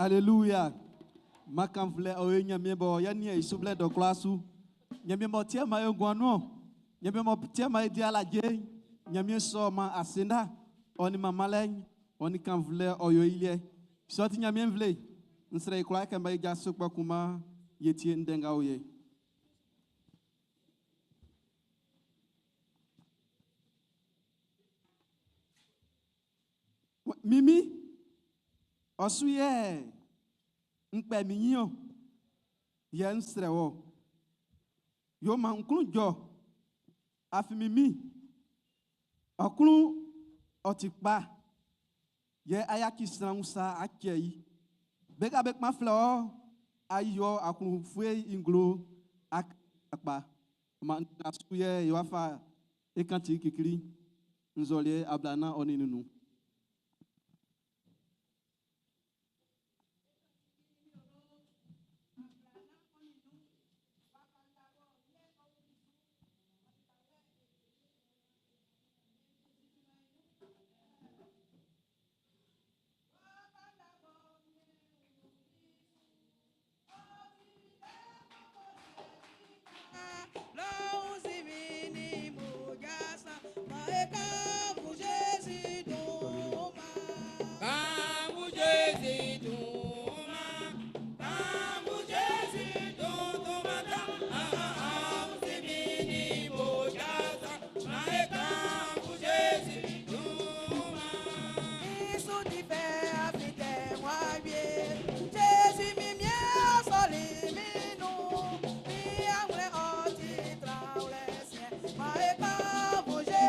Alléluia. Makanflɛ o ye Ɲanmiɛn bɔ ya ni i sublɛ dɔ kura su. Ɲanmiɛn bɔ tiɛ ma ye guanu. Ɲanmiɛn bɔ tiɛ ma ye di ala je. Ɲanmiɛn sɔ ma asenda. Ɔ ni mamalɛ. Ɔ ni kanflɛ ɔ yo ilie. Sɔti Ɲanmiɛn vle. Nsrɛ ikura kɛmɛ i ja sokpɔ kuma yetie ndenga o ye. Mimi, ɔsu yɛ nkpɛ mi nyi o yɛ nsrɛ wɔ yo ma nklu dzɔ afi mimi ɔklu ɔti kpa yɛ ayaki sran sa atsɛ yi beka be kpa flɛ ɔ ayɔ aklu fue inglo akpa ma asu yɛ yɛ wafa ekanti kikili nzɔliɛ ablana ɔni nunu.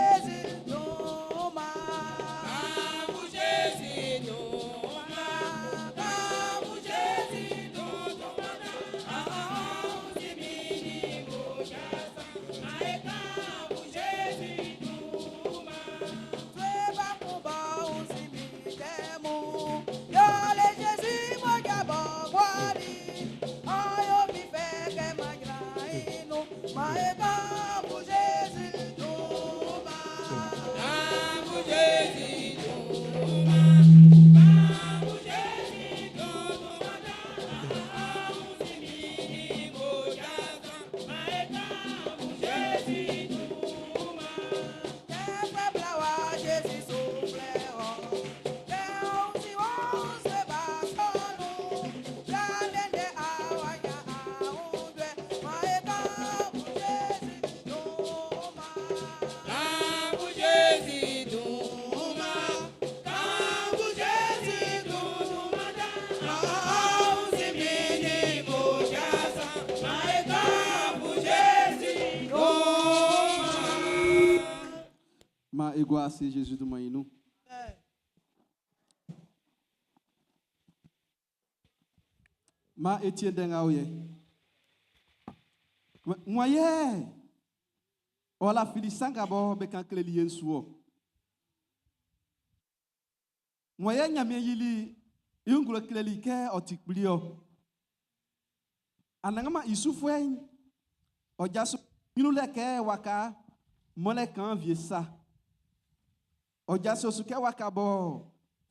Jésus. E gua ase Zezi dunman'n i nun. Maan e tie ndɛ nga o yɛ. Wan yɛ ɔ lafili sa nga bɔ be kan kleli ye'n su ɔ? Wan yɛ Ɲanmiɛn yili i wun nglo kleli kɛ ɔ ti kpli ɔ? Anannganman i sufuɛ'n, ɔ jaso ɲrun lɛ kɛ waka mɔlɛ kaan wie sa. Ɔ jaso su kɛ waka b'ɔ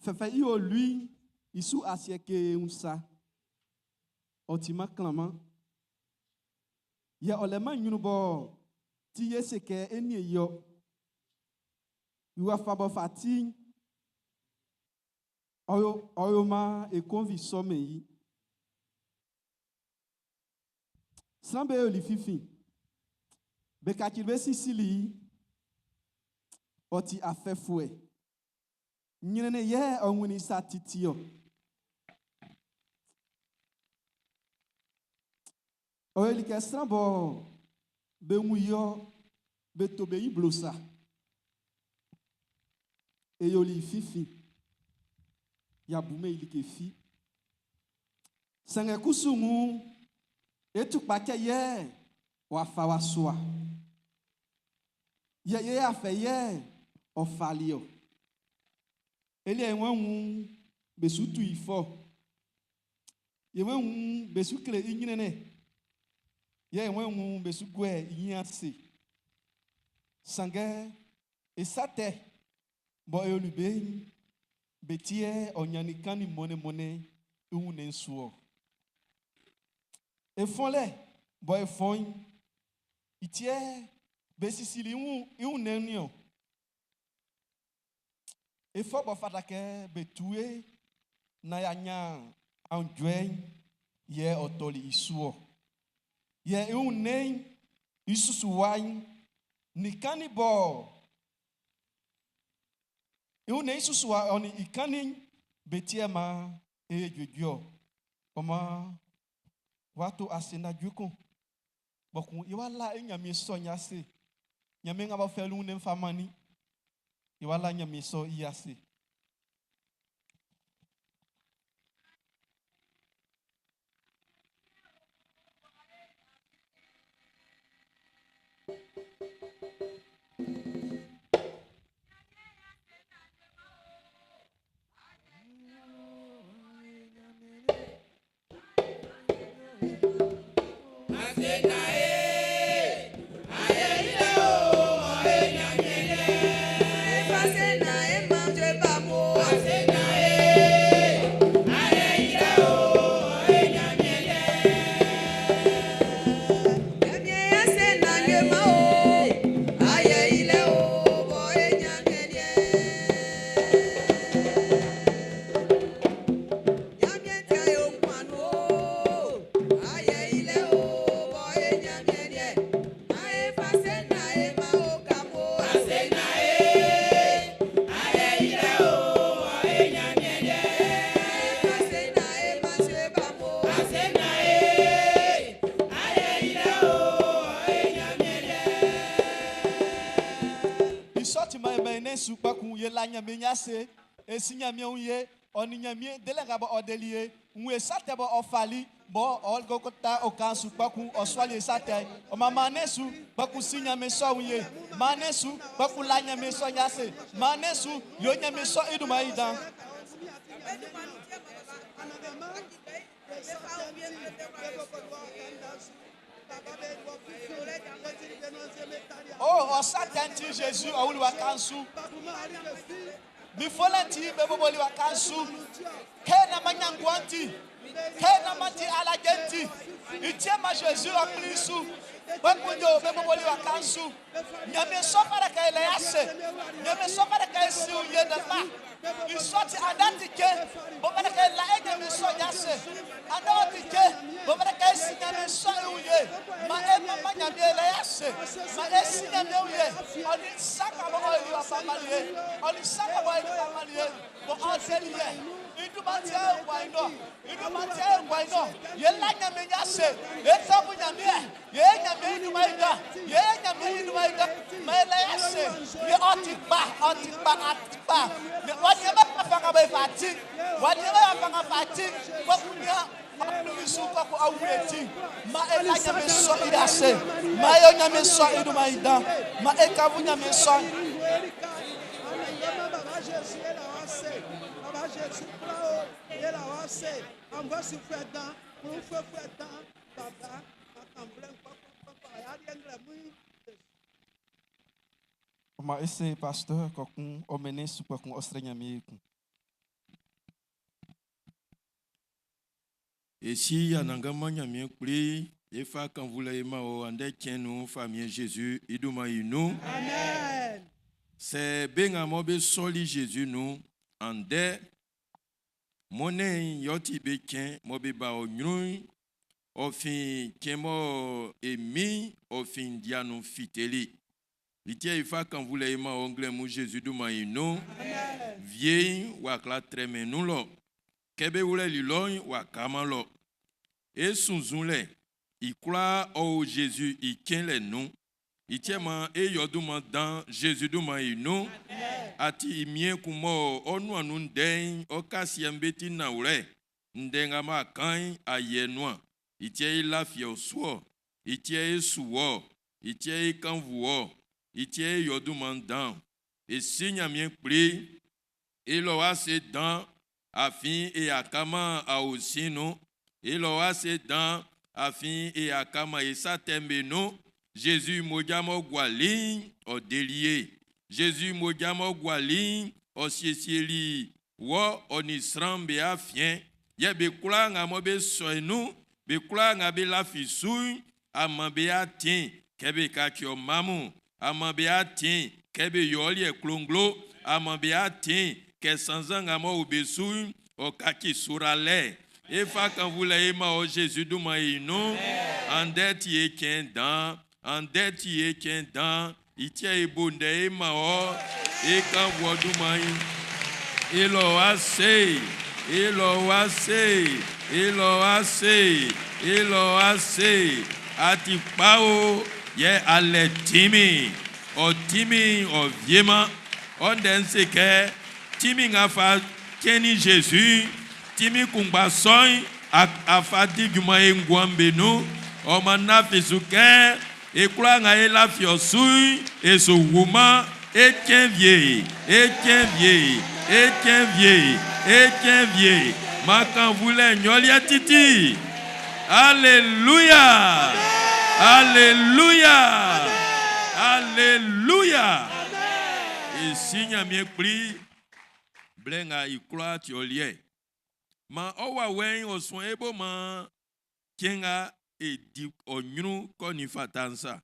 fɛfɛ i olui'n i su asiɛ kee'n wun sa. Ɔ timan klanman. Yɛ ɔ lɛ-man nyrun b'ɔ ti ye se kɛ e niɛn i-ɔ. I wafa b'ɔ fa ti'n, ɔ yo maan e konvi sɔ-mɛn i. Sran'm be yoli finfin. Be kacili be sin sili i. Ɔ ti afɛfuɛ. Ɲrɛnnɛn yɛ ɔ wunnin sa titi-ɔ. Ɔ yoli kɛ sran bɔ be wun i-ɔ, be to be yi blo sa. E yoli i finfin. Y'a bumɛn i like fi. Sanngɛ kusu nn e tukpacɛ yɛ w'a fa wa sua. Yɛ ye afɛ yɛ ɔ fali ɔ. E liɛ e wɛn wun be su tu i fɔ. Ye wɛn wun be su kle i ɲrɛnnɛn. Yɛ e wɛn wun be su guɛ i ɲin ase. Sanngɛ e sa tɛ bɔ e yoli be'n, be ti yɛ ɔ ɲannin kannin mɔnnɛnmɔnnɛn i wunnɛn'n su ɔ. E fɔnlɛ bɔ e fɔn'n, i ti yɛ be sisili i wunnɛn'n niɔn. E fɔ b'ɔ fata kɛ be tu e naan y'a ɲan aunjuɛ'n yɛ ɔ tɔli i su ɔ. Yɛ i wunnɛn'n i susuwa'n nin kannin bɔ I wunnɛn'n i susuwa ɔ nin i kannin'n be ti yɛ maan e yo juejue-ɔ. Ɔ maan w'a to asenna jue kun, kpɔkun i wá lá e Ɲanmiɛn sɔ'n i ase. Ɲanmiɛn nga b'ɔ fɛli wunnɛn'n fa mannin, i wá lá Ɲanmiɛn sɔ'n i ase. I sɔ ti man e man e nɛn'n su kpɛkuun ye la Nyanmiɛn i ase, e si Nyanmiɛn wun ye, ɔ nin Nyanmiɛn delɛ nga bɔ ɔ deli ye, wun e sa tɛ bɔ ɔ fali bɔ ɔ ko ko ta oka'n su kpɛkuun ɔ suali e sa tɛ'n. Ɔ man man nɛn'n su kpɛkuun si Nyanmiɛn sɔ wun ye, man nɛn'n su kpɛkuun la Nyanmiɛn sɔ'n i ase, man nɛn'n su yo Nyanmiɛn sɔ'n i dunman'n i dan. O, ɔ sa tɛ'n ti Zezi ɔ wuli waka'n su. Min fɔnlɛ'n ti be boboli waka'n su. Kɛ naan m'an ɲan nguan'n ti, kɛ naan m'an di alaje'n ti, i ti yɛ man Zezi ɔ kplin su. Kpɛkun yo be boboli waka'n su. Ɲanmiɛn sɔ fata kɛ e lɛ i ase. Ɲanmiɛn sɔ fata kɛ e si wun ye dan kpa. I sɔ ti andɛ ti cɛn b'ɔ fata kɛ e la e Ɲanmiɛn sɔ'n i ase. Andɛ ɔ ti cɛn b'ɔ fata kɛ e si Ɲanmiɛn sɔ'n i wun ye. Man e manman Ɲanmiɛn e lɛ i ase. Man e si Ɲanmiɛn wun ye. Ɔ nin sa nga bɔ ɔ yoli w'a fa mannin e'n, ɔ nin sa nga bɔ ɔ yoli fa mannin e'n, bɔ ɔ deli ye'n, i dunman ti e nguan'n nɔ. I dunman ti e nguan'n nɔ. Ye la Ɲanmiɛn i ase. E tɔbu Ɲanmiɛn. Ye Ɲanmiɛn i dunman'n i dan. Ye Ɲanmiɛn i dunman'n. Ma e lɛ i ase. Yɛ ɔ ti kpa, ɔ ti kpa, a ti kpa. Wɔ nian bɛ wafa nga be fa ti'n. Wɔ nian bɛ wafa nga fa ti'n. Kpɛkun nian ɔ klun su kpɛkun ɔ wie ti. Man e la Ɲanmiɛn sɔ'n i ase. Man e yo Ɲanmiɛn sɔ'n i dunman'n i dan. Man e kannvun Ɲanmiɛn sɔ'n. Ɔ maan e se pasteur kɛ ɔ kun ɔ mɛn'n su kpɛkun ɔ srɛ Ɲanmiɛn ekun. E Si Anannganman Ɲanmiɛn Kpli, e fa kannvunlɛ e man wɔ andɛ cɛn'n nun Famiɛn Zezi i dunman'n i nun. Amen. Sɛ be nga mɔ be sɔli Zezi nun andɛ mɔnnɛn'n yɛ ɔ ti be cɛn mɔ be ba ɔ ɲrun'n, ɔ fin cɛn mɔ e Min'n ɔ fin ndia nun fiteli. I ti yɛ e fa kannvunlɛ e man wɔ nglɛmun Zezi dunman'n i nun. Wie'n w'a kwlá trɛmɛn nun lɔ. Kɛ be wlɛli lɔ'n w'a kaman lɔ. E sunnzunlɛ i kwlaa ɔ o Zezi i cɛnlɛ nun. I ti yɛ maan e yo dunman dan Zezi dunman'n i nun. A ti i Miɛn kun mɔ ɔ nuan nun ndɛ'n ɔ kasiɛ'm be ti nanwlɛ. Ndɛ nga m'a kan'n a yiɛ nuan. I ti yɛ e lafi ɔ su-ɔ. I ti yɛ e su wɔ-ɔ. I ti yɛ e kannvu wɔ-ɔ. I ti yɛ e yo dunman dan. E Si Ɲanmiɛn Kpli, E lɔ ase dan, afin e a kaman aosin nun. E lɔ ase dan, afin e a kaman e sa tɛ'm be nun. Zezi mmoja m'ɔ guali'n, ɔ deli e. Zezi mmoja m'ɔ guali'n, ɔ siesieli wɔ ɔ nin sran'm be afiɛn. Yɛ be kwlaa nga mɔ be sɔ e nun'n, be kwlaa nga be lafi su'n, a man be atin kɛ be kaci ɔ mma mun. A man be atin kɛ be yo ɔ liɛ klonglo. A man be atin kɛ sannzan nga m'ɔ o be su'n, ɔ kaci suralɛ. E fa kannvunlɛ e man ɔ Zezi dunman'n i nun. Andɛ ti e cɛn dan. Andɛ ti e cɛn dan. I ti yɛ e bo ndɛ e man ɔ. E kannvun ɔ dunman'n. E lɔ ɔ ase. E lɔ ɔ ase. E lɔ ɔ ase. E lɔ ɔ ase. A ti kpa o, yɛ a lɛ tinmin. Ɔ tinmin'n ɔ wieman. Ɔ ndɛ'n se kɛ, Tinmin nga fa cɛnnin Zezi'n, tinmin kunngba sɔ'n, a, a fa di junman e nguan'm be nun. Ɔ maan lafi su kɛ e kwlaa nga e lafi ɔ su'n, e su wuman. É cɛ́n wie, é cɛ́n wie, é cɛ́n wie, é cɛ́n wie. Maan kannvunlɛ'n nyɔliɛ titi. Aleluya! Aleluya! Aleluya! E Si Ɲanmiɛn Kpli, blɛ nga i kwlaa ti ɔ liɛ. Maan ɔ wawɛ'n ɔ suan e bo maan cɛn nga e di ɔ ɲrun kɔ nin fata'n sa.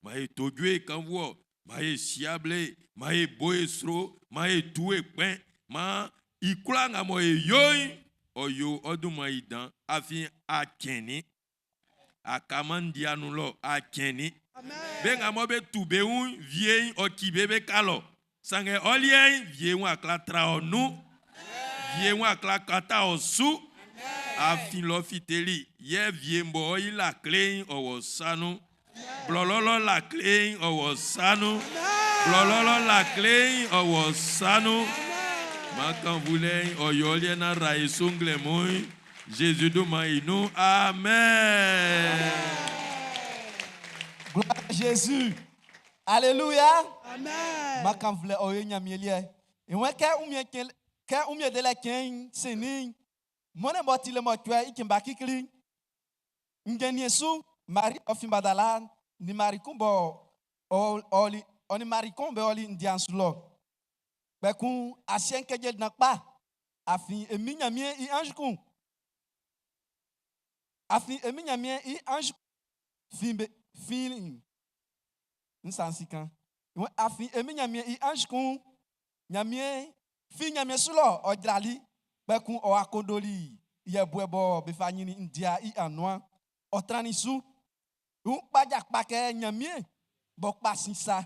Maan e to jue e kannvu ɔ, maan e si able, maan e bo e sro, maan e tu e kpɛn, maan i kwlaa nga mɔ e yo'n, ɔ yo ɔ dunman'n i dan, afin a cɛnnin. A kaman ndia nun lɔ, a cɛnnin. Be nga mɔ be tu be wun wie'n, ɔ ci be be ka lɔ. Sanngɛ ɔ liɛ'n, wie'n w'a kwla tra ɔ nun. Wie'n w'a kwla kata ɔ su. Afin lɔ fiteli, yɛ wie'n bɔ ɔ yi lakle'n ɔ wɔ sa nun. Blɔlɔ lɔ lakle'n ɔ wɔ sa nun. Blɔlɔ lɔ lakle'n ɔ wɔ sa nun. Man kannvunlɛ'n ɔ yo ɔ liɛ nán ra e su nglɛmun'n. Zezi dunman i nun. Amen. Gloire à Jésus. Alléluia. Amen. Man kannvunlɛ ɔ yo Ɲanmiɛn liɛ. I wɛn kɛ wunmiɛn cɛn kɛ wunmiɛn delɛ cɛn'n sinnin'n, mɔnnɛn b'ɔ ti le mɔcuɛ i cɛn ba klikli'n, Njɛnniɛn su, Mari ɔ fin Magdala nin Mari kun b'ɔ ɔli, ɔ nin Mari kun be ɔli ndia'n su lɔ. Kpɛkun asiɛ'n kejeli dan kpa, afin e Min Nyanmiɛn i anz kun, afin e Min Nyanmiɛn i anz fin be, fin n sa n si kan. Afin e Min Nyanmiɛn i anz kun, Nyanmiɛn fin nyanmiɛn su lɔ ɔ jrali, kpɛkun ɔ wa kondoli yɛbuɛ bɔ be fa nyinnin ndia i anuan'n, ɔ trannin su. I wun kpaja kpa kɛ nyanmiɛn b'ɔ kpa sin sa.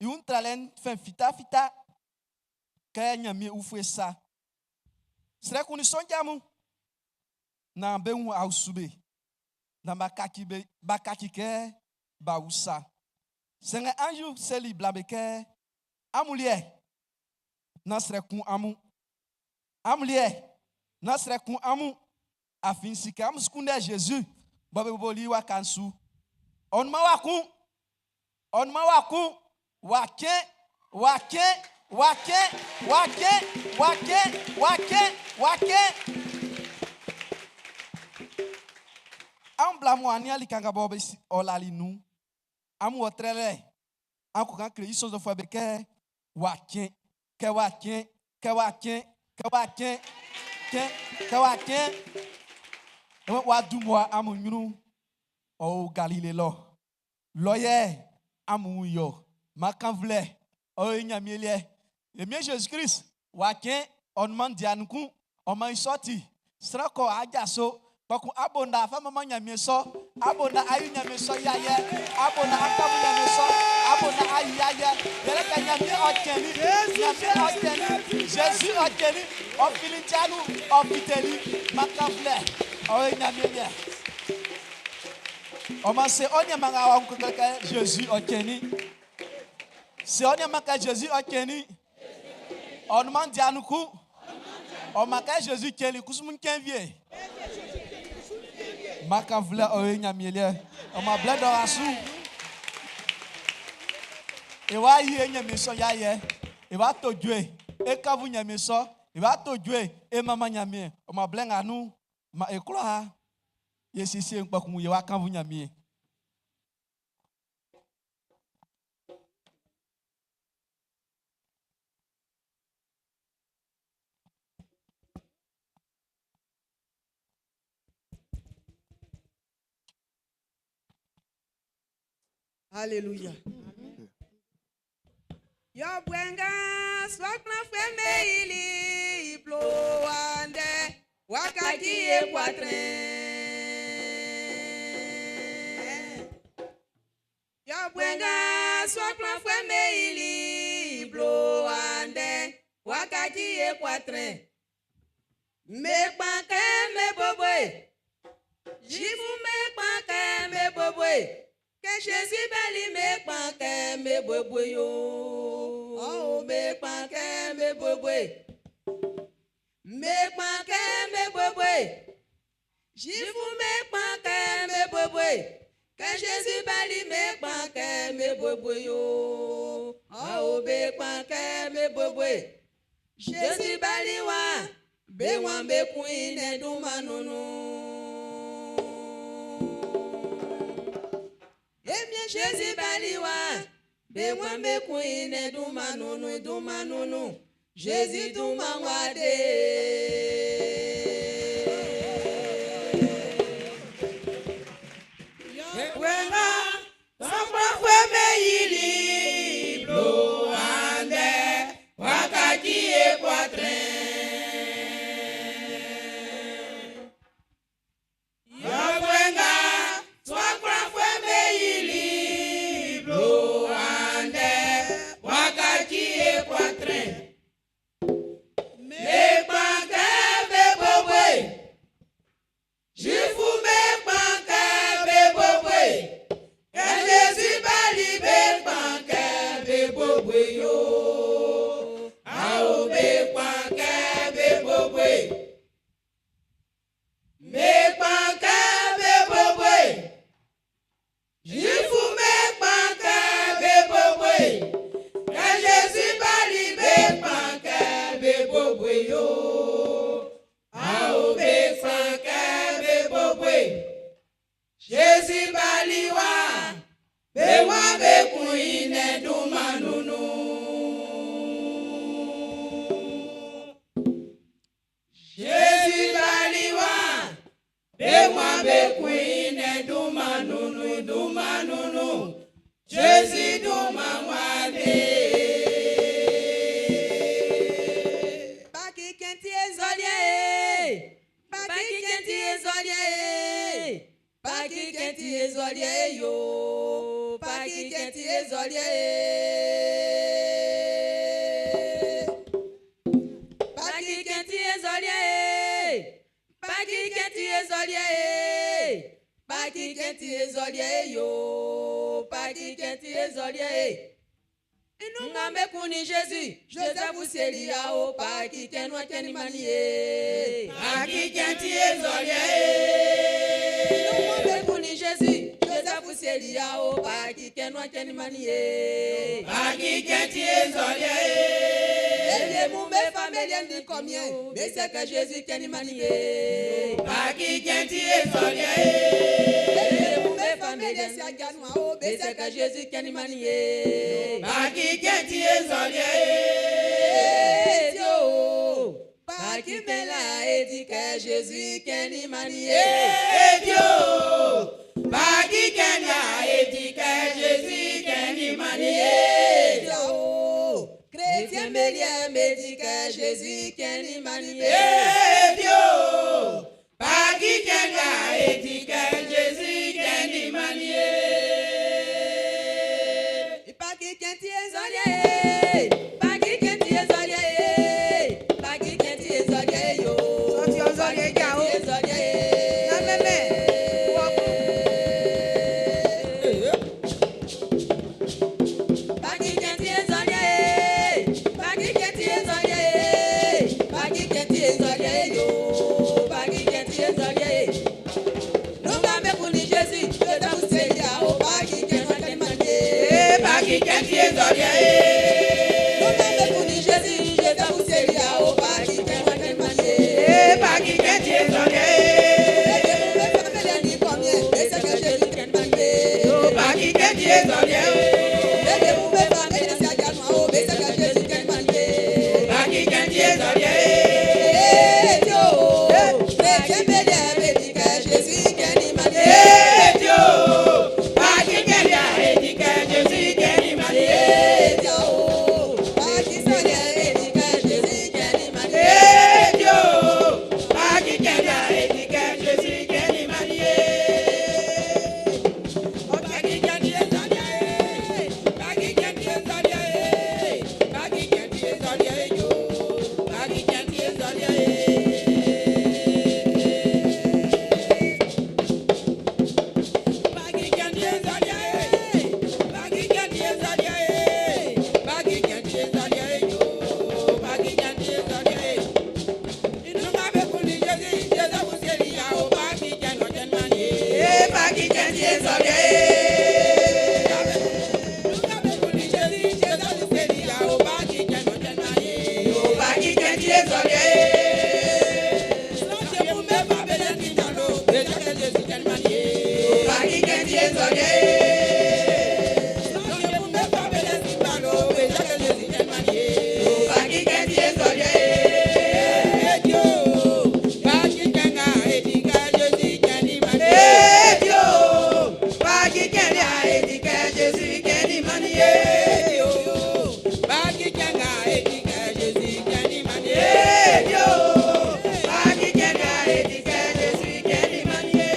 I wun tralɛ'n fɛn fitafita kɛ nyanmiɛn ufue sa. Srɛ kunnin sonja mun naan be wun a usu be, naan b'a kaci be, b'a kaci kɛ b'a wu sa. Sanngɛ anzi'n seli bla'm be kɛ, Amun liɛ, nán srɛ kun amun. Amun liɛ, nán srɛ kun amun. Afin n si kɛ amun su kunndɛ Zezi bɔ be boboli i waka'n su. Ɔ nunman wa kun. Ɔ nunman wa kun. W'a cɛn, w'a cɛn, w'a cɛn, w'a cɛn, w'a cɛn, w'a cɛn, w'a cɛn. Amun bla amun wa nian lika nga bɔ be ɔ lali nun'n. Amun wɔ trɛlɛ. An ko kan kle i sɔnnzɔnfuɛ be kɛ w'a cɛn, kɛ w'a cɛn, kɛ w'a cɛn, kɛ w'a cɛn, cɛn, kɛ w'a cɛn. W'a dun mmua amun ɲrun. Ɔ o Galile lɔ. Lɔ yɛ amun wun i-ɔ. Makanvlɛ, ɔ ye Ɲanmiɛn liɛ. E Min Jésus Christ w'a cɛn, ɔ nunman ndia nun kun. Ɔ man i sɔ ti, sran kɔ aja so, kpɛkun abo nda afa manman Ɲanmiɛn sɔ, abo nda ayi Ɲanmiɛn sɔ i ayɛ, abo nda akamu Ɲanmiɛn sɔ, abo nda ayi ayɛ. Yɛlɛ kɛ Ɲanmiɛn ɔ cɛnnin, Ɲanmiɛn ɔ cɛnnin, Jésus ɔ cɛnnin, ɔ fili ndia nun, ɔ fiteli, makanvlɛ, ɔ ye Ɲanmiɛn liɛ. Ɔ man se ɔ nianman nga w'a wun kɛ Jésus ɔ cɛnnin. Se ɔ nianman kɛ Jésus ɔ cɛnnin. Ɔ nunman ndia nun kun. Ɔ man kɛ Jésus cɛnnin kusu mun cɛn wie. Makanvlɛ ɔ ye Ɲanmiɛn liɛ. Ɔ man blɛ dɔ nga su. E wa yi e Ɲanmiɛn sɔ ya yɛ. E wa to jue. E kavu Ɲanmiɛn sɔ. E wa to jue. E manman Ɲanmiɛn. Ɔ man blɛ nga nun. Ma e kwlaa. Ye siesie kpɛkun ye wa kanvu Ɲanmiɛn. Alléluia. Yɔbuɛ nga sua kplanfuɛ'm be yili i blo andɛ w'a kaci e poitrine. Yɔbuɛ nga sua kplanfuɛ'm be yili i blo andɛ w'a kaci e poitrine. Me kpan kɛ me boboe, Juifs me kpan kɛ me boboe, kɛ Jésus bali me kpan kɛ me boboe yo. Oh, me kpan kɛ me boboe. Me kpan kɛ me boboe. Juifs me kpan kɛ me boboe. Kɛ Jésus bali me kpan kɛ me boboe yo. Oh, me kpan kɛ me boboe. Jésus bali wa, be wan be kun ine dunman nunu. Emie Jésus bali wa, be wan be kun ine dunman nunu, dunman nunu. Jésus dunman wa de. Yɔbuɛ nga sua kplanfuɛ'm be yili i blo andɛ w'a kaci e poitrine. Yɔbuɛ nga sua kplanfuɛ'm be yili i blo andɛ w'a kaci e poitrine. Me kpan kɛ be boboe, Juifs me kpan kɛ be boboe, kɛ Jésus bali be kpan kɛ be boboe yo. Awo be kpan kɛ be boboe. Me kpan kɛ be boboe, Juifs me kpan kɛ be boboe, kɛ Jésus bali be kpan kɛ be boboe yo. Awo be kpan kɛ be boboe. Jésus bali wa, be wan be kun ine dunman nunu. Jésus bali wa, be wan be kun ine dunman nunu, dunman nunu. Jésus dunman wa de. Paki kɛnti ezolie, paki kɛnti ezolie, paki kɛnti ezolie yo, paki kɛnti ezolie. Paki kɛnti ezolie, paki kɛnti ezolie, paki kɛnti ezolie yo, paki kɛnti kɛnti ezɔliɛ ye. Nga be kunnin Jésus, Joseph seli ya o Paki kɛnu kɛni mani ye. Paki kɛnti ezɔliɛ ye. Nga be kunnin Jésus, Joseph seli ya o Paki kɛnu kɛni mani ye. Paki kɛnti ezɔliɛ ye. Elie mu be familie ndi combien, be se que Jésus kɛni mani ye. Paki kɛnti ezɔliɛ ye. Elie mu be familie si aganu o, be se que Jésus kɛni mani ye. Paki kɛnti ezɔliɛ ye. Dio, Paki mela edi que Jésus kɛni mani ye. Edio, Paki kɛnti edi kɛ Jésus kɛni mani ye. Dio, chrétien melie me di que Jésus kɛni mani ye. Edio, Paki kɛnti edi kɛ Jésus kɛni mani ye. Paki kɛnti ezɔliɛ ye. Paki kɛnti ezɔliɛ ye. Paki kɛnti ezɔliɛ ye yo. Sɔti ɔzɔliɛ dza o. Paki kɛnti ezɔliɛ ye. Na mɛmɛ. Wɔ. Paki kɛnti ezɔliɛ ye. Paki kɛnti ezɔliɛ ye. Paki kɛnti ezɔliɛ ye yo. Paki kɛnti ezɔliɛ ye. Nunga bɛ kun ni Jésus, Joseph seli ya o. Paki kɛnti kɛnti mani ye. Paki kɛnti ezɔliɛ ye. Nunga bɛ kun ni Jésus, Joseph seli ya o. Paki kɛnti kɛnti mani ye. Paki kɛnti ezɔliɛ ye. Paki kɛnti ezɔliɛ ye. Paki kɛnti ezɔliɛ ye. Edio, Paki kɛnti edi kɛ Jésus kɛni mani ye. Edio, Paki kɛnti edi kɛ Jésus kɛni mani ye. Paki kɛnti ezɔliɛ ye. Paki kɛnti ezɔliɛ ye. Paki kɛnti ezɔliɛ ye yo. Paki kɛnti ezɔliɛ ye. Paki kɛnti ezɔliɛ ye. Paki kɛnti ezɔliɛ ye. Paki kɛnti ezɔliɛ ye yo. Paki kɛnti ezɔliɛ ye. Inú bẹ kun ni Jésù, Jésù seli ya o. Paki kɛnti kɛnti mani ye. Paki kɛnti ezɔliɛ ye. Inú bẹ kun ni Jésù, Jésù seli ya o. Paki kɛnti kɛnti mani ye. Paki kɛnti ezɔliɛ ye. Sọ́ọ̀tì mú mẹ́fà bẹ́lẹ́ ti jà lọ. Jésù kɛnti mani ye. Paki kɛnti ezɔliɛ ye. Sọ́ọ̀tì mú mẹ́fà bẹ́lẹ́ ti jà lọ. Jésù kɛnti mani ye. Paki kɛnti ezɔliɛ ye. Edio, Paki kɛnka edi kɛ Jésù kɛnti mani ye. Edio, Paki kɛnka edi kɛ Jésù kɛnti mani ye. Edio, Paki kɛnka edi kɛ Jésù kɛnti mani ye. Edio, Paki kɛnka edi kɛ Jésù kɛnti mani ye.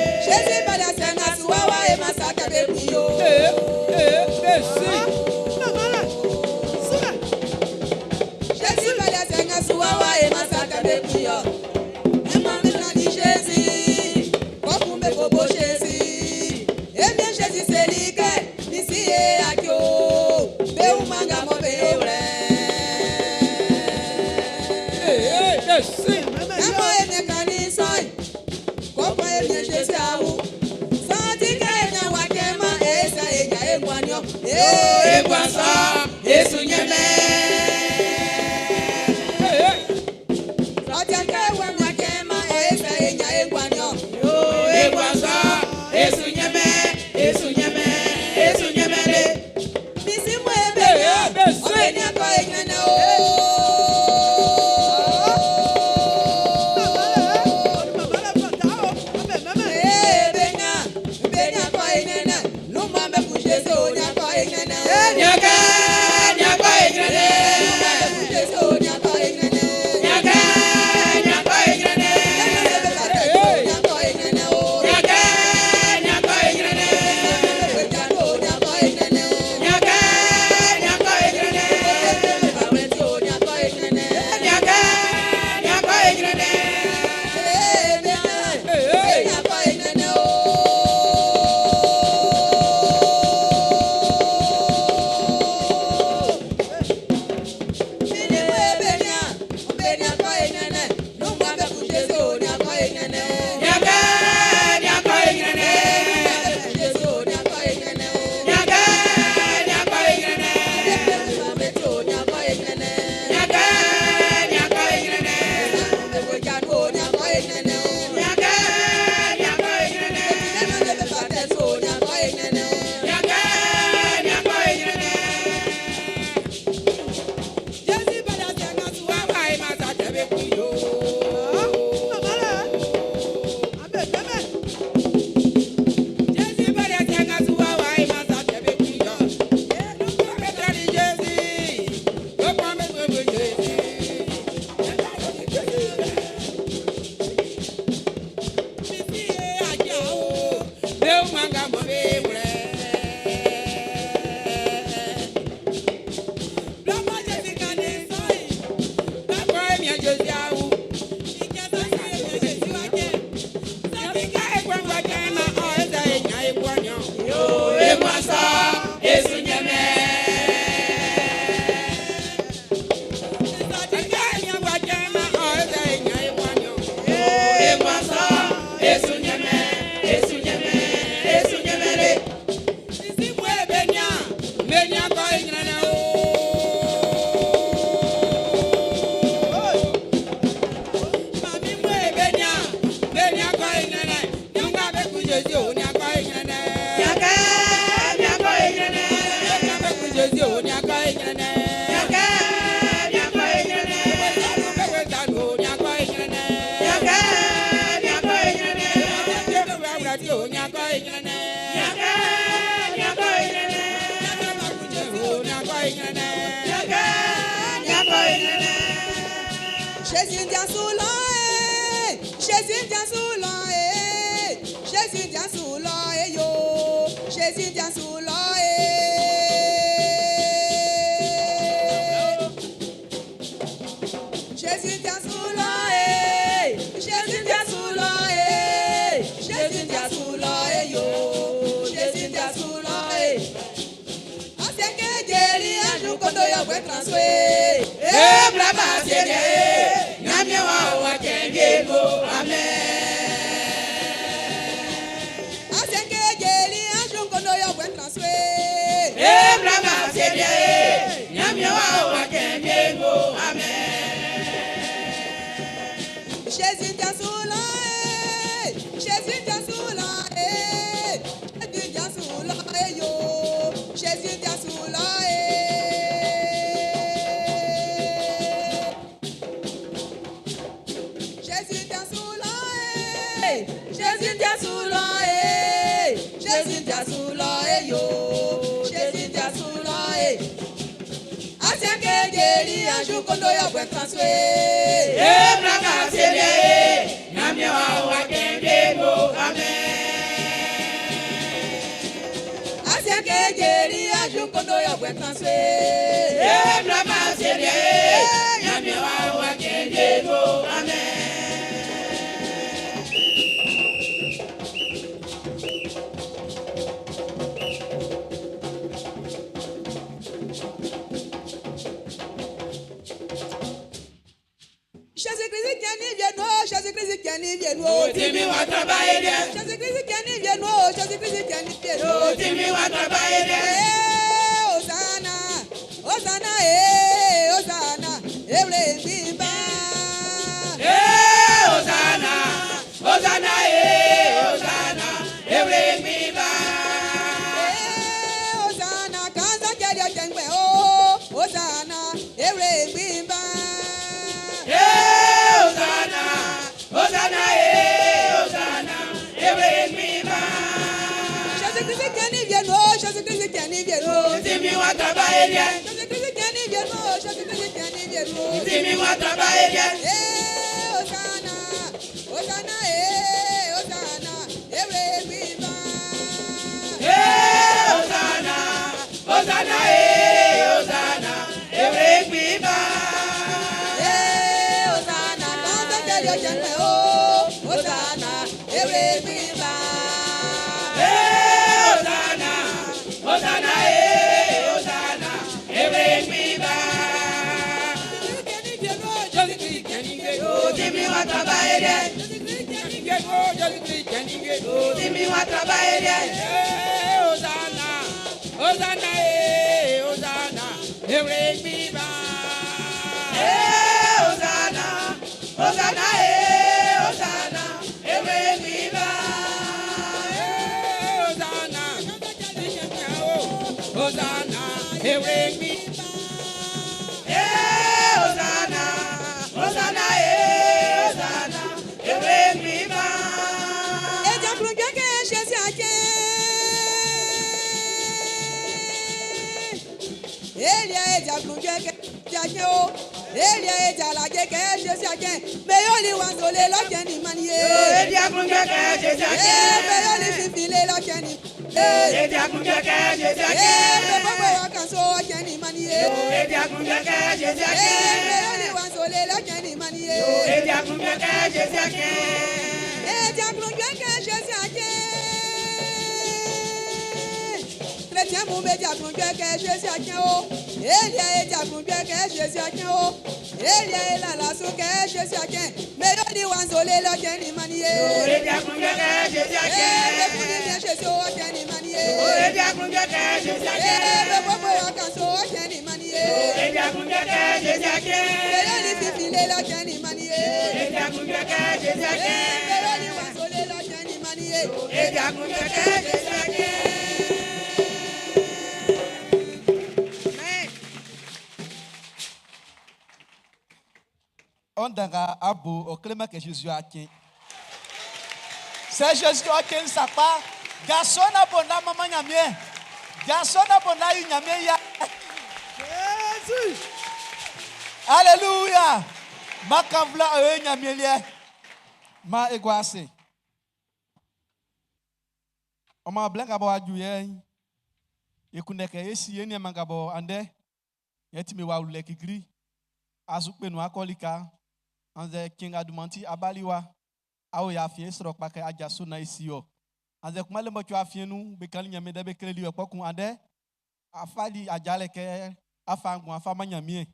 Jésus, eh bien Jésus c'est lui qui ici et akio, be umanga mo be wle. Emo ene kani soi, koko ebien Jésus awu. Santi ke enya wa kema esa enya egwanyo. Egwansa, Esu nyẹmẹ. Santi ke wa kema esa enya egwanyo. Egwansa, Esu nyẹmẹ, Esu nyẹmẹ, Esu nyẹmẹ de. Bisi mu ebe ya, ọbẹ ní akọ enyana o. Ebe nya, ebe ní akọ enyana, numu abẹ kun Jésù ní akọ enyana. Nyẹkẹ. Jésus vient sous l'eau, eh. Jésus vient sous l'eau, eh. Jésus vient sous l'eau, eh, yo. Jésus vient sous l'eau, eh. Jésus vient sous l'eau, eh. Jésus vient sous l'eau, eh. Jésus vient sous l'eau, eh, yo. Jésus vient sous l'eau, eh. Ancien que Jerry, un jour, quand il y a un transfert. Eh, blaba siede, nyamie wa wa kengie mo, amen. Ancien que Jerry, un jour, quand il y a un transfert. Eh, blaba siede, nyamie wa wa kengie mo, amen. Jésus vient sous l'eau, eh. Jésus vient sous l'eau, eh. Jésus vient sous l'eau, eh, yo. Jésus vient sous l'eau, eh. Jésus vient sous l'eau, eh. Jésus vient sous l'eau, eh. Jésus vient sous l'eau, eh, yo. Jésus vient sous l'eau, eh. Ancien que Jerry, un jour, quand il y a un transfert. Eh, blaba siede, nyamie wa wa kengie mo, amen. Ancien que Jerry, un jour, quand il y a un transfert. Eh, blaba siede, nyamie wa wa kengie mo, amen. Jésus-Christ qui est vient nous, Jésus-Christ qui est vient nous. Timi wa travailler bien. Jésus-Christ qui est vient nous, Jésus-Christ qui est vient nous. Timi wa travailler bien. Eh, Hosanna, Hosanna, eh, Hosanna, eh, Bimba. Eh, Hosanna, Hosanna, eh, Hosanna, ewe gbiba. Eh, Hosanna, kanza keri ojengbe, oh, Hosanna, eh, Bimba. Eh, Hosanna, Hosanna, eh, Hosanna, ewe gbiba. Jésus-Christ qui est vient nous, Jésus-Christ qui est vient nous. Timi wa travailler bien. Jésus-Christ qui est vient nous, Jésus-Christ qui est vient nous. Timi wa travailler bien. Eh, Hosanna, Hosanna, eh, Hosanna, eh, Bimba. Eh, Hosanna, Hosanna, eh, Hosanna, ewe gbiba. Eh, Hosanna, kanza keri ojengbe, oh, Hosanna, eh, Bimba. Eh, Hosanna, Hosanna, eh, Hosanna, ewe gbiba. Timi wa travailler bien. Timi wa travailler bien. Hosanna, Hosanna, eh, Hosanna, ewe gbiba. Eh, Hosanna, Hosanna, eh, Hosanna, ewe gbiba. Eh, Hosanna, Hosanna, ewe gbiba. Eh, Hosanna, Hosanna, eh, Hosanna, ewe gbiba. Eja kulunjẹ kẹ ṣe sí ajé. Elia eja kulunjẹ kẹ ṣe ajé o. Elia eja lajẹ kẹ ṣe sí ajé. Meyoli wanzole lọ́jẹ̀ ní maniye. Edi akunjẹ kẹ ṣe sí ajé. Meyoli fífi lé lọ́jẹ̀ ní. Edi akunjẹ kẹ ṣe sí ajé. Mebọ́bọ̀ ọkàn so ọjẹ̀ ní maniye. Edi akunjẹ kẹ ṣe sí ajé. Meyoli wanzole lọ́jẹ̀ ní maniye. Edi akunjẹ kẹ ṣe sí ajé. Eja kulunjẹ kẹ ṣe sí ajé. Chrétien mú méjì àkùnjẹ kẹ ṣe sí ajé o. Elia eja kulunjẹ kẹ ṣe sí ajé o. Elia elalasu kẹ ṣe sí ajé. Meyoli wanzole lọ́jẹ̀ ní maniye. Edi akunjẹ kẹ ṣe sí ajé. Mekuni mi ṣe sí ọjẹ̀ ní maniye. Edi akunjẹ kẹ ṣe sí ajé. Mebọ́bọ̀ ọkàn so ọjẹ̀ ní maniye. Edi akunjẹ kẹ ṣe sí ajé. Meyoli fífi lé lọ́jẹ̀ ní maniye. Edi akunjẹ kẹ ṣe sí ajé. Meyoli wanzole lọ́jẹ̀ ní maniye. Edi akunjẹ kẹ ṣe sí ajé. Ɔndanga abo ɔklema kɛ Jésus atse. Sɛ Jésus ɔtse nsakpa jaso na bo na mama nyamie jaso na bo na yi nyamie ya. Jésus. Alléluia. Makanvla oye nyamie liɛ ma egua ase. Ɔmɔ ablɛ ka bɔ adu yɛ ekunɛkɛ esi ye nneɛma ka bɔ andɛ yɛtumi wa wulɛ kikiri azukpenu akɔlika anzɛ kinga dumanti abaliwa awo ya afie srɔ kpakɛ adzaso na esi yɔ anzɛ kumale mɔtso afie nu bekali nyame dɛ bekleli yɔ kpɔkun andɛ afali adzalɛ kɛ afa ŋgun afa ma nyamie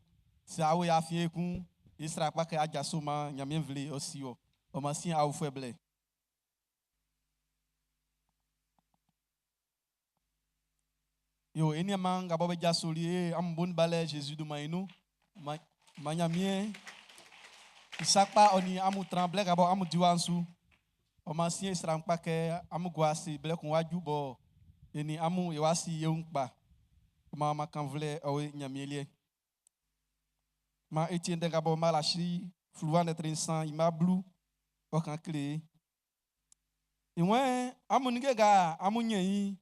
sɛ awo ya afie kun esra kpakɛ adzaso ma nyamie vle ɔsi yɔ ɔma si awo fue blɛ. Yo, eni ma nga bɔ bɛ jasoli ye amu boni balɛ Jésus du ma inu ma ma nyamie isakpa ɔni amu tran blɛ ka bɔ amu diwa nsu ɔma si esra ŋkpa kɛ amu guasi blɛ kun waju bɔ eni amu yewasi yewu ŋkpa ɔma ma kan vlɛ ɔwe nyamie liɛ ma Etienne dɛ ka bɔ ma la si fluwa nɛtre nsan ima blu ɔkan kle ìwɔn amu nige ga amu nye yi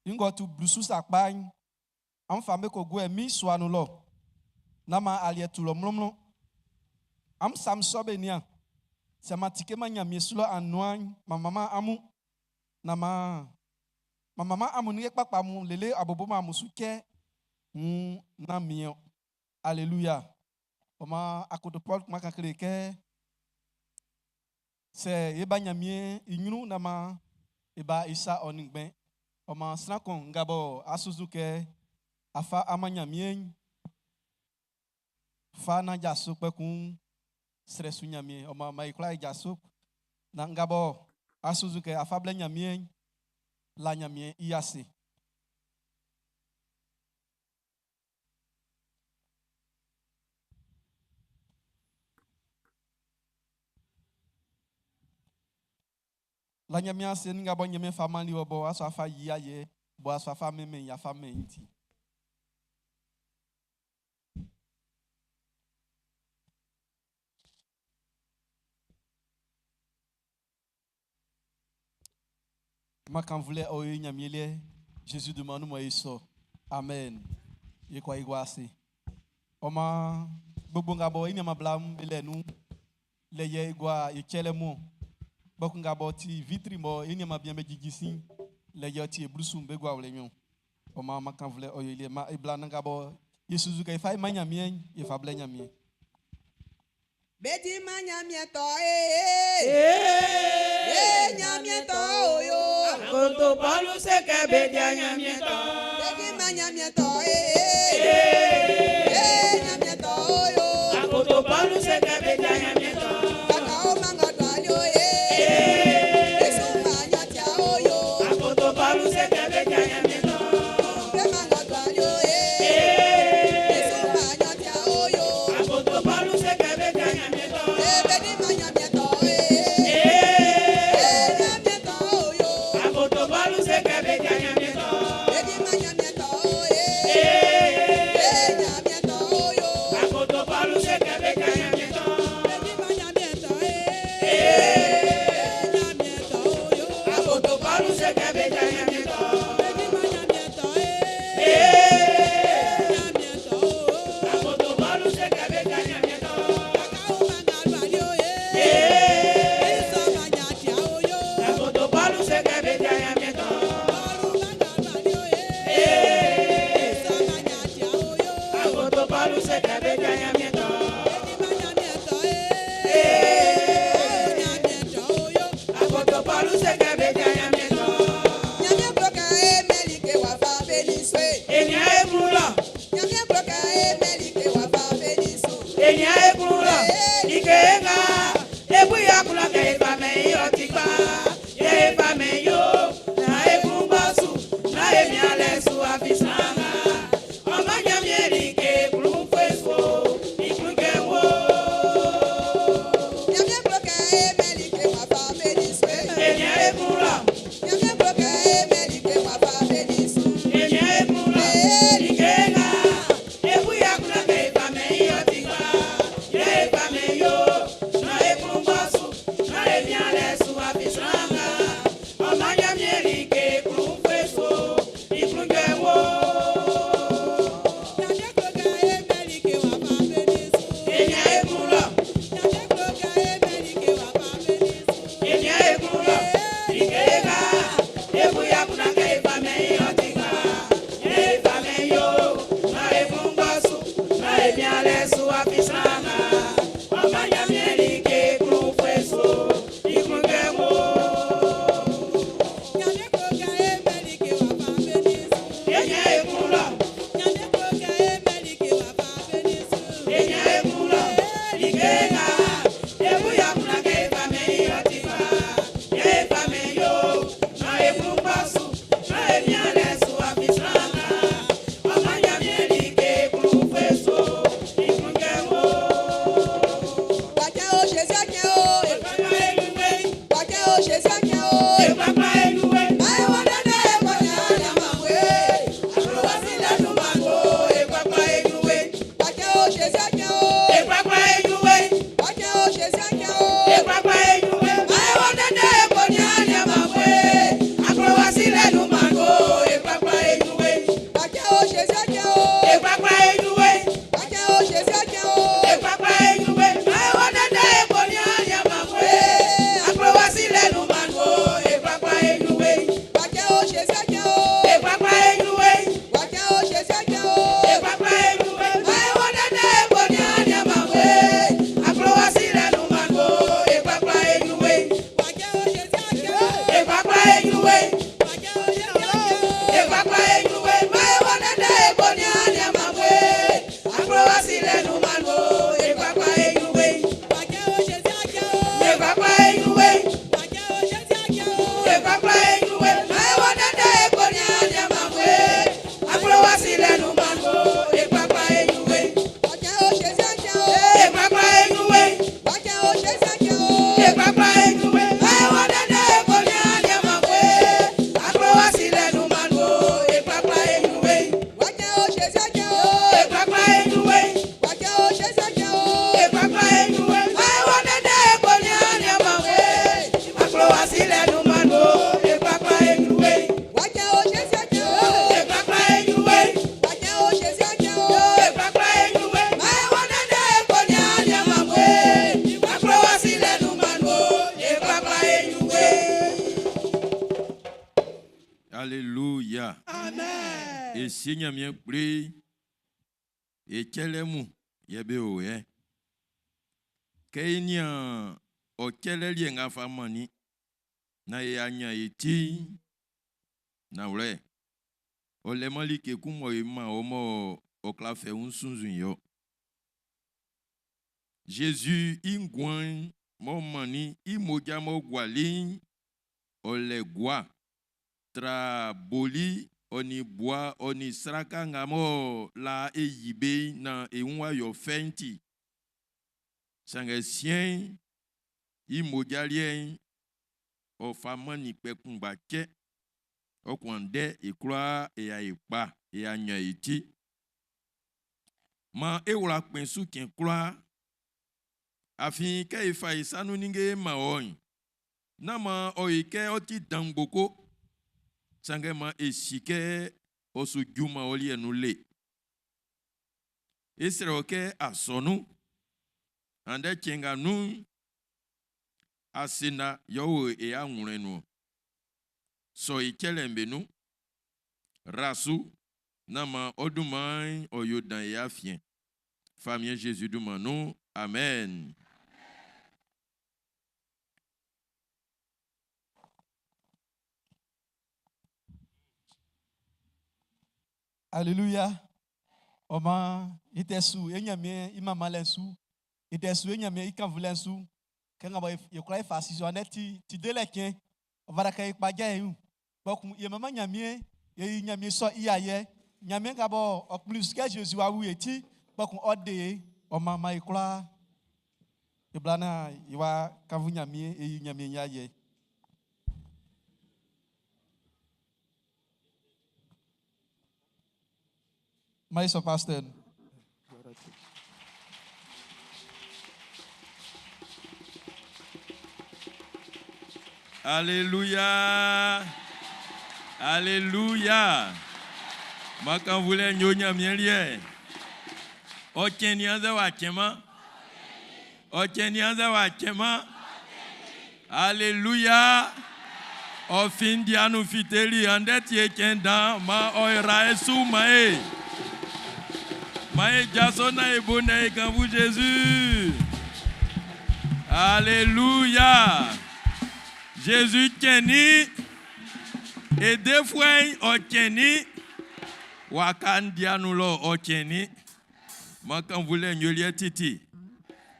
ngɔ tu blusu sakpa amu fa me ko go mi suanu lɔ na ma aliɛ tu lɔ mlɔmlɔ amu sam sɔ be nia sɛ ma tike ma nyamie su lɔ anua ma mama amu na ma ma mama amu nige kpakpa mu lele abobo ma musu kɛ ŋu na miɔ alléluia ɔma akoto Paul kuma kan kele kɛ sɛ eba nyamie inyunu na ma eba isa ɔnigbɛ ɔma sran nga bɔ asusu kɛ afa ama nyamie fa na dza so kpɛkun srɛ su nyamie ɔma ma ikura dza so na nga bɔ asusu kɛ afa blɛ nyamie la nyamie iyase. La nyamie ase nga bɔ nyamie fa mali wɔ bɔ aso afa yi ayɛ bɔ aso afa mɛmɛ yi afa mɛ yi ti. Makan vlɛ ɔyɛ nyamie liɛ Jésus demande moi sɔ amen yekwa igwa ase ɔma gbogbo nga bɔ eni ma bla mu lɛ nu lɛ yɛ igwa etsɛ lɛ mu bɔkun nga bɔ ti vitri mɔ eni ma bia bɛ dzidzi si lɛ yɛ ti eblusu be gua wlɛ nyɔ ɔma makan vlɛ ɔyɛ liɛ ma ebla na nga bɔ Yesu zu ka ifa ima nyamie ifa blɛ nyamie. Bedi ma nyamie tɔ ee. Ee nyamie tɔ oyo. Akoto Pɔlu se kɛ bedi anyamie tɔ. Bedi ma nyamie tɔ ee. Ee nyamie tɔ oyo. Akoto Pɔlu se kɛ bedi anyamie tɔ. Kaka o manga dɔ ali o ye. Yesu ma nyatia oyo. Akoto Pɔlu se kɛ bedi anyamie tɔ. Be manga dɔ ali o ye. Yesu ma nyatia oyo. Akoto Pɔlu se kɛ bedi anyamie tɔ. Ee bedi ma nyamie tɔ ee. Ee nyamie tɔ oyo. Akoto Pɔlu se kɛ bedi anyamie tɔ. Bedi ma nyamie tɔ ee. Alléluia. Amen. E si Ɲanmiɛn kpli, e cɛlɛ mun yɛ be o yɛ. Kɛ e nian ɔ cɛlɛ liɛ nga fa mannin naan e a ɲan e ti'n, nanwlɛ, ɔ lɛman like kun mɔ e man wɔ mɔ ɔ kwla fɛ wun sunnzun i ɔ. Zezi i nguan'n m'ɔ mannin i mmoja m'ɔ guali'n, ɔ lɛ gua tra boli ɔ nin bua ɔ nin sraka nga mɔ laa e yi be'n naan e wun w'a yo fɛ'n ti. Sanngɛ siɛn'n, i mmoja liɛ'n, ɔ fa mannin kpɛ kunngba cɛ. Ɔ kun andɛ e kwlaa e a e kpa, e a ɲan e ti. Maan e wla kpɛn su cɛn kwlaa. Afin kɛ e fa e sa nun ninnge e man wɔ'n, nán maan ɔ yi kɛ ɔ ti dan ngboko, sanngɛ maan e si kɛ ɔ su juman ɔ liɛ nun le. E srɛ wɔ kɛ asɔnun, andɛ cɛn nga nun'n, asenna yɛ ɔ o e awlɛn nun-ɔn. Sɔ e cɛlɛ'm be nun, ra su, nán maan ɔ dunman'n ɔ yo dan e afiɛn. Famiɛn Zezi dunman nun, amen. Aleluya. Ɔ maan, e tɛ su e Ɲanmiɛn i manmanlɛ'n su. E tɛ su e Ɲanmiɛn i kannvunlɛ'n su. Kɛ nga bɔ e kwla e fa si sɔ andɛ ti, ti delɛ cɛn. Ɔ fata kɛ e kpaja e wun. Kpɔkun e manman Ɲanmiɛn, e yi Ɲanmiɛn sɔ i ayɛ. Ɲanmiɛn nga bɔ ɔ kplin su kɛ Zezi w'a wu e ti, kpɔkun ɔ de e, ɔ manman e kwlaa. E bla naan e wa kannvun Ɲanmiɛn, e yi Ɲanmiɛn i ayɛ. Maestro Pastor. Alléluia. Alléluia. Makan voulait nyonya mielie. O tien anze wa tienma. O tien anze wa tienma. Alléluia. O fin dianu fiteli ande tie tien dan ma o ira esu ma e. Maye Jasona et Bonnet quand vous Jésus. Alléluia. Jésus tieni. Et deux fois, o tieni. Wakandia nous lo o tieni. Ma quand vous voulez titi.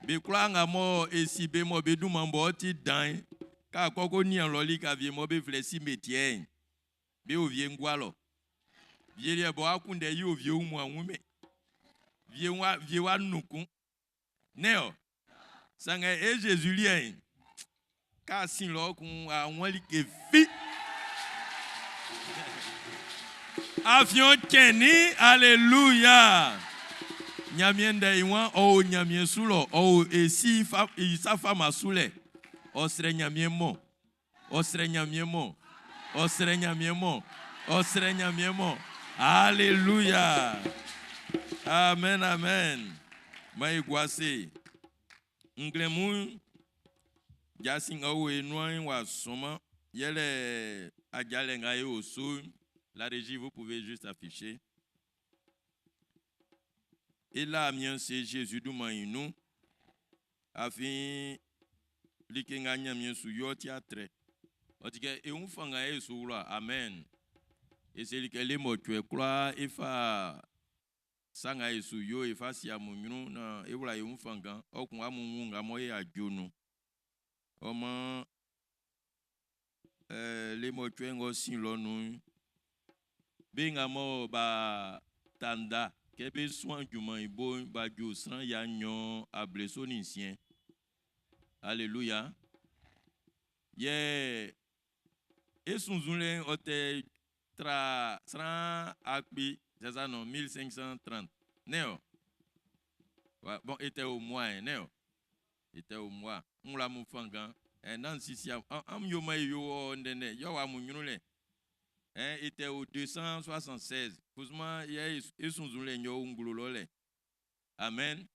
Be kwa nga mo esi be mo be du mambo ti dan. Ka koko ni en loli ka vie mo be flesi métier. Be o vie ngwalo. Vie le bo akunde yi o vie mu anwume. Vie wa vie wa nukun. Neo. Sange e Jésus lien. Ka sin lo kun awon li ke fi. Afion tieni, alléluia. Nyamien de iwan o nyamien sulo o esi fa isa fa masule. O sre nyamien mo. O sre nyamien mo. O sre nyamien mo. O sre nyamien mo. Alléluia. Amen, amen. Mai gwase. Nglemu jasin awo enouan wa soma yele ajale nga yo so. La régie, vous pouvez juste afficher. Et là, mien c'est Jésus du nous. Afin like nga nyamien su yo théâtre. Otike e un fanga e su la. Amen. Et c'est like les mots tu crois e fa sanga e su yo e fa si amunyunu na e wla e un fanga okun amu nga mo e ajonu. O ma les mots tu ngo sin lo nu. Be nga mo ba tanda ke be soin juman ibo ba jo sran ya nyon ableso ni sien. Alléluia. Ye e sunzunle ote tra sran akpi c'est ça non 1530. Néo. Ouais, bon était au mois néo. Était au mois. On la mu fangan. Eh nan sisi am yo ma yo ndene yo wa mu nyunu Hein, était au 276. Kouzma, il y sunzunle nyo nglo lole. Amen.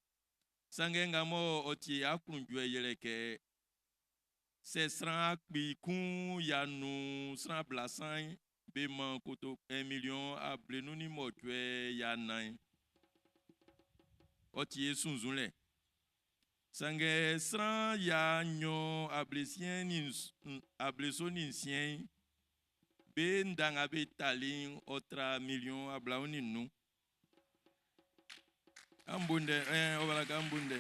Sange nga mo oti akunjwe yele ke se sran akpi kun ya nu sran blasan be man koto 1 million a blenu ni mo twe ya nan. Oti sunzunle. Sange sran ya nyo ablesien ni ableso ni sien be ndanga be talin otra million abla ni nu. Ambunde eh obala ka ambunde.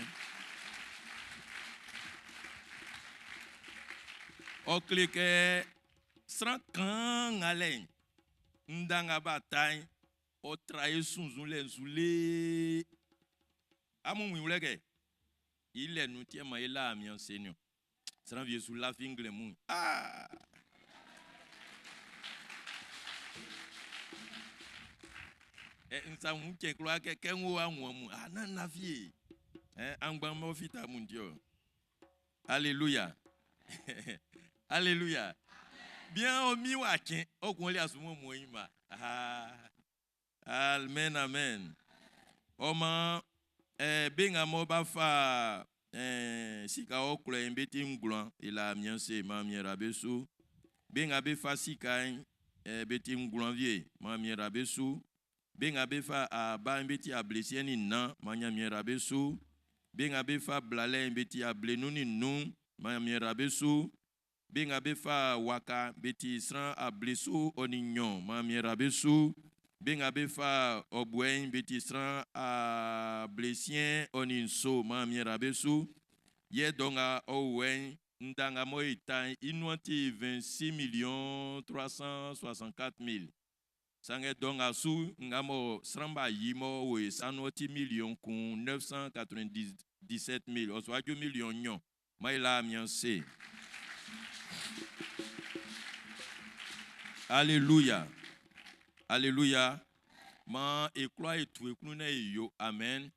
O klike sran kan ngale ndanga ba tai otra esunzun le nzule. Amu wi wleke. Il est nous tient ma ela ami enseignant. Sran vie sous la fingle mou. Ah. Eh nsa mu ke klo ke ke nwo anwo mu. Ah na na fie. Eh angba mo fita mu ndio. Alléluia. Alléluia. Bien o mi wa kin o kun le asumo mo yin ma. Ah. Amen amen. O ma eh benga mo ba fa eh sika o klo en beti nglan ila mianse ma mi rabesu. Benga be fa sika eh beti nglan vie ma mi rabesu. Benga be fa a ba beti a blessé ni nan ma nya mi rabesu. Benga be fa blale beti a blenu ni nu ma mi rabesu. Benga be fa waka beti sran a blesso onignon ma mi rabesu. Benga be fa obwen beti sran a blessien oninso ma mi rabesu. Ye donga owen ndanga mo itan inuanti 26 millions 364 mille. Sange donga su ngamo sramba yimo we sanoti million kun 997 mille. Oswajo million nyon. Maïla mianse. Alléluia. Alléluia. Ma ekwa etu ekunu na eyo. Amen.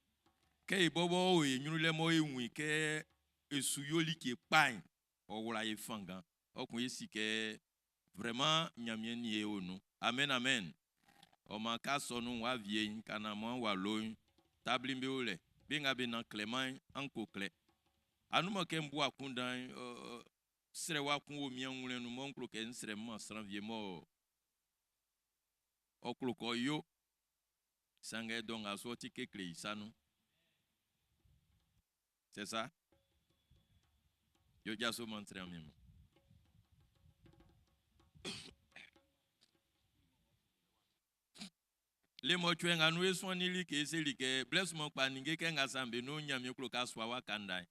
Ke ibobo we nyunu le mo enwi ke esu yoli ke pain. Owura ye fangan. Okun yesi ke vraiment nyamien ni e onu. Amen amen. O ma ka sonu wa vie kana mo wa loyin. Tabli mbe ole. Benga be nan Clément anko clé. Anu ma ke mbu akundan sere wa kun o mien nwule nu mo nklo ke nsere ma sran vie mo. Oklo ko yo. Sanngɛ dɔ nga su ɔ ti kekle i sa nun. C'est ça? Yo jaso man srɛ min. Le mɔcuɛ nga nun e suannin like e seli kɛ blɛ sunman kpa ninnge kɛ nga sa'm be nun'n Ɲanmiɛn klo kɛ a sua waka nda'n.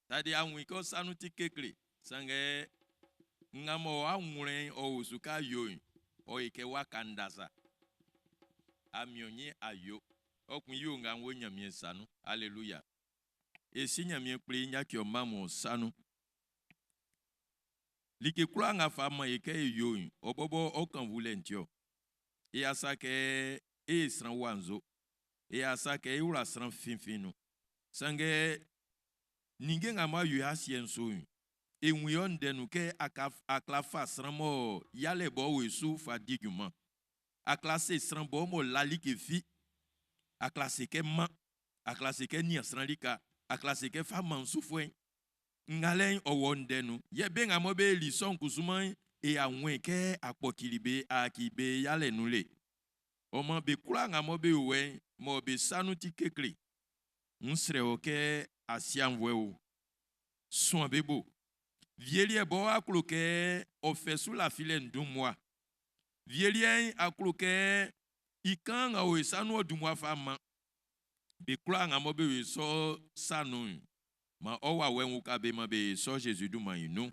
Tadi a wun i kɛ ɔ sa nun ti kekle, sanngɛ nga mɔ awlɛn'n ɔ o su kɛ a yo'n, ɔ yi kɛ waka nda sa. A mian ɔ ɲin a yo. Ɔ kun i yo nga n wo Ɲanmiɛn sa nun. Aleluya. E Si Ɲanmiɛn Kpli, n yaci ɔ mma mun ɔ sa nun. Like kwlaa nga fa man e kɛ e yo'n, ɔ bɔbɔ ɔ kannvunlɛ'n ti-ɔ. E asa kɛ e ye sran wanzo. E asa kɛ e wla sran finfin nun. Sanngɛ ninnge nga m'a yo i asiɛ'n su'n, e wun i ɔ ndɛ nun kɛ a ka a kwla fa sran mɔ yalɛ b'ɔ o e su fa di junman. A kwla se sran bɔ m'ɔ la like fi, a kwla se kɛ man, a kwla se kɛ nian sran lika, a kwla se kɛ fa man n sufuɛ'n. Ngalɛ'n ɔ wɔ ndɛ nun. Yɛ be nga mɔ be li sɔ'n kusuman'n, e a wun kɛ a kpɔcili be, a ki be yalɛ nun le. Ɔ maan be kwlaa nga mɔ be o wɛ'n, mɔ be sa nun ti kekle, n srɛ wɔ kɛ a si aunnvuɛ o, suan be bo. Wie liɛ bɔ a klo kɛ ɔ fɛ su lafilɛ'n dun mmua. Wie liɛ'n a klo kɛ i kaan nga o e sa nun'n ɔ dun mmua fa man. Be kwlaa nga mɔ be o e sɔ sa nun'n, man ɔ wawɛ'n uka be man be sɔ Zezi dunman'n i nun.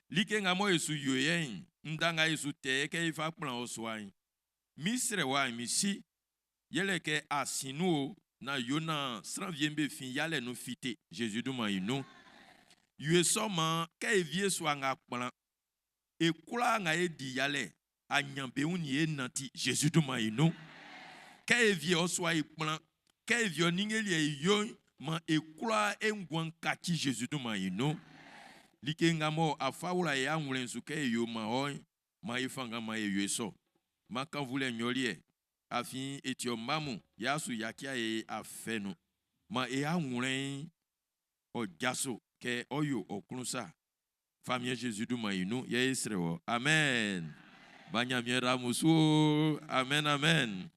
Like nga mɔ e su yo yɛ'n, nda nga e su tɛ kɛ e fa kplan ɔ sua'n, min srɛwa'n, min Si, yɛlɛ kɛ a sin nun o, nan yo naan sran wie'm be fin yalɛ nun fite Zezi dunman'n i nun. Wie sɔ man kɛ e wie sua nga kplan, e kwlaa nga e di yalɛ aɲanbeun nin e nanti Zezi dunman'n i nun. Kɛ e wie ɔ sua i kplan, kɛ e wie ɔ ninnge liɛ i yo'n, man e kwlaa e nguan'n kaci Zezi dunman'n i nun. Like nga mɔ a fa wla e awlɛn'n su kɛ e yo man ɔ'n, man e fanngan man e yo i sɔ. Man kannvulɛ nɲɔliɛ, afin e ti ɔ mma mun, yɛ a su yaci'a e afɛ nun. Man e awlɛn'n ɔ jaso kɛ ɔ yo ɔ klun sa. Famiɛn Zezi dunman i nun yɛ e srɛ wɔ. Amen. Ba Ɲanmiɛn ra amun su o. Amen, amen.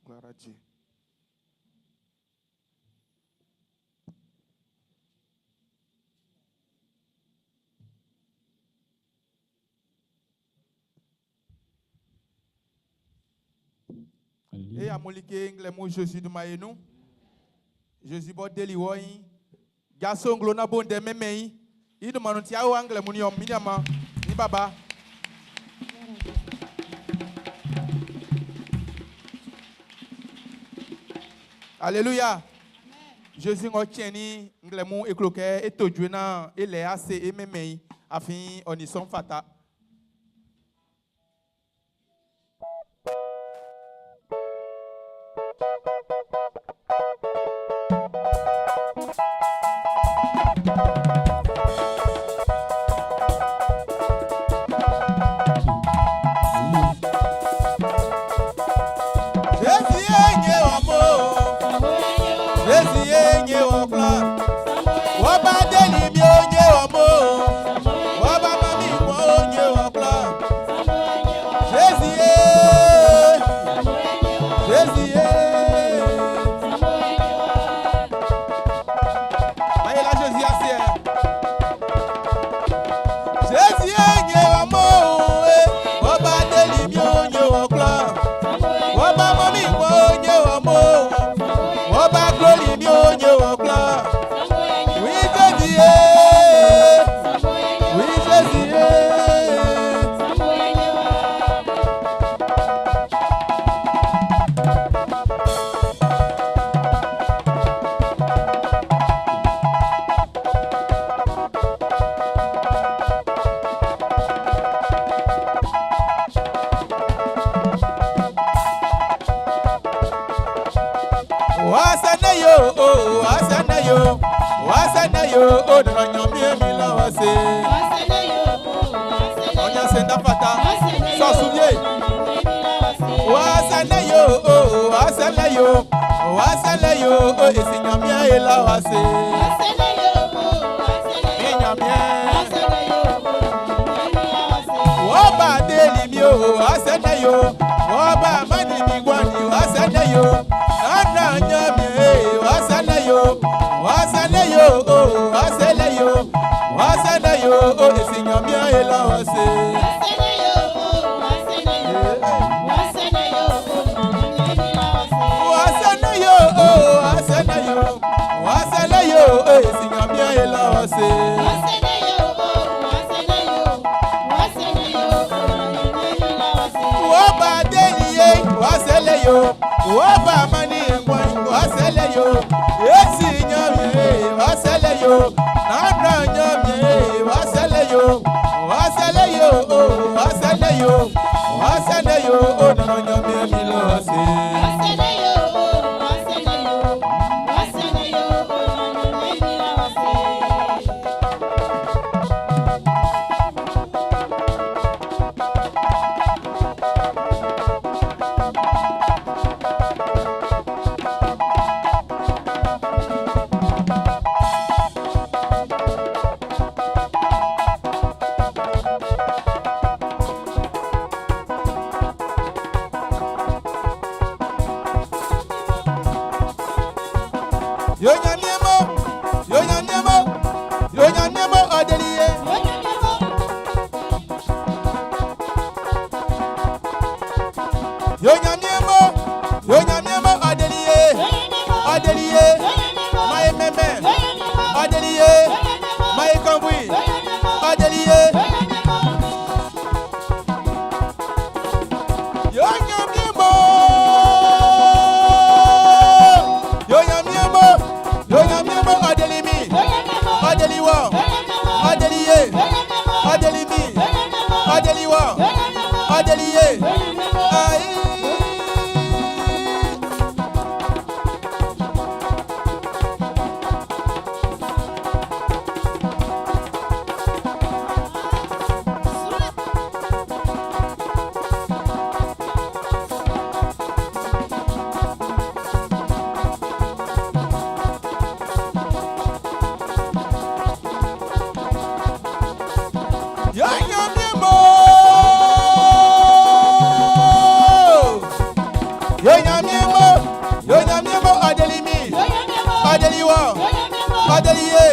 Gloire à Dieu. E amolike nglɛmun Jésus dunman ye nun. Jésus b'ɔ deli wɔ'n, jaso nglo na bo ndɛ mɛnmɛn i. I dunman nun ti aowa nglɛmun nin-ɔn, min nianman, min baba. Alléluia. Jésus ng'ɔ cɛnnin nglɛmun e klo kɛ e to jue naan e lɛ ase e mɛnmɛn i, afin ɔ nin sɔ'n fata. Jésus ye nye wɔ mo, Jésus ye nye wɔ kplɔ. Wọ́n bá délì mi ó nye wɔ mo, wọ́n bá mọ mi wọ́n ó nye wɔ kplɔ. Jésus ye, Jésus ye. Maye la Jésus ase ɛ. Jésus ye nye wɔ mo, wọ́n bá délì mi ó nye wɔ kplɔ. Wọ́n bá mọ mi wọ́n ó nye wɔ mo, wọ́n bá glori mi ó nye wɔ kplɔ. Oui Jésus ye, oui Jésus ye. Wasana yo, oh, wasana yo, wasana yo, oh, nana nyamie mi la wase. Sendafata, Sɔsuvie. Wasale yo, wasale yo, wasale yo, esi nyamia ela wase. Mi nyamia. Wọ́n délì mi o, wasale yo, wọ́n bá mani mi gwani, wasale yo. Nana nyamia, wasale yo, wasale yo, wasale yo, wasale yo, esi nyamia ela wase. Wasale yo, wasale yo, wasale yo, esi nyamia ela wase. Wọ́n bá délì yé, wasale yo, wọ́n bá mani gwani, wasale yo. Esi nyamia, wasale yo, nana nyamia, wasale yo, wasale yo, wasale yo, wasale yo, nana nyamia mi la wase. Yo nyamiemo, yo nyamiemo, yo nyamiemo odeliye. Yo nyamiemo, yo nyamiemo odeliye, odeliye, maye meme, odeliye, maye kambui, odeliye. Yo nyamiemo, yo nyamiemo, yo nyamiemo odelimi, odeliwo, odeliye, odelimi, odeliwo, odeliye. Ayi. Yo nyamiemo. Yo nyamiemo, yo nyamiemo odelimi, odeliwo, odeliye,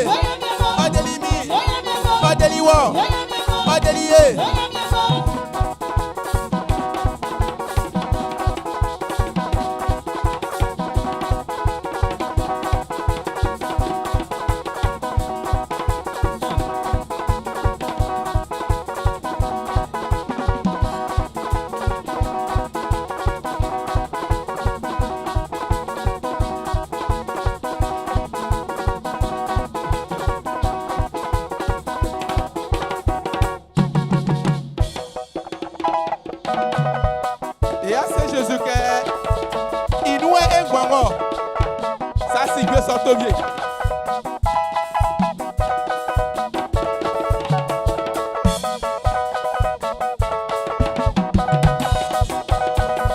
odelimi, odeliwo, odeliye. Et à c'est Jésus que il nous est un guango. Ça c'est Dieu sorte vieux.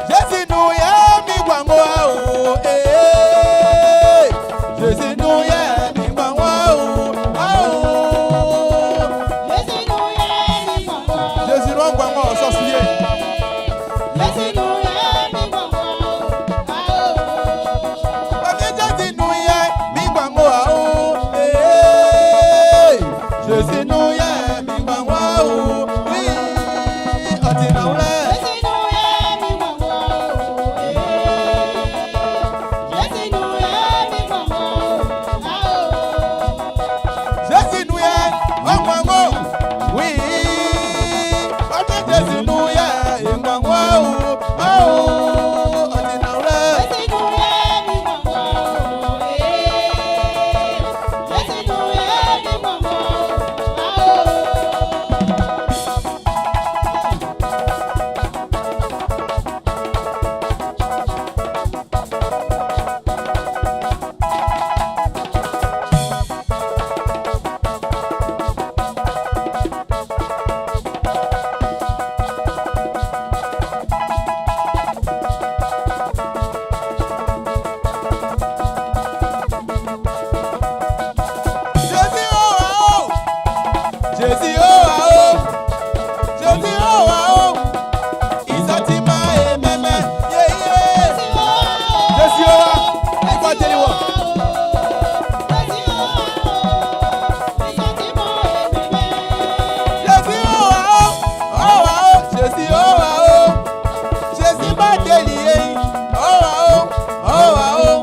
Jésus nous est mi guango oh eh. Jésus nous est mi guango oh oh. Jésus nous guango sort soulier. Jésus nous est mi guango oh eh. Jésus nous est mi guango oh oui. Oti na wle. Jésus nous est guango oui. Oti Jésus nous est guango oh oh. Oti na wle. Jésus oh wa oh, Jésus m'a délié, oh wa oh, oh wa oh.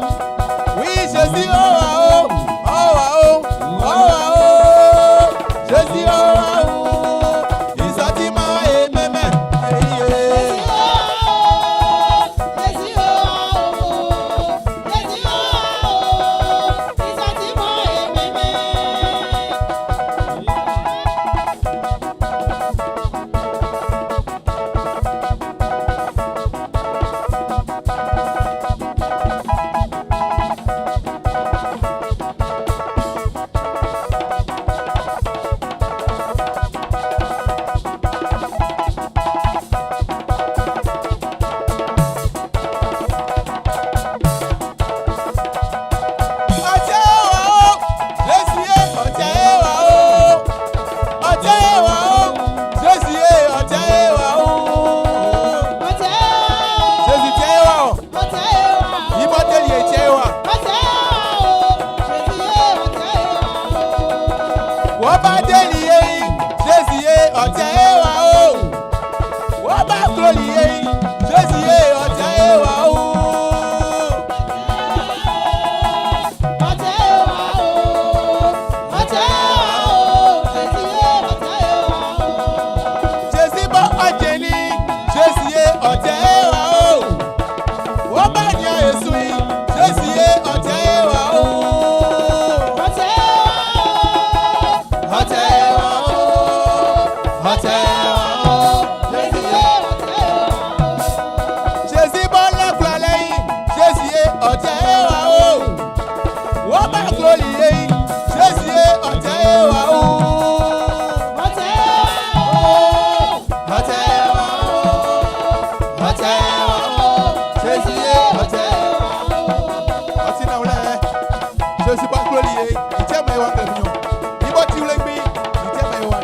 Oui, Jésus oh wa oh, oh wa oh, oh wa oh. Jésus oh wa oh, il sortit ma et mémé, eh, eh. Ọjẹ́ wa o, Jésù yé ọjẹ́ wa o. Ọjẹ́ wa o, Jésù yé ọjẹ́ wa o. Jésù jẹ́ wa o, ìbọn tẹ̀lé jẹ́ wa. Wọ́n bá délì yé, Jésù yé ọjẹ́ wa o. Wọ́n bá kúròlì yé, Jésù yé ọjẹ́ wa o. Jésù bọ́ ọjẹ́ ní, Jésù yé ọjẹ́ wa o. Wọ́n bá yan èso yìí, Jésù yé ọjẹ́ wa o. Ọjẹ́ wa o, ọjẹ́ wa o, Jésù yé. Jésù bọ́ lẹ́kùn lẹ́yìn, Jésù yé ọjẹ́ wa o. Wọ́n bá kúròlì yé, Jésù yé ọjẹ́ wa o. Ọjẹ́ wa o, ọjẹ́ wa o, Jésù yé ọjẹ́ wa o. Ọtí náà wọlé, Jésù bá kúròlì yé, ìjẹ́ mọ̀ ẹ́ wá kẹlẹ́ fún yàn. Ìbọn tí wọlé gbé, ìjẹ́ mọ̀ ẹ́ wá.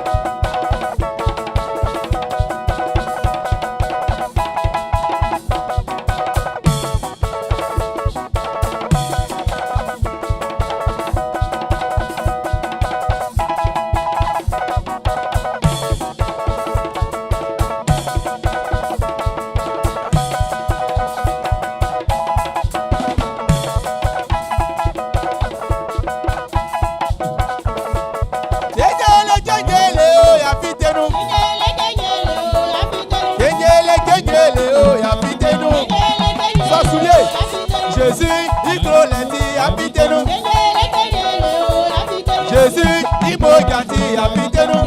Jẹjẹrẹ jẹjẹrẹ o yà fi tẹnu. Jẹjẹrẹ jẹjẹrẹ o yà fi tẹnu. Sọ̀sùlẹ̀ Jésù ìgbò lẹ́tì yà fi tẹnu. Jésù ìmọ̀jà ti yà fi tẹnu.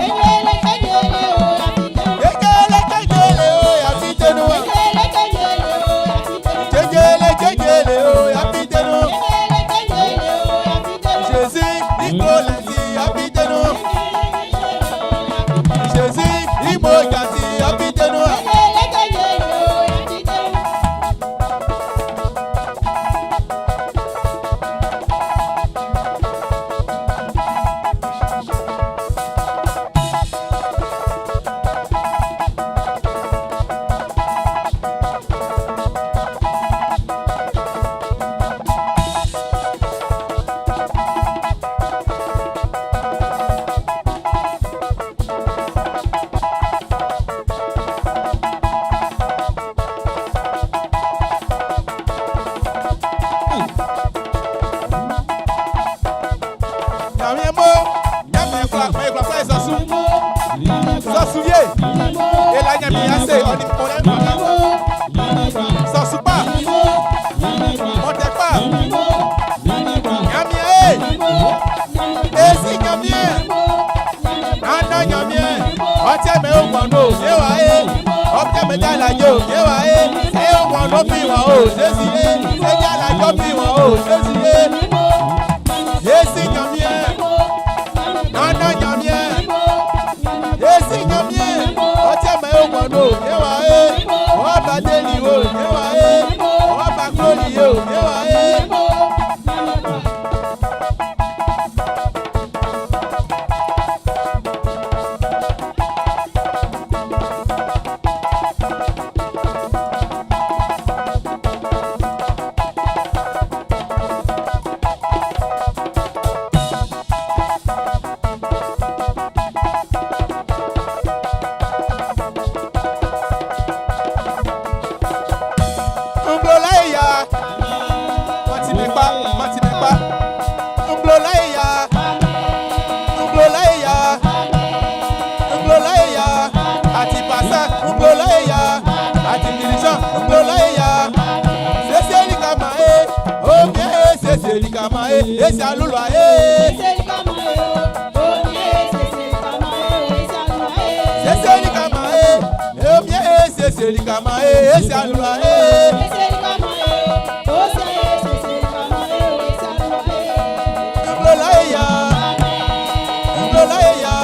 Jẹjẹrẹ jẹjẹrẹ o yà fi tẹnu. Jẹjẹrẹ jẹjẹrẹ o yà fi tẹnu. Jésù ìgbò lẹ́tì yà fi tẹnu. Jésù ìmọ̀jà ti yà fi tẹnu. Nyàmé mo, nyàmé kura, mɛ kura fún ẹ sọsú. Sọsú yé, ela nyàmé yà sè ọdí ọdẹ ọdẹ. Sọsú pa, ọdẹ pa, nyàmé yé, esi nyàmé yé, nana nyàmé yé, ọtí mɛ o gbɔn no, yé wa yé, ọtí mɛ dá la yé o, yé wa yé, ẹ o gbɔn no fi wọn o, Jésù yé, ẹ dá la yọ fi wọn o, Jésù yé, esi nyàmé yé. Nana nyamie, esi nyamie, ọtí mẹ o gbọdọ yewa ye, ọba deli o yewa ye, ọba glori o yewa ye. Seseli kama e, esi alua e. Nglola e ya, nglola e ya,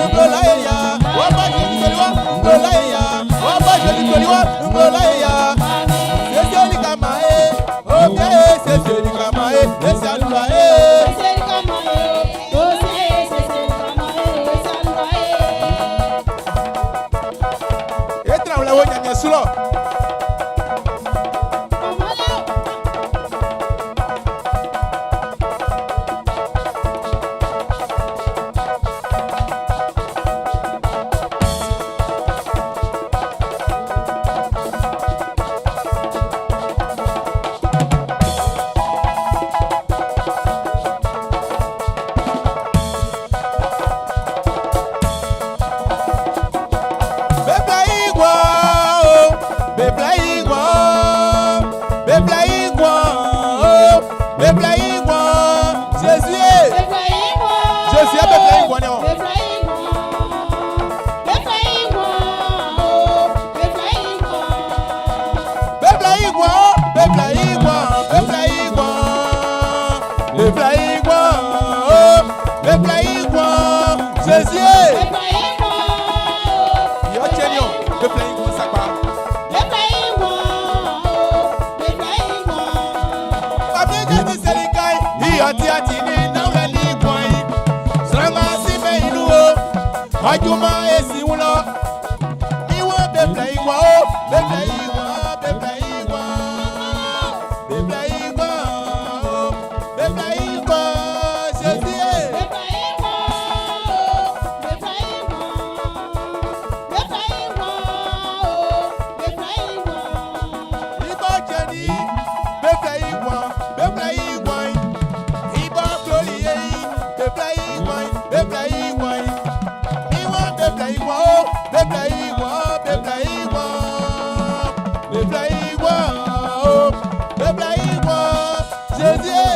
nglola e ya. Wọ́n bá ṣe ní pẹ̀lú wa, nglola e ya. Wọ́n bá ṣe ní pẹ̀lú wa, nglola e ya. Seseli kama e, omi e, seseli kama e, esi alua e. Etra wòle wo nyanya sulɔ. Bebla igwa o, bebla igwa o, bebla igwa o, bebla igwa. Jésus ye, Jésus ye bebla igwa ni o. Bebla igwa o, bebla igwa, bebla igwa, bebla igwa o, bebla igwa. Jésus ye, yɔ tse ni o, bebla igwa sakpa. Fabien Jésus selikai, iyọ̀ tí a ti ní náwó ní ìgbọ̀n yìí. Sọ̀rọ̀mà sí mẹ́ inú o, ọjọ́mọ́ èsì ń lọ. Ìwọ̀n bẹ̀bẹ̀ ìwọ̀n o, bẹ̀bẹ̀ ìwọ̀n, bẹ̀bẹ̀ ìwọ̀n, bẹ̀bẹ̀ ìwọ̀n o, bẹ̀bẹ̀ ìwọ̀n Jésus yé. Ibọ̀ jẹ́ ní bẹ̀bẹ̀ ìwọ̀n, bẹ̀bẹ̀ ìwọ̀n. Ibọ̀ kúrò yé bẹ̀bẹ̀ ìwọ̀n, bẹ̀bẹ̀ ìwọ̀n. Ìwọ̀n bẹ̀bẹ̀ ìwọ̀n o, bẹ̀bẹ̀ ìwọ̀n, bẹ̀bẹ̀ ìwọ̀n. Bẹ̀bẹ̀ ìwọ̀n o, bẹ̀bẹ̀ ìwọ̀n. Jésus yé.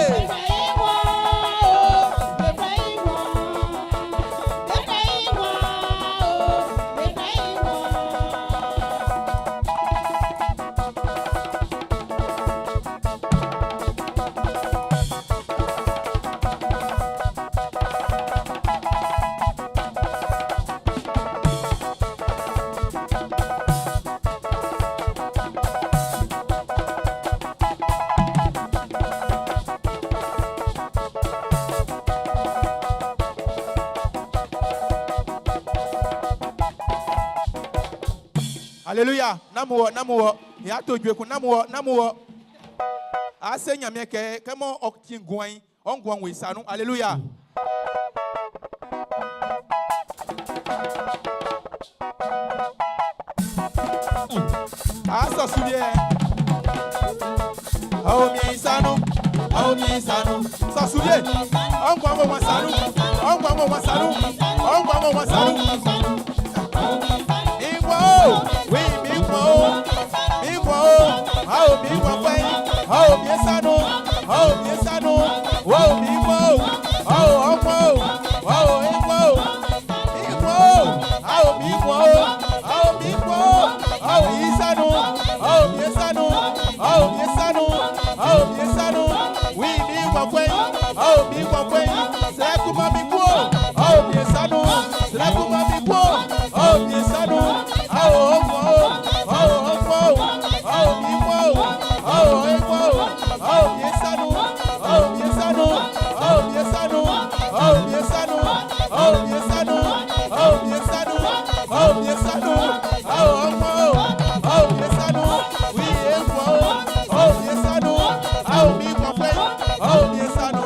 Alléluia. Namuwo, namuwo. Ya to dwe kun namuwo, namuwo. Ase nyame ke ke mo okti ngwan, ongwan we sanu. Alléluia. Aso souvient. Awo mi sanu. Awo mi sanu. So souvient. Ongwan wo sanu. Ongwan wo sanu. Ongwan wo sanu. Ìwọ o, wí mi wọ o, mi wọ o, a ò mi wọ pẹ́, a ò mi sánú, a ò mi sánú, wọ́n ò mi wọ o, a ò ọmọ o, a ò ìwọ o, ìwọ o, a ò mi wọ o, a ò mi wọ o, a ò yí sánú, a ò mi sánú, a ò mi sánú, a ò mi sánú, wí mi wọ pẹ́, a ò mi wọ pẹ́, sẹ́kù mọ́ mi kú o, a ò mi sánú, sẹ́kù mọ́ mi kú o, a ò mi sánú, a ò ọmọ o, a ò ọmọ o, a ò mi wọ o, a ò ìwọ o, a ò mi sánú, a ò mi sánú, a ò mi sánú, a ò mi sánú, a ò mi sánú, a ò mi sánú, a ò mi sánú, a ò ọmọ o, a ò mi sánú, wí èèwọ̀ o, a ò mi sánú, a ò mi wọ̀ pẹ́, a ò mi sánú.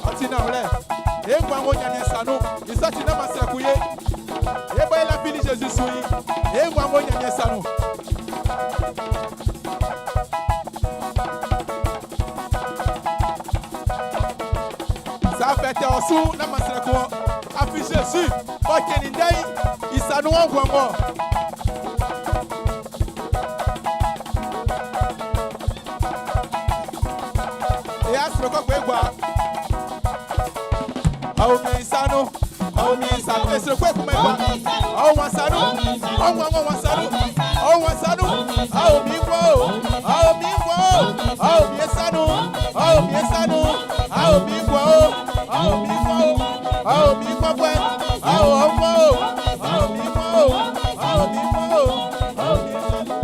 Ọtí náà wọlé, èèwọ̀ àwọn onyàmì sánú, ìsọtí náà máa sẹ̀kú yé, èèwọ̀ yẹn láfi ní Jésù sùn yìí, èèwọ̀ àwọn onyàmì sánú. Sáfẹ̀tẹ̀ ọ̀sùn náà máa sẹ̀kú wọn, àfi Jésù, ọ̀kẹ́ni dẹ́yìn, ìsànú wọn wọ̀ wọ̀. Èyí á sọ̀rọ̀ kọ́kọ́ ẹ̀gbà. Àwọn mi sánú, Ɔ mi sa nun, e srɛ kwe kuma e wa. Ɔ wa sa nun, ɔ wa wa wa sa nun, ɔ wa sa nun, ɔ mi gbɔ o, ɔ mi gbɔ o, ɔ mi sa nun, ɔ mi sa nun, ɔ mi gbɔ o, ɔ mi gbɔ o, ɔ mi gbɔ gbɛ, ɔ ɔ gbɔ o, ɔ mi gbɔ o, ɔ mi gbɔ o, ɔ mi sa nun.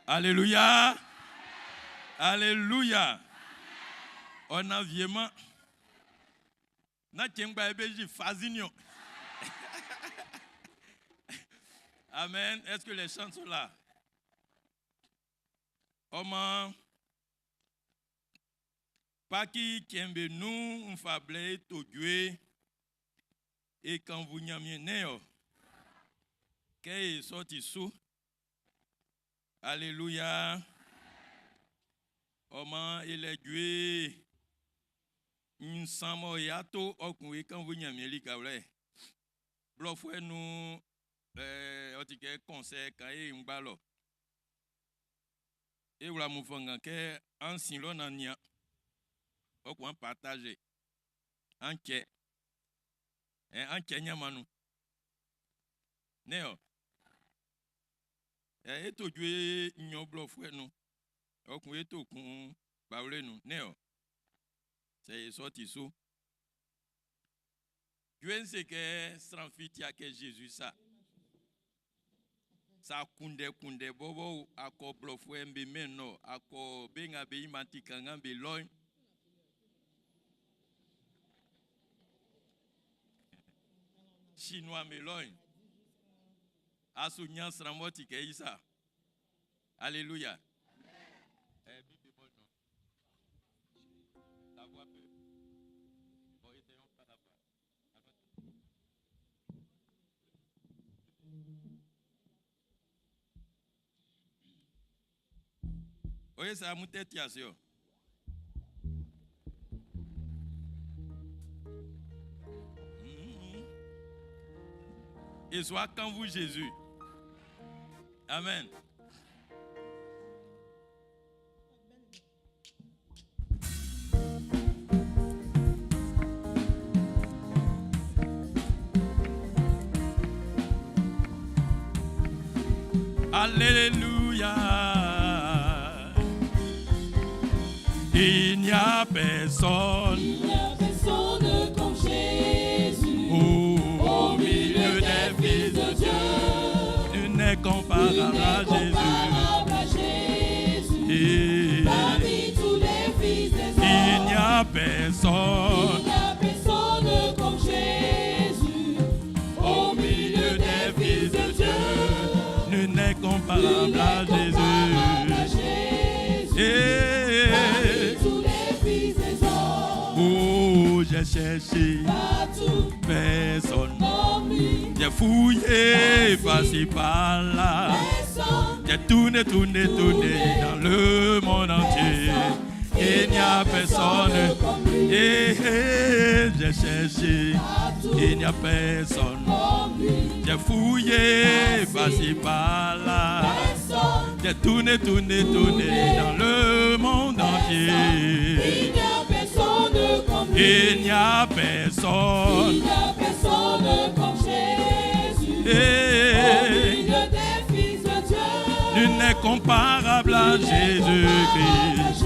Alléluia. Alléluia. On a viement. Na tchengba ebeji fazinio. Amen. Est-ce que les chants sont là? Oma Paki tchembe nous mfable to Dieu et quand vous nyamien né qu'est sorti sous. Alléluia. Oma il est Dieu. Nsamo yato okun quand vous nyamien li kawle. Blofwe nous otike conseil kaye ngbalo. E wla mu fanga ke an sin lo na nia. Okun partager. An che. An che nyamanu. Neo. Eto dwe nyo blofwe nu. Okun eto kun bawle nu. Neo. C'est sorti sous. Dieu sait que sran fitia que Jésus ça. Sa kunde kunde bobo akọ blofwe mbe meno akọ benga be imanti kanga be loin. Chinois me loin. Asu nyan sran moti ke isa. Alléluia. Mi bémol, non. La voix peut. Bon, éteignons pas la voix. Oye, ça a monté tiasio. Et soit quand vous Jésus. Amen. Alléluia. Il n'y a personne. Il n'y a personne comme Jésus. Oh, au milieu des fils de Dieu. Nul n'est comparable à Jésus. Comparable à Jésus. Et Parmi tous les fils des hommes. il n'y a personne. Il n'y a personne comme Jésus. Au milieu des fils de Dieu. Nul n'est comparable à Jésus. Comparable à Jésus. Et Parmi tous les fils des hommes. oh, j'ai cherché Partout personne. comme lui. J'ai fouillé par-ci par-là. Personne. J'ai tourné, tourné, tourné dans le monde entier. Il n'y a personne. Et, et, j'ai cherché, il n'y a personne. J'ai fouillé par-ci par-là. J'ai tourné, tourné, tourné dans le monde entier. Il n'y a personne comme lui. Il n'y a personne. Il n'y a personne comme Jésus. Et Au milieu des fils de Dieu. Nul n'est comparable à Jésus-Christ.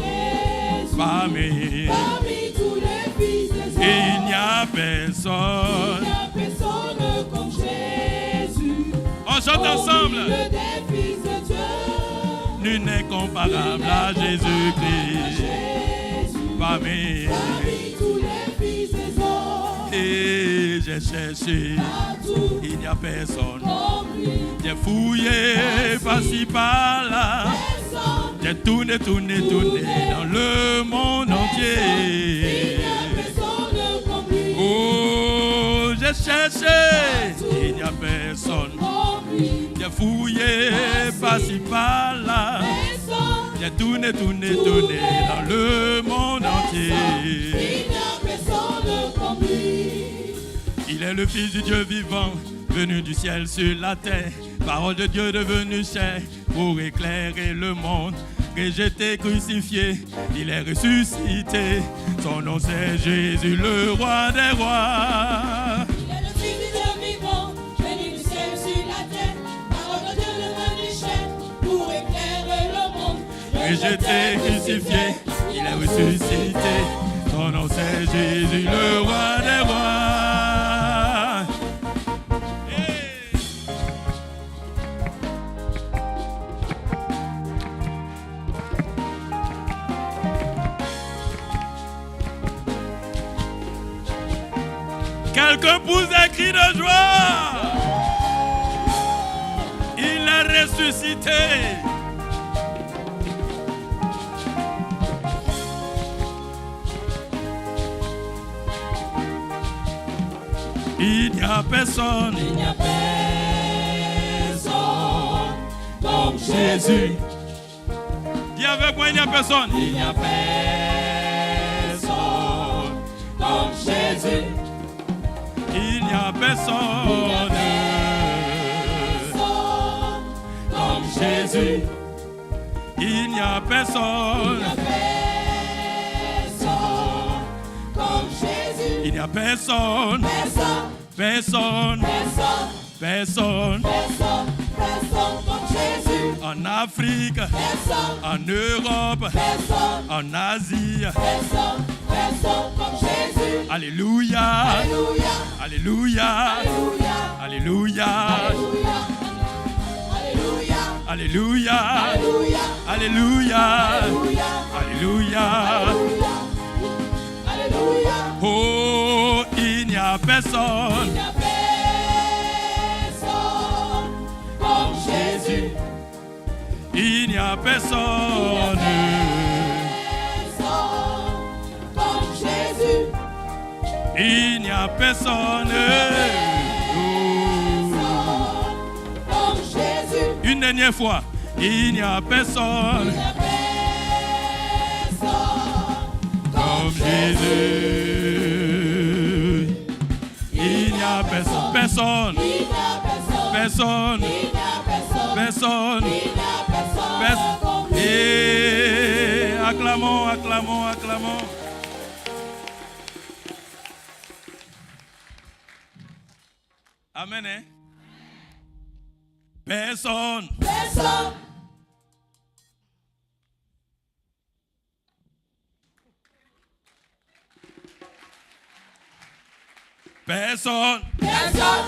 Parmi, Parmi tous les fils des hommes, il n'y a personne. il n'y a personne comme Jésus. On chante Au ensemble. milieu des fils de Dieu, Nul n'est comparable à Jésus-Christ. Jésus. Parmi, Parmi tous les fils des hommes, et j'ai cherché, partout il n'y a personne. comme lui, J'ai fouillé par-ci par-là. personne. J'ai tourné, tourné, tourné dans le monde Il entier. n'y a personne comme lui, Oh, j'ai cherché, il n'y a personne. comme lui, J'ai fouillé par-ci par-là. personne. J'ai tourné, tourné, tourné dans le monde entier. Il n'y a personne comme lui. Il est le Fils du Dieu vivant, venu du ciel sur la terre. Parole de Dieu devenue chair pour éclairer le monde. Rejeté, crucifié, il est ressuscité. Son nom c'est Jésus, le roi des rois. Il est le Fils du Dieu vivant, venu du ciel sur la terre. Parole de Dieu devenue chair pour éclairer le monde. Rejeté, crucifié, il est ressuscité. Son nom c'est Jésus, le roi des rois. Hey! Quelqu'un pousse un cri de joie. Il est ressuscité. Il n'y a personne. Il n'y a personne comme Jésus. Dis avec moi, il n'y a personne. Il n'y a personne comme Jésus. Il n'y a personne. Personne comme Jésus. Il n'y a personne. Personne comme Jésus. Il n'y a personne. Personne, Personne. personne, Personne. personne, personne comme Jésus. En Afrique, Personne, en Europe, personne, en Asie. personne, personne comme Jésus. Alléluia. Alléluia, Alléluia. Alléluia, Alléluia. Alléluia, Alléluia, Alléluia. Alléluia, Alléluia. Alléluia, Alléluia. Alléluia. Oh, il n'y a personne. Il n'y a personne comme Jésus. Il n'y a personne. Personne comme Jésus. Il n'y a personne. Oh. Personne comme Jésus. Une dernière fois. Il n'y a personne Il n'y a personne comme Jésus. Il n'y a personne. Personne. Il n'y a personne. Personne. Il n'y a personne. Personne. Il n'y a personne Personne. comme lui. Et acclamons, acclamons, acclamons. Amen. Hein? Personne. Personne. Personne. Personne.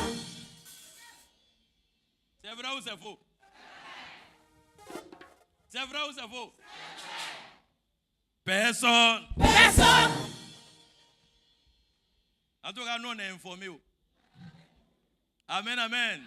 C'est vrai ou c'est faux? C'est vrai ou c'est faux? Personne. Personne. En tout cas, nous, on est informés. oh. Amen, amen.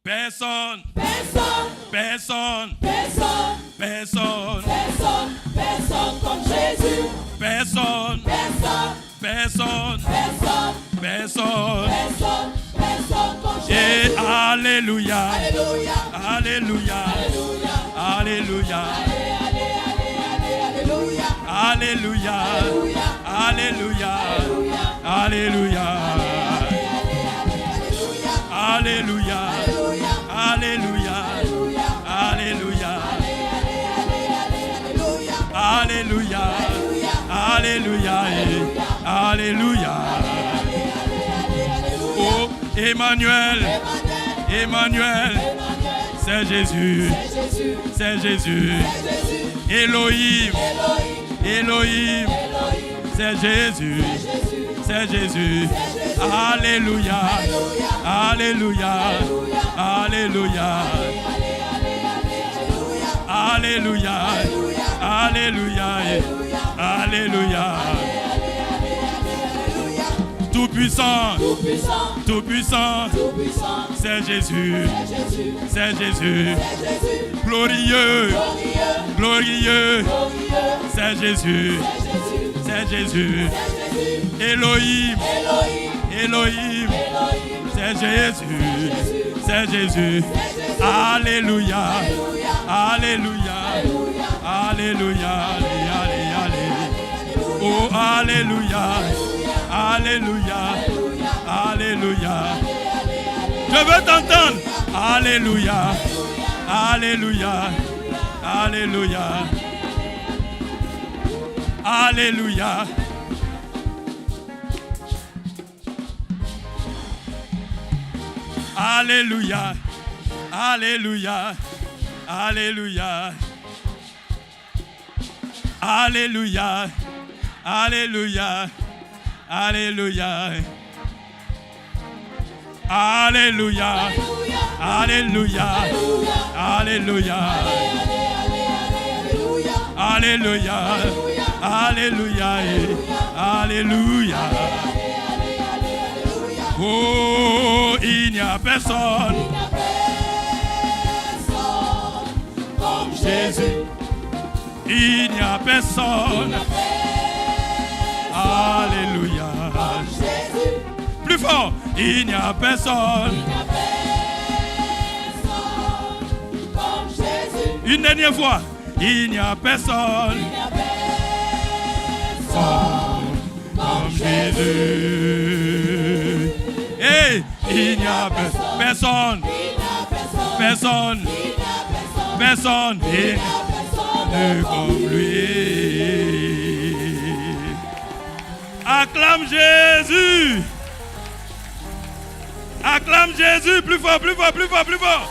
Personne. Personne. Personne. Personne. Personne. Personne. Personne comme Jésus. Personne. Personne. Personne. Personne. Personne. Personne. Personne comme Et Jésus. Alléluia. Alléluia. Alléluia. Alléluia. Alléluia. Allez, allez, allez, allez, Alléluia. Alléluia. Alléluia. Alléluia. Alléluia. Allez, allez, allez, Alléluia. Alléluia. Alléluia. Alléluia. Alléluia. Alléluia. Allez, allez, allez, allez, Alléluia. Alléluia. Alléluia. Alléluia. Alléluia. Allez, allez, allez, Alléluia. Oh, Emmanuel. Emmanuel. Emmanuel. Emmanuel. C'est Jésus. C'est Jésus. Elohim. Elohim. C'est Jésus. C'est Jésus. Alléluia. Alléluia. Alléluia. Alléluia. Alléluia. Alléluia. Tout puissant. Tout puissant. C'est Jésus. C'est Jésus. Glorieux. Glorieux. C'est Jésus. C'est Jésus. Elohim. Elohim. C'est Jésus. C'est Jésus. Alléluia. Alléluia. Alléluia. Allez, allez, allez. Oh, Alléluia. Alléluia. Alléluia. Je veux t'entendre. Alléluia. Alléluia. Alléluia. Alléluia. Alléluia. Alléluia. Alléluia. Alléluia. Alléluia. Alléluia. Alléluia. Alléluia. Alléluia. Alléluia. Alléluia. Alléluia. Oh, il n'y a personne. Comme Jésus. Il n'y a personne. Alléluia. Plus fort. Il n'y a personne. Comme Jésus. Une dernière fois. Il n'y a personne. Il n'y a personne. Comme Jésus. Hey, il n'y a personne. Personne. Personne. Il n'y a personne comme lui. Acclame Jésus. Acclame Jésus plus fort, plus fort, plus fort, plus fort.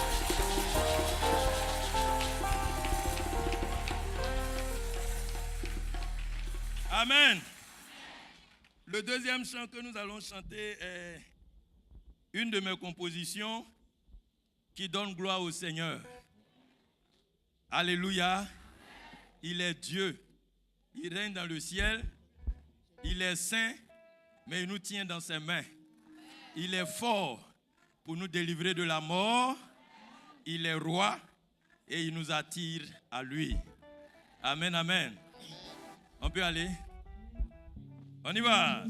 Amen. Le deuxième chant que nous allons chanter est une de mes compositions qui donne gloire au Seigneur. Alléluia. Il est Dieu. Il règne dans le ciel. Il est saint, mais il nous tient dans ses mains. Il est fort pour nous délivrer de la mort. Il est roi et il nous attire à lui. Amen, amen. On peut aller? On y va.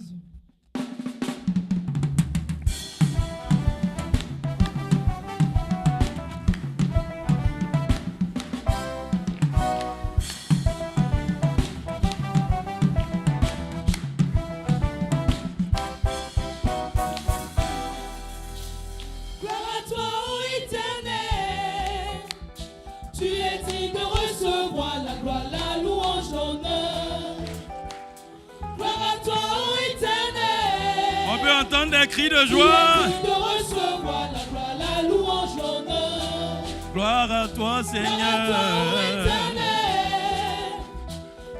Gloire à toi, ô Éternel. Tu es digne de recevoir la gloire, la louange, l'honneur. Gloire à toi, ô Éternel. On peut entendre des cris de Tu joie. es digne de recevoir la gloire, la louange, l'honneur. Gloire à toi, Gloire à toi, ô Seigneur. Éternel.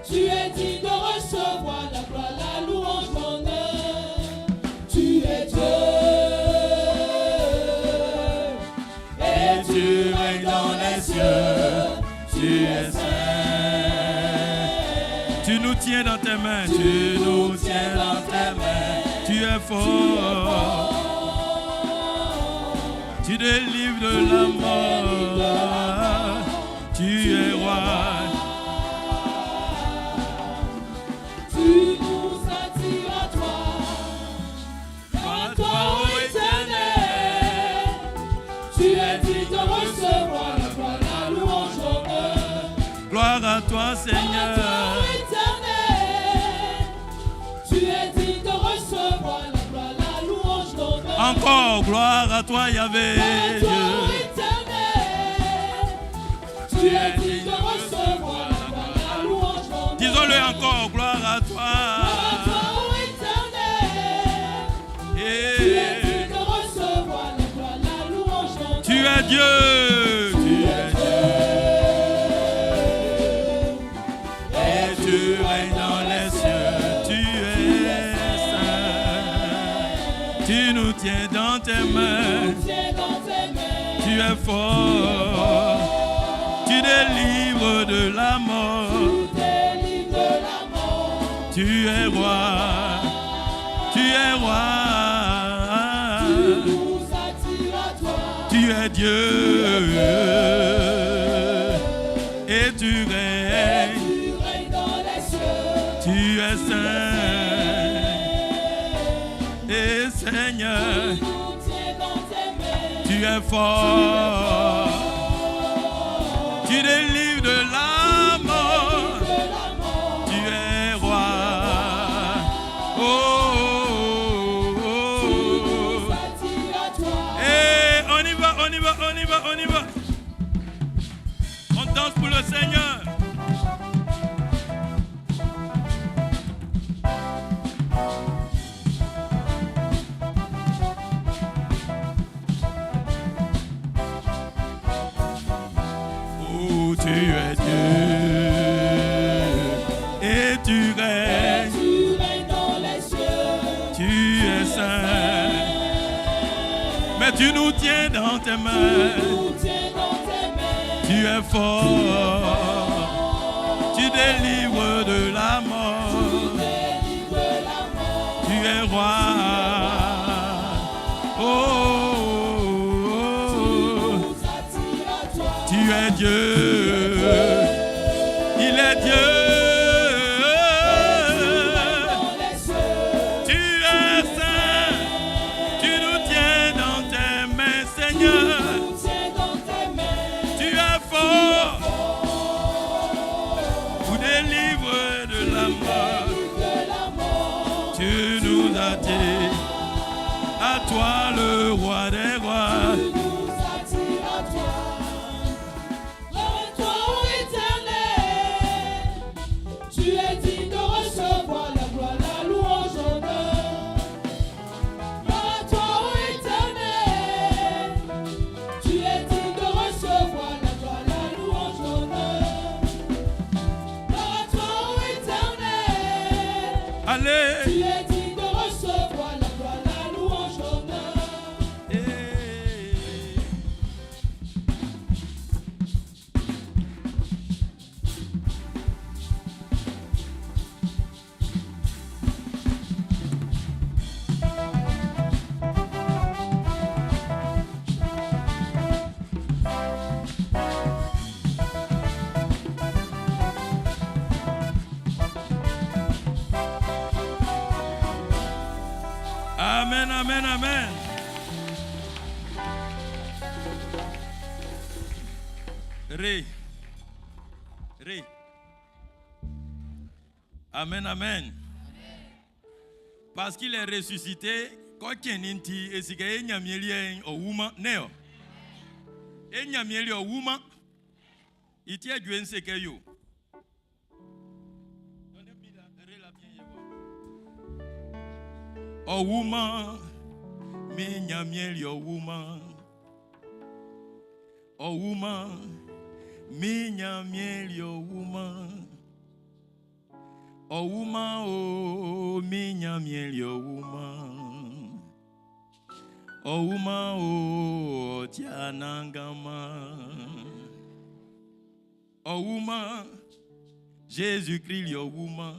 Tu es digne de recevoir la gloire, la louange, l'honneur. Tu es Dieu. Et tu règnes dans les cieux. Tu es saint. Tu nous tiens dans tes mains. Tu nous tiens dans tes mains. Tu es fort. Tu délivres de la mort. Tu es roi. Tu nous attires à toi. Gloire à toi, ô Éternel. Tu es digne de recevoir la gloire, la louange, l'honneur. Gloire à toi, Gloire à toi, Seigneur. ô Éternel. Tu es digne de recevoir la gloire, la louange, l'honneur. Encore gloire à toi, Yahvé. Gloire à toi, ô Dieu. Éternel. Tu es digne de recevoir la gloire, la louange, l'honneur. Disons-le encore, gloire à toi. Gloire à toi, ô Éternel. Tu es Et digne de recevoir la gloire, la louange, l'honneur. tu es Dieu. tiens dans tes mains. Tiens dans tes mains. Tu es fort. Tu délivres de la mort. Tu délivres de la mort. Tu es roi. Tu es roi. Tu nous attires à toi. Tu es Dieu. Et tu Et règnes. tu règnes dans les cieux. Tu es saint. Et Seigneur, Tu nous tiens dans tes mains. tu es fort. Tu délivres de la mort. De la mort. Tu es roi. Oh, oh, oh, Tu oh. nous attires à toi. Et on y va, on y va, on y va, on y va. On danse pour le Seigneur. Oh, tu es Dieu et tu Et règnes, tu règnes dans les cieux. tu es saint. Mais tu nous tiens dans tes Tu mains, nous tiens dans tes mains. tu es fort, tu délivres de la mort, Tu délivres de la mort. tu es roi. Oh, oh, Tu oh, oh. nous attires à toi. Tu es Dieu. Il est Dieu. Dans les cieux. Tu es saint. Tu nous tiens dans tes mains, Tu Seigneur. nous tiens dans tes mains. Tu es fort. Pour délivrer de la mort. Délivre de la mort. Tu nous attires. À toi, le roi des rois. Tu nous attires à toi. Toi, ô Éternel, tu es digne de recevoir la gloire, la louange, l'honneur. Gloire à toi, ô Éternel, tu es digne de recevoir la gloire, la louange, l'honneur. Gloire à toi, ô Éternel, Allez. tu es digne de recevoir la gloire, la louange, l'honneur. Eh. Amen, amen, amen. Ré. Ré. Amen, amen. Parce qu'il est ressuscité, quand il est esika enyamieli owuma neo. Enyamieli owuma. Iti edwe nseke yo. Owuma mi nyamieli owuma. Owuma mi nyamieli owuma. Owuma o mi nyamieli owuma. Owuma o tianangama. Owuma Jésus-Christ owuma.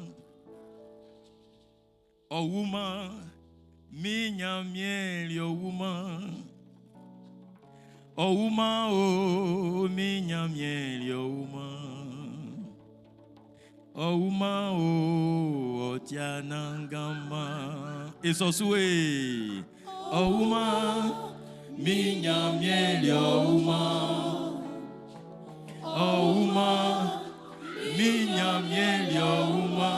Owuma mi nyamieli owuma. Owuma o mi nyamieli owuma. Owuma o otianangama. Esosue. Owuma mi nyamieli owuma. Owuma mi nyamieli owuma.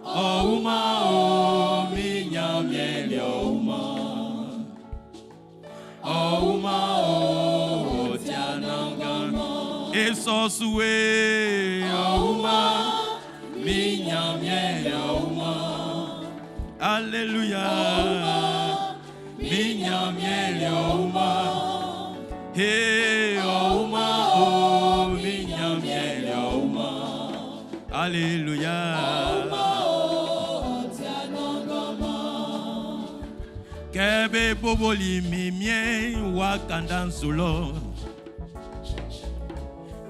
Owuma o mi nyamieli owuma. Owuma o otianangama. Esosue. Owuma mi nyamieli owuma. Alléluia. Mi nyamieli owuma. Hey, owuma o mi nyamieli owuma. Alléluia. Be boboli min Miɛn'n waka nda'n su lɔ.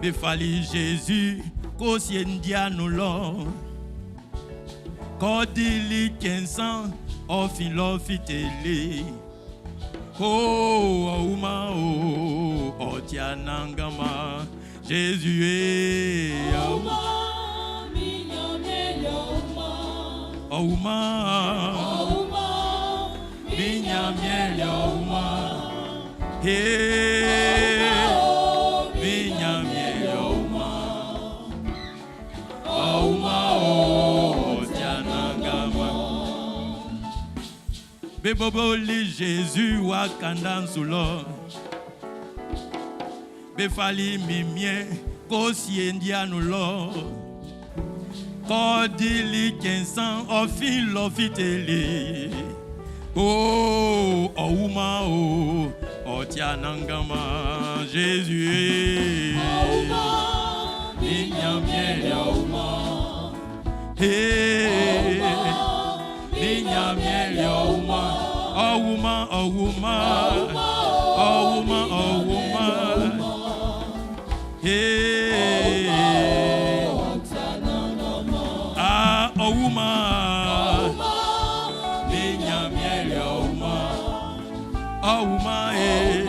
Be fali Zezi ko sie ndia nun lɔ. K'ɔ dili cɛn nsan'n, ɔ fin lɔ fiteli. O, ɔ wuman o, ɔ ti Anannganman. Zezi e, ɔ wuman, min Ɲanmiɛn ɔ wuman. Ɔ wuman, ɔ wuman, min Ɲanmiɛn ɔ wuman. Ee, min Ɲanmiɛn ɔ wuman. Ɔ wuman o, ɔ ti Anannganman. Be boboli Zezi waka nda'n su lɔ. Be fali min Miɛn'n ko sie ndia nun lɔ. K'ɔ dili cɛn nsan'n, ɔ fin lɔ fiteli. O, ɔ wuman o, ɔ ti Anannganman Zezi e. Ɔ wuman, min Ɲanmiɛn ɔ wuman. Ee, min Ɲanmiɛn ɔ wuman. Ɔ wuman, ɔ wuman. Ɔ wuman, ɔ wuman. Ee, ah, ɔ wuman. Min Ɲanmiɛn ɔ wuman. Ɔ wuman, ee.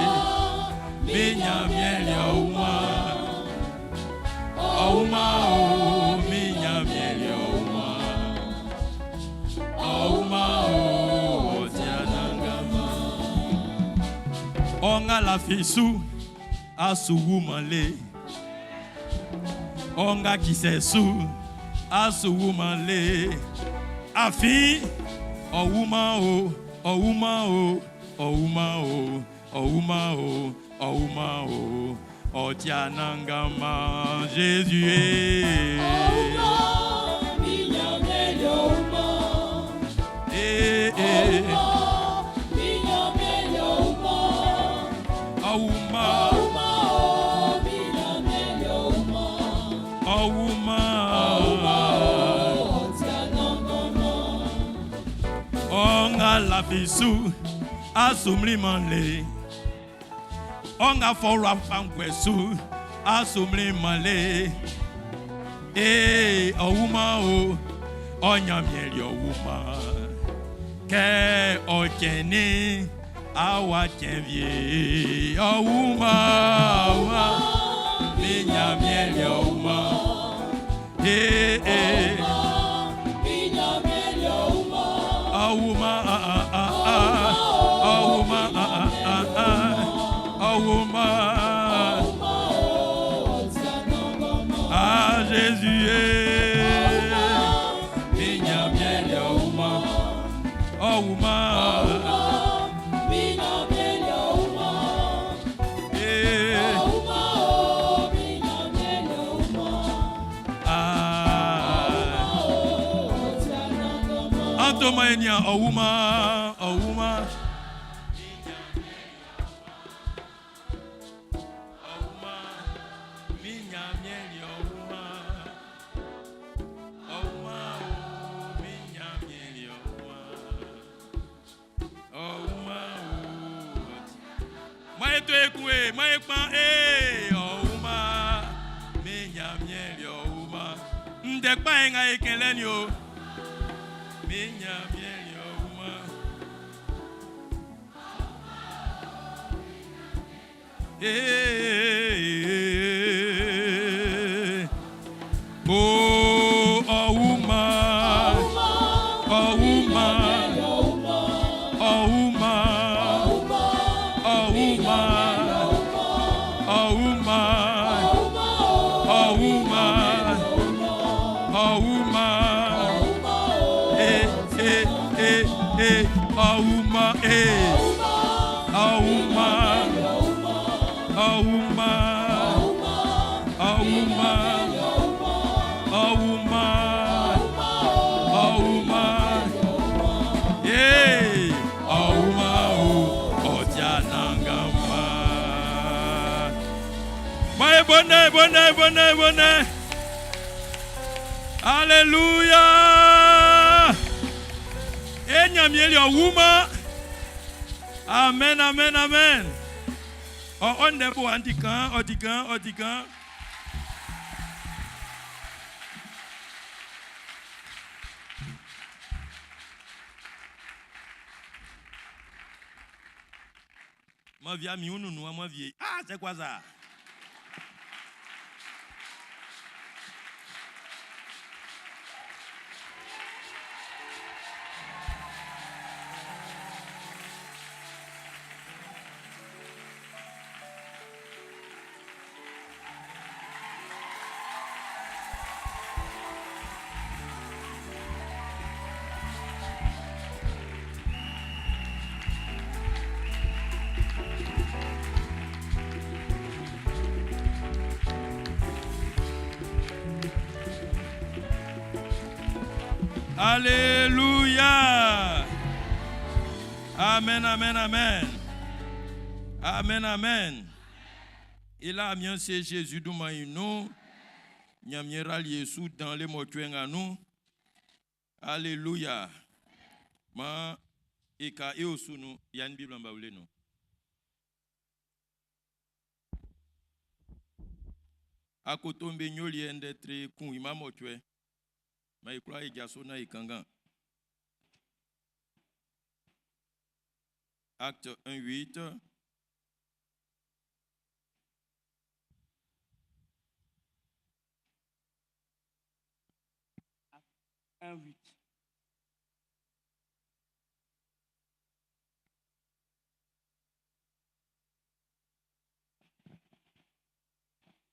Min Ɲanmiɛn ɔ wuman. Ɔ wuman, o, min Ɲanmiɛn ɔ wuman. Ɔ wuman, o, ɔ ti Anannganman. Ɔ nga lafi su, a su wuman le. Ɔ nga kisɛ su, a su wuman le. Afin, ɔ wuman o, ɔ wuman o, ɔ wuman o, ɔ wuman o, ɔ wuman o, ɔ ti Anannganman Zezi e. Ɔ wuman, min Ɲanmiɛn ɔ wuman. Ee, Ɔ ee, wuman, min Ɲanmiɛn ɔ wuman. Ɔ wuman, Ɔ wuman o, min Ɲanmiɛn ɔ wuman. Ɔ wuman. Ɔ ti Anannganman. Ɔ nga lafi su, a su mlinman le. Ɔ nga fa ɔ wla fa guɛ su, a su mlinman le. Ee, ɔ wuman o, ɔ Ɲanmiɛn ɔ wuman. Kɛ ɔ cɛnnin'n, á wá cɛn wie. Ɔ wuman, ɔ wuman, min Ɲanmiɛn ɔ wuman. Ee, ee, Min Ɲanmiɛn ɔ wuman. Ɔ wuman, ah, ah, ah, ah. Ɔ wuman, ah, ah, ah, ah. Ɔ wuman. Ɔ ti Anannganman. Ah, Jésus, eh. Min Ɲanmiɛn ɔ wuman. Ɔ wuman. Min Ɲanmiɛn ɔ wuman. Eh. Ɔ wuman o, min Ɲanmiɛn ɔ wuman. Ah. Ɔ ti Anannganman. Antoma enia ɔ wuman, ɔ wuman. Ɔ wuman, min Ɲanmiɛn ɔ wuman. Ɔ wuman o, min Ɲanmiɛn ɔ wuman. Ɔ wuman o. Maan e to ekun e, maan e kpan e, ɔ wuman, min Ɲanmiɛn ɔ wuman. Ndɛ kpa yɛ nga e kɛn lɛ ni o. Min Ɲanmiɛn ɔ wuman. Ee, o, ɔ wuman, ɔ wuman, ɔ wuman, ɔ wuman, ɔ wuman, ɔ wuman, ɔ wuman. Eh, eh, eh, eh, ɔ wuman, eh, ɔ wuman, ɔ wuman, ɔ wuman, ɔ wuman, ɔ wuman. Eh, ɔ wuman o, ɔ ti Anannganman. Maan e bo nɛ, bo nɛ, bo nɛ, bo nɛ. Alléluia. E Ɲanmiɛn ɔ wuman. Amen, amen, amen. Ɔ ɔ ndɛ bo an ti kan, ɔ ti kan, ɔ ti kan. Ma via mi unu nu ma vie. Ah, c'est quoi ça? Alléluia. Amen, amen, amen. Amen, amen. Et là, amien c'est Jésus dunman nun. Ɲanmiɛn rali e su dan le mɔcuɛ nga nun. Alléluia. Maan e ka e osu nun yanni Biblu'n bawle nun. Akoto'm be nyoliɛ ndɛ tre kun i ma mɔcuɛ. Maan e kwlaa e jaso naan e kanngan. Acte 1, 8. 1, 8.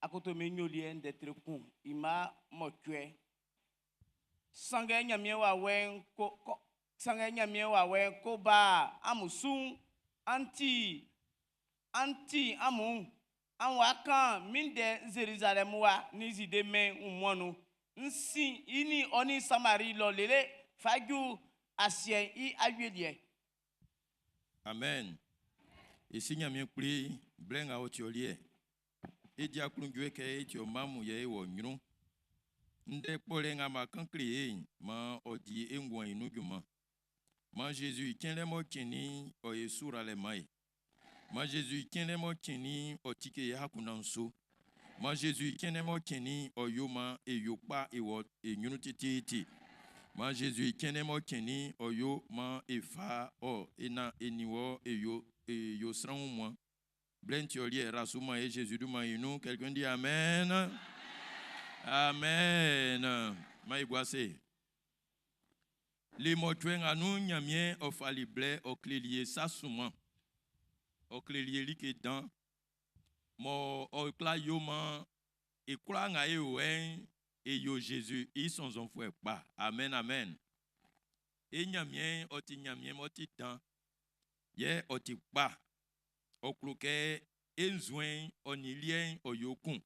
Akoto'm be nyoliɛ ndɛ tre kun i mma mɔcuɛ. Sanngɛ Ɲanmiɛn wawɛ'n ko kɔ sanngɛ Ɲanmiɛn wawɛ'n ko ba amun su'n, an ti an ti amun an wa kan min ndɛ Zerizalɛmu wa nin Zide mɛn wunmuan'n nun. N sin i nin ɔ nin Samari lɔ lele fa ju asiɛ'n i awieliɛ. Amen. E Si Ɲanmiɛn Kpli, blɛ nga ɔ ti ɔ liɛ. E di aklunjuɛ kɛ e ti ɔ mma mun yɛ e wɔ ɲrun. Ndɛ kpɔlɛ nga m'a kan kle e'n, maan ɔ di e nguan'n i nun junman. Maan Zezi i cɛnlɛ m'ɔ cɛnnin'n ɔ ye su ralɛ man e. Maan Zezi i cɛnlɛ m'ɔ cɛnnin'n ɔ tike e akunndan'n su. Maan Zezi i cɛnlɛ m'ɔ cɛnnin'n ɔ yo maan e yo kpa e wɔ e ɲrun tititi. Maan Zezi i cɛnlɛ m'ɔ cɛnnin'n ɔ yo maan e fa ɔ e naan e nin wɔ e yo e yo sran wunmuan. Blɛ'n ti ɔ liɛ, ra su man e Zezi dunman'n i nun. Quelqu'un dit Amen. Amen. Maan e gua ase. Le mɔcuɛ nga nun'n, Ɲanmiɛn ɔ fali blɛ ɔ kleli e sa sunman. Ɔ kleli e like dan mɔ ɔ kwla yo maan e kwlaa nga e o yɛ'n e yo Zezi i sɔnnzɔnfuɛ kpa. Amen, amen. E Ɲanmiɛn'n ɔ ti Ɲanmiɛn m'ɔ ti dan, yɛ ɔ ti kpa. Ɔ klo kɛ e nzuɛn'n ɔ nin i liɛ'n ɔ yo kun.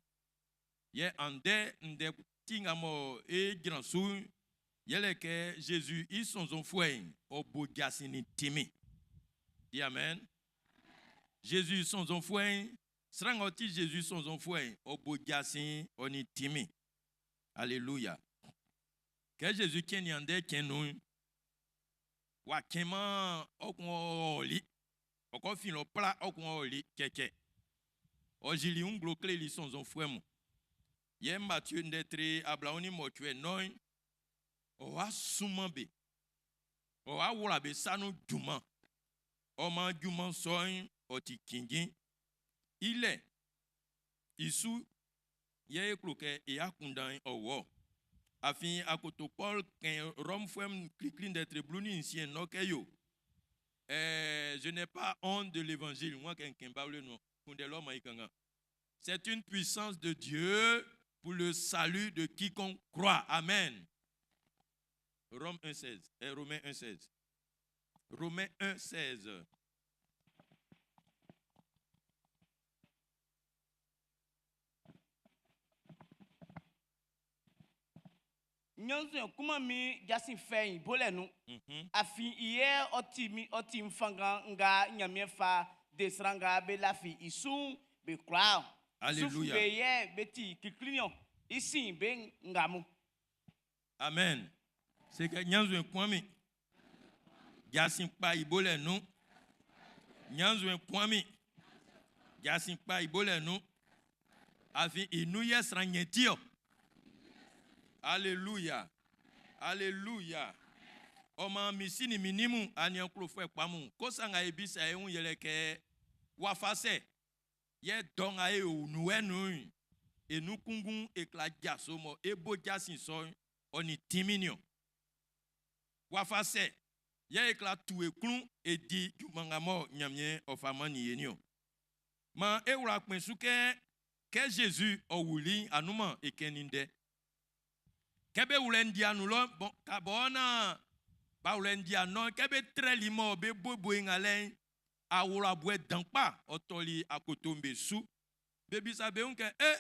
Yɛ andɛ ndɛ ti nga mɔ e jran su'n, yɛle kɛ Zezi i sɔnnzɔnfuɛ'n ɔ bo jasin nin tinmin. Di amen. Zezi i sɔnnzɔnfuɛ'n, sran ng'ɔ ti Zezi sɔnnzɔnfuɛ'n, ɔ bo jasin ɔ nin tinmin. Aleluya. Kɛ Zezi cɛnnin andɛ cɛn nun'n, w'a cɛnman ɔ kun ɔ ɔli. Ɔ kɔ fin lɔ pla ɔ kun ɔ ɔli cɛcɛ. Ɔ yili i wun nglo kleli sɔnnzɔnfuɛ mun. Yɛ Matie ndɛ tre 28 nɔn'n, ɔ wa sunman be. Ɔ wa wla be sa nun junman. Ɔ maan junman sɔ'n ɔ ti cinnjin. I lɛ, i su yɛ e klo kɛ e akunndan'n ɔ wɔ. Afin akoto Pɔlu kɛn Rɔmfuɛ'm klikli ndɛ tre 16 nɔ kɛ yo, eh, je n'ai pas honte de l'évangile. Moi, C'est une puissance de Dieu pour le salut de quiconque croit. Amen. Rome 1,16. Eh, Romains 1,16. Romains 1,16. Ɲannzuɛn kunman min jasin fɛ'n i bolɛ nun. Afin i yɛ ɔ ti min ɔ ti n fanngan nga Ɲanmiɛn fa de sran nga be lafi i su'n be kwlaa-ɔ. Alléluia. Zuifu be yɛ be ti klikli'n niɔn, i sin be nga mun. Amen. Se kɛ ɲannzuɛn kunman min. Jasin kpa i bolɛ nun. Ɲannzuɛn kunman min jasin kpa i bolɛ nun. Afin i nun yɛ sran ɲɛn ti ɔ. Alléluia. Alléluia. Ɔ maan min si nin min nin mun, aniaan klofuɛ kpa mun, kosan nga e bisa e wun yɛlɛ kɛ, wafa sɛ yɛ dɔ nga e o nun wɛ nun'n, e nun kunngun e kwla jaso mɔ e bo jasin sɔ'n ɔ nin tinmin'n niɔn? Wafa sɛ yɛ e kwla tu e klun e di junman nga mɔ Ɲanmiɛn ɔ fa mannin e'n niɔn? Maan e wla kpɛn su kɛ, kɛ Zezi ɔ wuli'n, anunman e kɛnnin ndɛ. Kɛ be wlɛ ndia nun lɔ, bɔn, ka bɔɔ naan b'a wlɛ ndia nun'n, kɛ be trɛli mɔ be boboe ngalɛ'n, awlaboɛ dan kpa ɔ tɔli akoto'm be su. Be bisa be wun kɛ, E,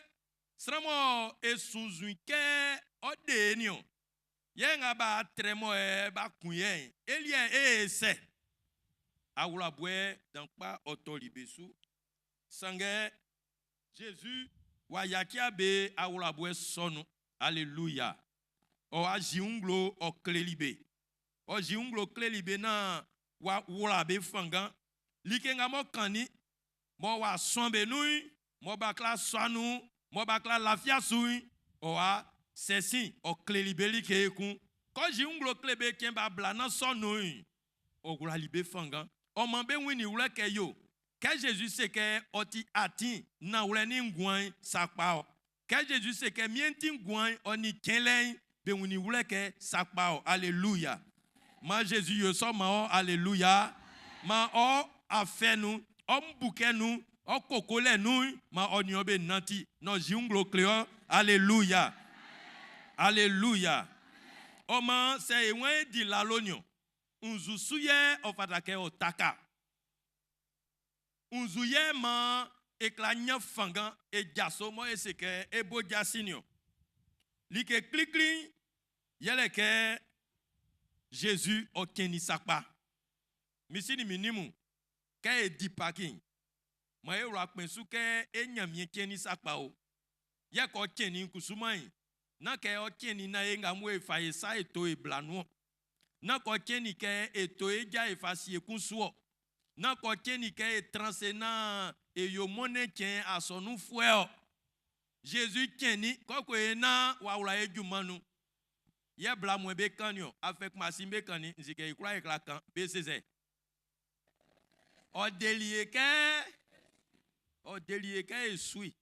sran mɔ e sunnzun kɛ ɔ de e'n niɔn, yɛ nga b'a trɛ mɔ ɛ b'a kun yɛ'n, e liɛ'n e sɛ? Awlaboɛ dan kpa ɔ tɔli be su. Sanngɛ Zezi w'a yaci'a be awlaboɛ sɔ nun. Aleluya. Ɔ wa yi nglo ɔ kleli be. Ɔ yi nglo kleli be naan w'a wla be fanngan. Like nga m'ɔ kannin, mɔ w'a sɔn be nun'n, mɔ b'a kwla sua nun, mɔ b'a kwla lafia su'n, ɔ wa sɛsin ɔ kleli be like ekun. Kɔ yi nglo kle be kɛ b'a bla nan sɔ nun'n, ɔ wlali be fanngan. Ɔ man be wun i wlɛ kɛ yo. Kɛ Zezi se kɛ ɔ ti atin nanwlɛ ni nguan'n sakpa ɔ. Kɛ Zezi se kɛ mien ti nguan'n ɔ nin cɛnlɛ'n, be wun i wlɛ kɛ sakpa ɔ. Alléluia. Man Zezi yo sɔ man ɔ. Alléluia. Man ɔ afɛ nun, ɔ mbukɛ nun, ɔ kokolɛ nun, man ɔ nin ɔ be nanti na ɔ zi nglo kle ɔ. Alléluia. Alléluia. Ɔ man sɛ e wan e di lalo niɔn, nzu su yɛ ɔ fata kɛ ɔ taka. Nzu yɛ man e kwla ɲan fanngan e jaso mɔ e se kɛ e bo jasin niɔn. Like klikli'n yɛlɛ kɛ Zezi ɔ cɛnnin sakpa. Min si nin min nin mun, kɛ e di Paki'n, man e wla kpɛn su kɛ e Ɲanmiɛn cɛnnin sakpa o. Yɛ kɛ ɔ cɛnnin kusuman'n, nán kɛ ɔ cɛnnin naan e nga mun e fa e sa e to e bla nun-ɔn. Nán kɛ ɔ cɛnnin kɛ e to e ja e fa sie kun su-ɔ. Nán kɛ ɔ cɛnnin kɛ e tran se naan e yo mɔnnɛn cɛn asɔnunfuɛ-ɔ. Zezi cɛnnin kɔkɔ e naan w'a wla e junman nun. Yɛ bla mun be kan niɔn, afɛ kuma sin be kan ni, nsi kɛ i kwla e kwla kan, be sesɛ. Ɔ deli e kɛ, ɔ deli e kɛ e sui.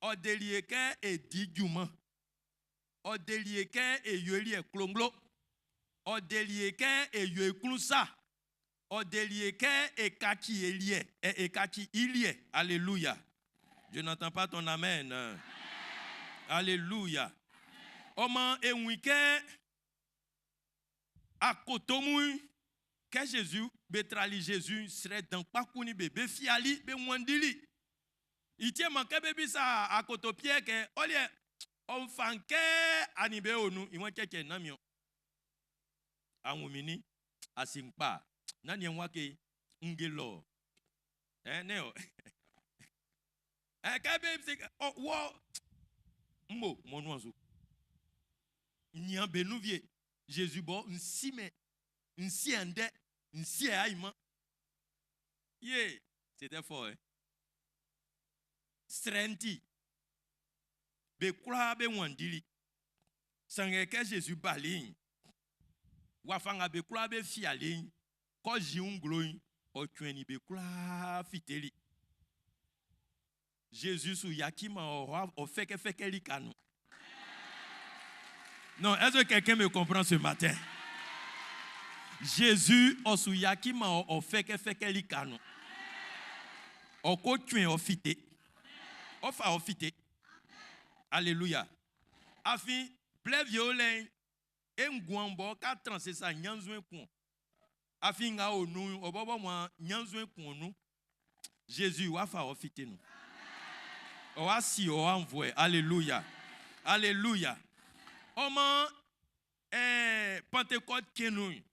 Ɔ deli e kɛ e di junman. Ɔ deli e kɛ e yo e liɛ klonglo. Ɔ deli e kɛ e yo e klun sa. Ɔ deli e kɛ e kaci e liɛ, ɛ e kaci i liɛ. Alléluia. Je n'entends pas ton amen. Alléluia. Ɔ man e wun kɛ akoto mun kɛ Jésus be trali Jésus srɛ dan kpa kunnin be, be fiali, be wanndili. I tie man kɛ be bisa akoto Pierre kɛ ɔliɛ ɔnfan kɛ ani be o nun i wan cɛcɛ na miɔ. Awunmini asinkpa na niɛ wa ke nge lɔ. Ɛ ne o. Ɛ kɛ be se ɔ wɔ mbo mɔ nuanzu. Nyan be nu vie Jésus bɔ nsi mɛ nsi ande nsi ayima. Ye c'était fort hein. Srɛnti be kwlaa be wanndili. Sanngɛ kɛ Jésus bali'n, wafa nga be kwlaa be fiali'n, kɔ zi nglo'n, ɔ cuɛnnin be kwlaa fiteli. Jésus su yaciman ɔ ɔ fɛkɛfɛkɛ lika nun. Non, est-ce que quelqu'un me comprend ce matin? Jésus ɔ su yaciman ɔ fɛkɛfɛkɛ lika nun. Ɔ ko cuɛn ɔ fite. Ɔ fa ɔ fite. Alléluia. Afin blɛ vie lɛ'n, e nguan bɔ ka tran sesa ɲannzuɛn kun. Afin nga o nun, ɔ bɔbɔ mɔ ɲannzuɛn kun nun. Jésus wa fa ɔ fite nun. Ɔ wa si ɔ anvɔɛ. Alléluia. Alléluia. Ɔ man Pentecôte cɛn nun'n,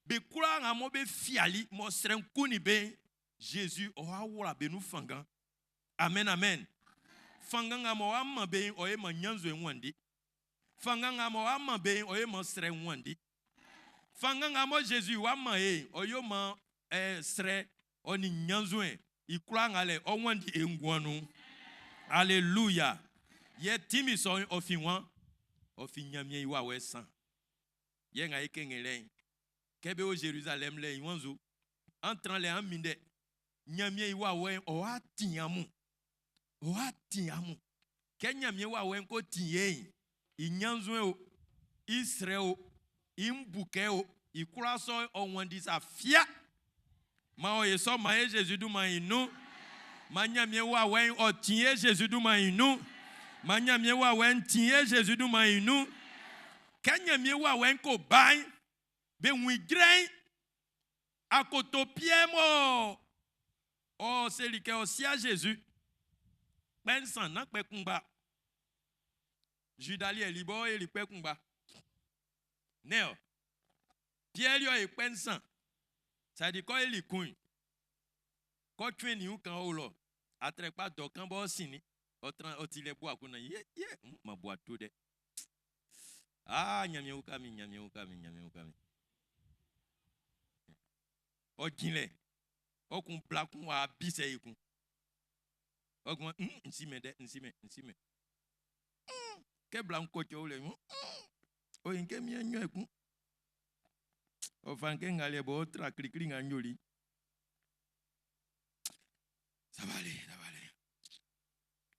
be kwlaa nga mɔ be fiali mɔ srɛn kunnin be'n, Jésus ɔ wa wla be nun fanngan. Amen, amen. Fanngan nga mɔ wa man be'n, ɔ ye man ɲannzuɛn wanndi. Fanngan nga mɔ wa man be'n, ɔ ye man srɛn wanndi. Fanngan nga mɔ Jésus wa man e'n, ɔ yo man Srɛ ɔ nin ɲannzuɛn i kwlaa ngalɛ ɔ wanndi e nguan nun. Aleluya! Yɛ tinmin sɔ'n ɔ fin wan? Ɔ fin Ɲanmiɛn i wawɛ san. Yɛ nga e kɛnngɛn lɛ'n, kɛ be o Zerizalɛm lɛ'n, i wan nzu? An tran lɛ an minndɛ. Ɲanmiɛn i wawɛ'n ɔ'a tin amun. Ɔ'a tin amun. Kɛ Ɲanmiɛn wawɛ'n ko tin e'n, i ɲannzuɛn o, i srɛ o, i nbukɛ o, i kwlaa sɔ'n ɔ wanndi sa fia. Man ɔ ye sɔ man e Zezi dunman'n i nun. Man Ɲanmiɛn wawɛ'n ɔ tin e Zezi dunman'n i nun. Man Ɲanmiɛn wawɛ'n tin e Zezi dunman'n i nun. Kɛ Ɲanmiɛn wawɛ'n ko ba'n, be wun i jrɛiin. Akoto Piɛ mɔ ɔ seli kɛ ɔ sia Zezi kpɛ nsan, nán kpɛ kunngba. Zida liɛ li bɔ e li kpɛ kunngba. Nɛ́n ɔ? Piɛ liɛ e kpɛ nsan. Sadi kɔ e li kun. Kɔ twɛn nin kan o lɔ. Atrɛkpa dɔ kan bɔ sinni. Ɔ tran ɔ ti lɛ bua kun na ye ye ma bua to dɛ. Ah, Ɲanmiɛn uka min, Ɲanmiɛn uka min, Ɲanmiɛn uka min. Ɔ jin lɛ. Ɔ kun bla kun wa bisɛ i kun. Ɔ kun n si mɛn dɛ, n si mɛn, n si mɛn. Kɛ bla n kɔcɔ o lɛ, o yin kɛ miɛn nyɔ ekun. Ɔ fa kɛ nga lɛ bɔ ɔ tra klikli nga n yoli. Ça va aller, ça va aller.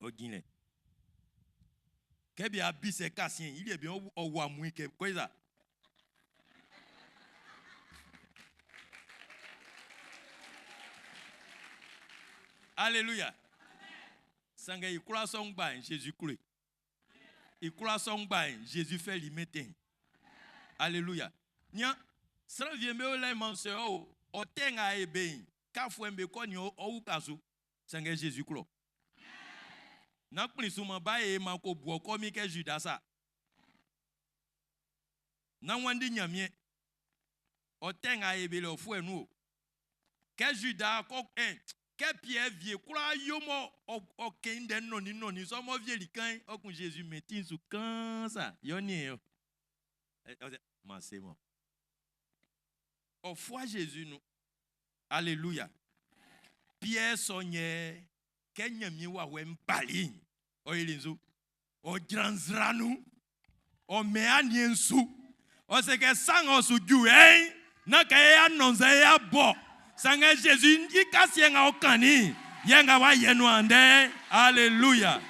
Ɔ jin lɛ. Kɛ bi a bisɛ kasien, il est bien ɔ wa mui kɛ kɔ sa. Alléluia. Sanngɛ i kwlaa sɔ'n gba'n Jésus klo. I kwlaa sɔ'n gba'n Jésus fɛli mɛtɛn. Alléluia. Nya sran wie be o lɛ man sɛ o ɔ tɛ nga e be kafuɛ'n be kɔ ni ɔ wuka su. Sanngɛ Jésus klo. Na kplin su man ba e ma ko buɔ kɔ mi kɛ Judas sa. Na wandi Ɲanmiɛn. Ɔ tɛ nga e be lɛ ɔ fuɛ nu o. Kɛ Judas kɔ ɛ kɛ Pierre vie kwlaa yo mɔ ɔ kɛn ndɛ nɔni nɔni sɔ mɔ vie li kan ɔ kun Jésus mɛtin su kan sa yɔ ni yɔ. Ɔ sɛ ma se mɔ. Ɔ fua Jésus nu. Alléluia. Pierre sɔ nyɛ kɛ Ɲanmiɛn wawɛ bali'n ɔ yeli nzu. Ɔ jran nzra nu. Ɔ mɛ aniɛn su. Ɔ se kɛ sa nga ɔ su ju ɛ'n, na kɛ e anɔnzɛ e abɔ. Sanngɛ Jésus i kasiɛ nga ɔ kannin, yɛ nga wa yɛ nu andɛ. Alléluia.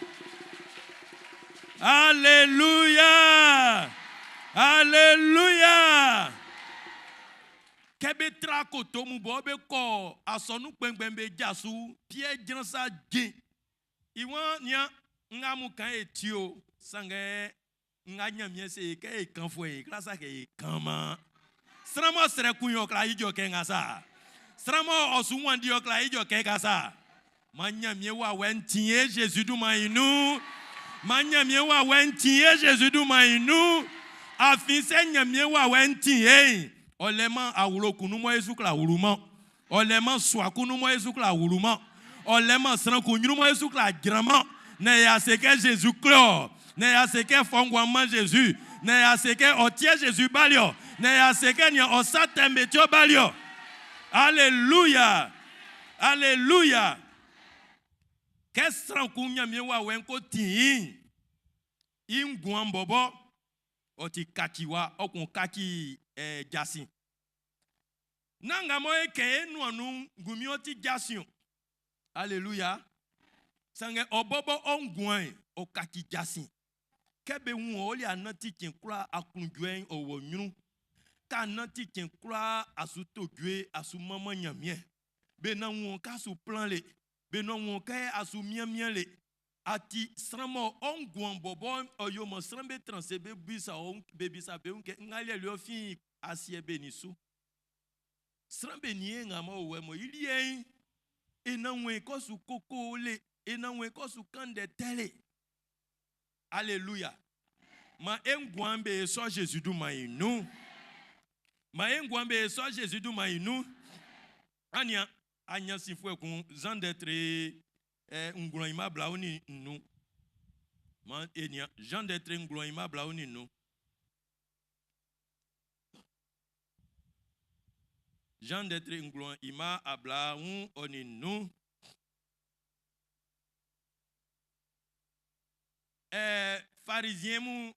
Alléluia. Alléluia. Kɛ be tra koto mu bɔ be kɔ asɔnu kpɛngbɛn be ja su, Pierre jran sa jin. I wan nia nga mu kan e ti o, sanngɛ nga Ɲanmiɛn se e kɛ e kanfuɛ e kla sa kɛ e kanman. Sran mɔ srɛ kun yɛ ɔ kla ijɔ kɛ nga sa. Sran mɔ ɔ su wanndi ɔ kla ijɔ kɛ nga sa. Man Ɲanmiɛn wawɛ'n tin e Jésus dunman i nun. Man Ɲanmiɛn wawɛ'n tin e Jésus dunman i nun. Afin sɛ Ɲanmiɛn wawɛ'n tin e'n, ɔ lɛ-man awlo kun nun mɔ e su kla wluman. Ɔ lɛ-man sua kun nun mɔ e su kla wluman. Ɔ lɛ-man sran kun ɲrun mɔ e su kla jranman. Na y'a se kɛ Jésus klo. Na y'a se kɛ fɔ man Jésus. Na y'a se kɛ ɔ tiɛ Jésus bali ɔ. Na y'a se kɛ nia ɔ sa tɛmbe tí ɔ bali ɔ. Alléluia. Alléluia. Kɛ sran kun Ɲanmiɛn wawɛ'n ko tin i nguan bɔbɔ ɔ ti kaci wa ɔ kun kaci jasin. Na nga mɔ e kɛn e nuan nun ngunmin ɔ ti jasin o. Alléluia. Sanngɛ ɔ bɔbɔ ɔ nguan'n ɔ kaci jasin. Kɛ be wun ɔ li ananti cɛn kwlaa aklunjuɛ'n ɔ wɔ ɲrun. Ka ananti cɛn kwlaa asu to jue asu manman Ɲanmiɛn. Be na wun ɔ ka su plan le. Be na wun ɔ kɛ asu mianmian le. Ati sran mɔ ɔ nguan bɔbɔ ɔ yo mɔ sran be tran se be bisa ɔ be bisa be wun kɛ nga liɛ li ɔ fin asiɛ be ni su. Sran be ni e nga mɔ wɛ mɔ i liɛ'n e na wun e kɔ su koko le e na wun e kɔ su kan ndɛ tɛ le. Alléluia. Ma e nguan be sɔ Jésus dunman i nun. Ma e nguan be sɔ Jésus dunman i nun. Ania anyansifuɛ kun Zan dɛ tre ngulɔn i ma bla o ni nu. Ma e nia Jean dɛ tre ngulɔn i ma bla o ni nu. Jean ndɛ tre ngwlan i mma 25. Ɛɛ, Farizien mun,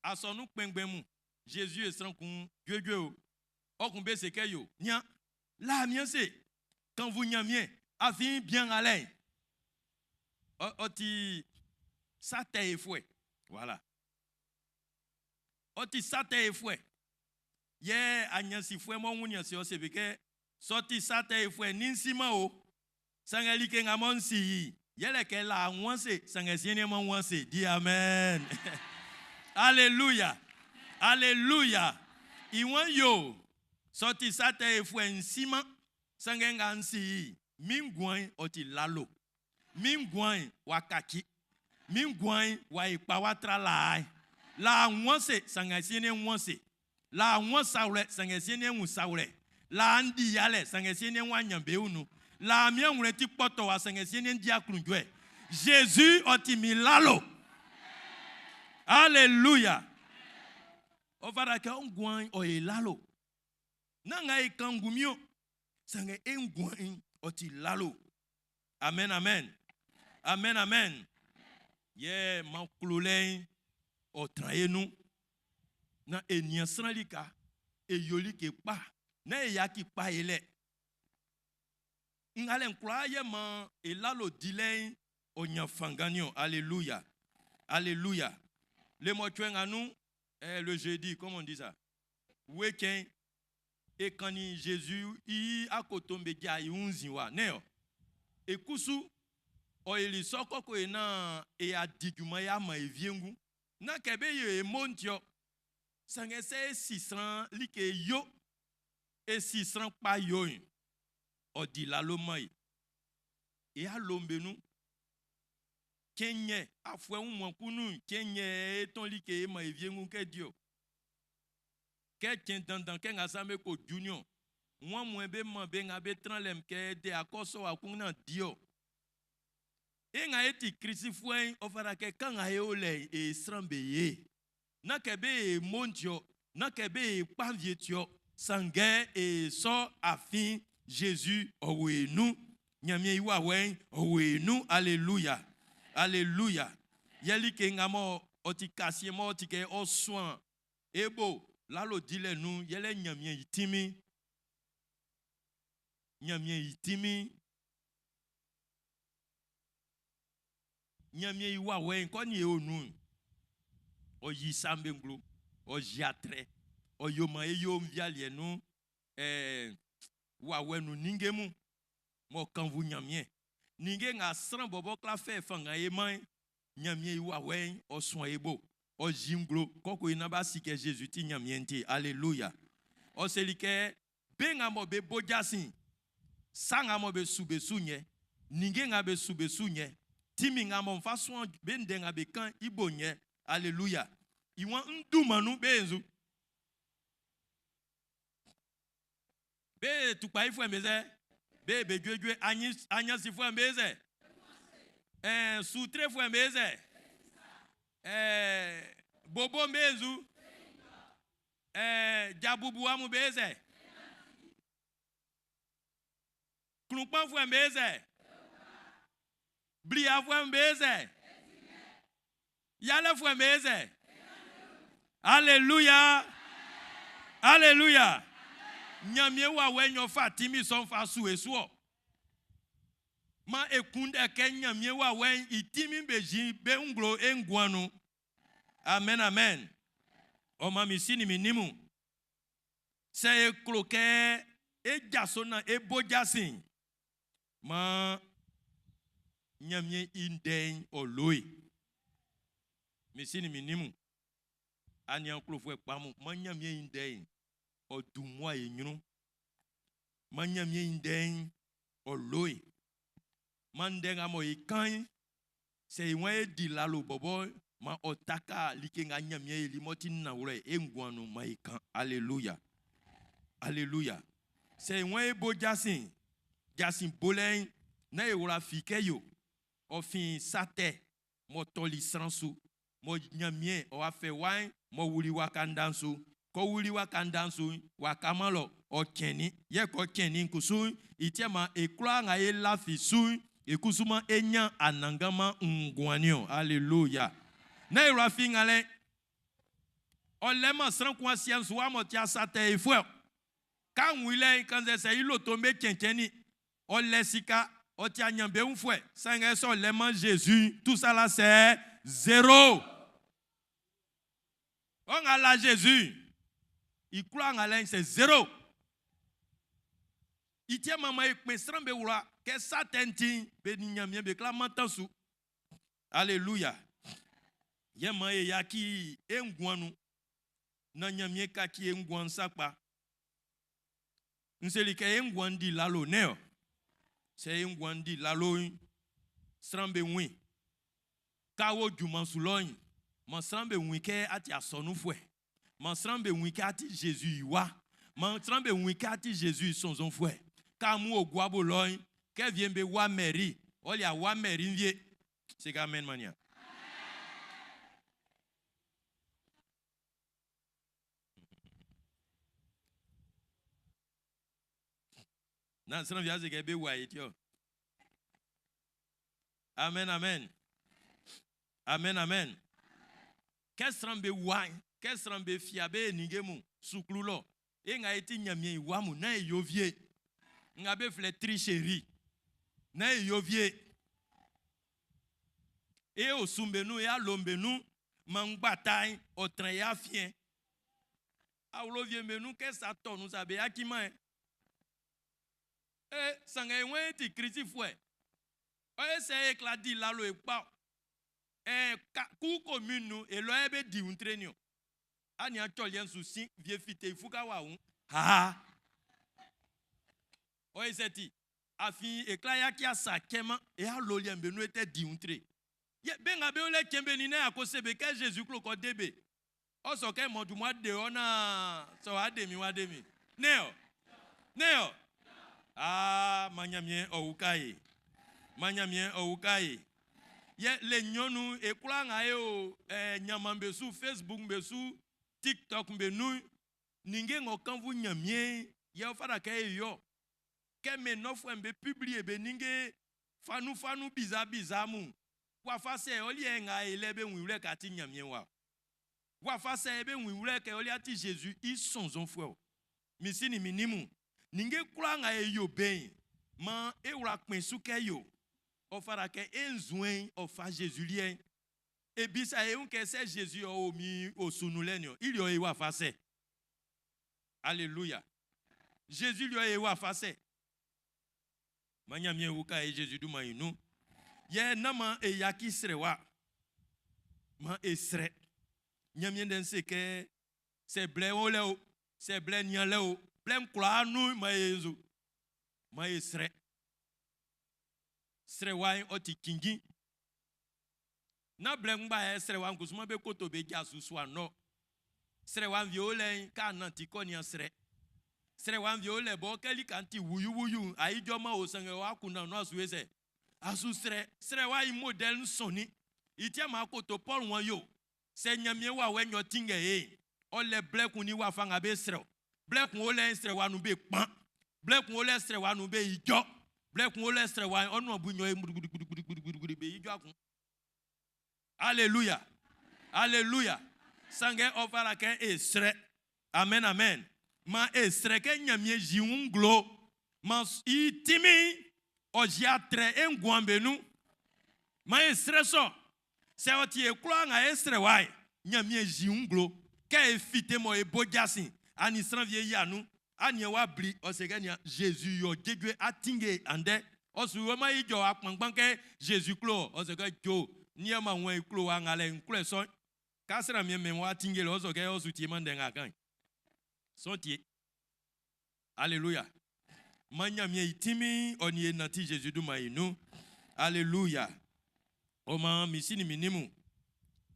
asɔnun kpɛnngbɛn mun, Zezi e sran kun juejue o. Ɔ kun be se kɛ yo, nian, laa mian se, kannvu Ɲanmiɛn, afin bian nga lɛ'n, ɔ, ɔ ti sa tɛ yefuɛ. Voilà. Ɔ ti sa tɛ yefuɛ. Yɛ anyansifuɛ m'ɔ wunnin ase ɔ se be kɛ, sɛ ɔ ti sa tɛ yefuɛ, ni n siman o. Sanngɛ like nga mɔ n si i'n, yɛlɛ kɛ laa n wun ase, sanngɛ siɛn'n m'an wun ase. Di amen. Aleluya. Aleluya. I wan yo, sɛ ɔ ti sa tɛ yefuɛ'n, n siman. Sanngɛ nga n si i'n, min nguan'n ɔ ti lalo. Min nguan'n w'a kaci. Min nguan'n w'a yi kpa w'a tra laa'n. Laa n wun ase, sanngɛ siɛn'n n wun ase. Laa n wun sa wlɛ, sanngɛ siɛn'n n wun sa wlɛ. Laa n di yalɛ, sanngɛ siɛn'n n w'a ɲan be wun nun. Laa min awlɛn ti kpɔtɔwa, sanngɛ siɛn'n n di aklunjuɛ. Zezi, ɔ ti min lalo. Aleluya. Ɔ fata kɛ ɔ nguan'n ɔ ye lalo. Nán nga e kan ngunmin o, sanngɛ e nguan'n ɔ ti lalo. Amen, amen. Amen, amen. Yɛ man klolɛ'n ɔ tran e nun. Na e nian sran lika, e yo like kpa, nán e yaci kpa e lɛ. Ngalɛ'n kwlaa yɛ man e lalo dilɛ'n ɔ ɲan fanngan niɔn. Aleluya. Aleluya. Le mɔcuɛ nga nun, eh, le jeudi, comment on dit ça? Wue cɛn, e kannin Zezi i akoto'm be ja i wun nzinwa, nɛ́n ɔ? E kusu, ɔ yili sɔ kɔkɔ e naan e a di junman y'a man e wiengu. Nán kɛ be yo e mo'n ti ɔ. Sanngɛ sɛ e si sran like yo, e si sran kpa yo'n, ɔ di lalo man e. E alo'm be nun, cɛn nɲɛ, afuɛ wunmuan kun nun'n, cɛn nɲɛ e tɔn like e man e wiengu kɛ di ɔ? Kɛ cɛn dandan kɛ nga sa'm be ko ju niɔn, wan mun be man be nga be tran lɛ'm kɛ de akɔ sɔ wa kun naan di ɔ? E nga e ti Klisifuɛ'n, ɔ fata kɛ kan nga e o lɛ'n e sran be ye. Nán kɛ be e mo'n ti ɔ, nán kɛ be e kpa'n wie ti ɔ, sanngɛ e sɔ afin Zezi ɔ wo e nun. Ɲanmiɛn i wawɛ'n ɔ wo e nun. Aleluya! Aleluya! Yɛ like nga mɔ ɔ ti kasiɛn m'ɔ ti kɛ ɔ suan e bo lalo dilɛ nun'n, yɛlɛ Ɲanmiɛn i tinmin'n. Ɲanmiɛn i tinmin'n. Ɲanmiɛn i wawɛ'n kɔ nin e o nun'n, ɔ yi sa'm be nglo, ɔ yi atrɛ, ɔ yo maan e yo nvialiɛ nun ɛɛ wawɛ nun ninnge mun m'ɔ kannvu Ɲanmiɛn. Ninnge nga sran bɔbɔ kwla fɛ fanngan e man'n, Ɲanmiɛn i wawɛ'n ɔ suan e bo, ɔ yi nglo kɔkɔ e naan b'a si kɛ Zezi ti Ɲanmiɛn ti. Aleluya! Ɔ seli kɛ, Be nga mɔ be bo jasin'n, sa nga mɔ be su be su yɛ, ninnge nga be su be su yɛ, tinmin nga mɔ n fa suan be ndɛ nga be kan'n i bo'n yɛ. Aleluya! I waan, N dunman nun be nzu. Be tukpayifuɛ'm be sɛ, be be juejue, anyansifuɛ'm be sɛ, ɛɛ sutrefuɛ'm be sɛ, ɛɛ bobo'm be nzu, ɛɛ jabubuwa mun be sɛ, klunkpanfuɛ'm be sɛ, bliafuɛ'm be sɛ, yalɛfuɛ'm be sɛ. Aleluya! Aleluya! Ɲanmiɛn wawɛ'n ɔ fa tinmin sɔ'n fa su e su ɔ. Maan e kunndɛ kɛ Ɲanmiɛn wawɛ'n i tinmin'n be yi be nglo e nguan nun. Amen, amen. Ɔ maan min si nin min nin mun, sɛ e klo kɛ é jáso naan é bó jasin'n, maan Ɲanmiɛn i ndɛ'n ɔ lo e. Min si nin min nin mun, aniaan klofuɛ kpa mun, maan Ɲanmiɛn i ndɛ'n ɔ dun mmua e ɲrun. Maan Ɲanmiɛn i ndɛ'n ɔ lo e. Maan ndɛ nga mɔ e kan'n, sɛ e waan e di lalo bɔbɔ'n, maan ɔ taka like nga Ɲanmiɛn yili m'ɔ ti nanwlɛ e nguan nun'n, maan e kan. Aleluya. Aleluya. Sɛ e waan é bó jasin'n, jasin bolɛ'n, nán e wla fi kɛ yo, ɔ fin sa tɛ m'ɔ tɔli sran su, mɔ Ɲanmiɛn ɔ wa fɛ wa'n m'ɔ wuli waka nda'n su. Kɔ wuli waka nda'n su'n, w'a kaman lɔ, ɔ cɛnnin. Yɛ kɛ ɔ cɛnnin'n kusu'n, i ti yɛ maan e kwlaa nga e lafi su'n, e kusuman e ɲan anannganman nguan'n niɔn. Aleluya! Nán e wla fi ngalɛ'n. Ɔ lɛman sran kun asiɛ'n su wa m'ɔ ti sa tɛ yifuɛ ɔ. Kɛ a wun i lɛ'n, kannzɛ sɛ i loto'n be cɛncɛnnin, ɔ lɛ sika, ɔ ti aɲanbeunfuɛ, sanngɛ sɛ ɔ lɛman Zezi'n, tout ça là c'est zéro. Ɔ nga la Jésus, i kwlaa nga lɛ'n c'est zéro. I ti yɛ maan e kpɛn sran'm be wla kɛ sa tɛ'n ti'n, be nin Ɲanmiɛn be kwla mantan su. Aleluya. Yɛ maan e yaci e nguan nun naan Ɲanmiɛn kaci e nguan'n sakpa. N seli kɛ e nguan'n di lalo, nɛ́n ɔ? Sɛ e nguan'n di lalo'n, sran'm be wun i. Kɛ a wo junman su lɔ'n, maan sran'm be wun i kɛ a ti asɔnunfuɛ. Maan sran'm be wun i kɛ a ti Zezi i wa. Maan sran'm be wun i kɛ a ti Zezi i sɔnnzɔnfuɛ. Kɛ amun o guabo lɔ'n, kɛ wie'm be wua Mɛri, ɔ li a wua Mɛri'n wie. Se kɛ amen man nian. Naan sran fi a se kɛ be wua e ti ɔ. Amen, amen. Amen, amen. Kɛ sran'm be wua'n, kɛ sran'm be fia be ninnge mun suklu lɔ, e nga e ti Ɲanmiɛn i wa mun, nán e yo wie. Nga be flɛ tricherie, nán e yo wie. E osu'm be nun, e alo'm be nun, man ngbata'n ɔ tran e afiɛn. Awlo wie'm be nun, kɛ sa tɔ nun sa, be yaciman e. E, sanngɛ e waan e ti Klisifuɛ. Ɔ ye sɛ e kwla di lalo e kpa ɔ? Ɛɛ, ku commune nun, e lɔ yɛ be di wuntre niɔn. A nian cɔliɛ'n su sin vie fite i fuka wa wun. Ha! Ɔ ye sɛ ti? Afin e kwla yaci asa cɛman e awlo liɛ'm be nun e tɛ di wuntre. Yɛ be nga be o lɛ cɛn be nin naan y'a ko se be kɛ Zezi klo kɛ ɔ́ dé be. Ɔ sɔ kɛ mɔ junman de ɔ naan sɛ w'a de min w'a de min. Nɛ́n ɔ? Nɛ́n ɔ? Aa, man Ɲanmiɛn ɔ uka e. Man Ɲanmiɛn ɔ uka e. Yɛ le nɲɔn nun e kwlaa nga e o eh, ɲanman be su, Facebook be su, TikTok be nun'n, ninnge ng'ɔ kanvu Ɲanmiɛn'n yɛ ɔ fata kɛ e yo. Kɛ mɛn nɔfuɛ'm be publie be ninnge fanunfanun bizaa mun, wafa sɛ ɔ liɛ nga e lɛ be wun i wlɛ kɛ a ti Ɲanmiɛn wa? Wafa sɛ yɛ be wun i wlɛ kɛ ɔ liɛ a ti Zezi i sɔnnzɔnfuɛ ɔ? Min si nin min nin mun, ninnge kwlaa nga e yo be'n, maan e wla kpɛn su kɛ yo. Ɔ fata kɛ e nzuɛn'n ɔ fa Zezi liɛ'n. E bisa e wun kɛ sɛ Zezi ɔ o min osu nun lɛ'n niɔn, i liɛ ɔ ye wafa sɛ? Aleluya! Zezi liɛ ɔ ye wafa sɛ? Maan Ɲanmiɛn uka e Zezi dunman'n i nun. Yɛ nán maan e yaci srɛwa. Maan e srɛ. Ɲanmiɛn Ndɛ'n se kɛ, sɛ blɛ o lɛ o, sɛ blɛ nian lɛ o, blɛ'n kwlaa nun maan e nzu. Maan e srɛ. Srɛwa'n ɔ ti cinnjin. Nán blɛ ngba yɛ srɛwa'n kusu man be koto be ja su sua nɔ. Srɛwa'n wie o lɛ'n, kɛ a nanti kɔ nian srɛ. Srɛwa'n wie o lɛ bɔ kɛ lika'n ti wuyuwuyu'n, a ijɔman o, sanngɛ ɔ akunndan nun a su ye sɛ? A su srɛ. Srɛwa'n i modɛli'n sɔnnin. I ti yɛ man akoto Pɔl wan yo, sɛ Nyanmiɛn wawɛ'n ɔ tinngɛ e'n, ɔ lɛ blɛ kun nin wafa nga be srɛ-ɔ. Blɛ kun o lɛ'n, srɛwa nun be kpan. Blɛ kun o lɛ, srɛwa nun be ijɔ. Blɛ kun o lɛ, srɛwa'n ɔ nuan bu nɲɔn ye gbudugbudugbudugbudugbudu be ijɔ akun. Aleluya! Aleluya! Sanngɛ ɔ fata kɛ e srɛ. Amen, amen. Maan e srɛ kɛ Ɲanmiɛn yi wun nglo. Maan i tinmin'n ɔ yi atrɛ e nguan'n be nun. Maan e srɛ sɔ. Sɛ ɔ ti e kwlaa nga e srɛ wa'n, Ɲanmiɛn yi wun nglo. Kɛ e fite mɔ e bo jasin, a nin sran wie yia nun, a nian wa bli, ɔ se kɛ nian, Zezi yɔ jejue atinge andɛ. Ɔ su yoman i jɔ akpanngban kɛ Zezi klo ɔ. Ɔ se kɛ, Jo, nian ma wɛn i klo wa ngalɛ n klɔɛ sɔ'n. Ka sran miɛn mɛn wa atinge lɔ, ɔ sɔ kɛ ɔ su tieman ndɛ nga a kan'n. Sɔ'n tie. Aleluya. Man Ɲanmiɛn i tinmin'n ɔ nin e nanti Zezi dunman'n i nun. Aleluya. Ɔ maan min si nin min nin mun,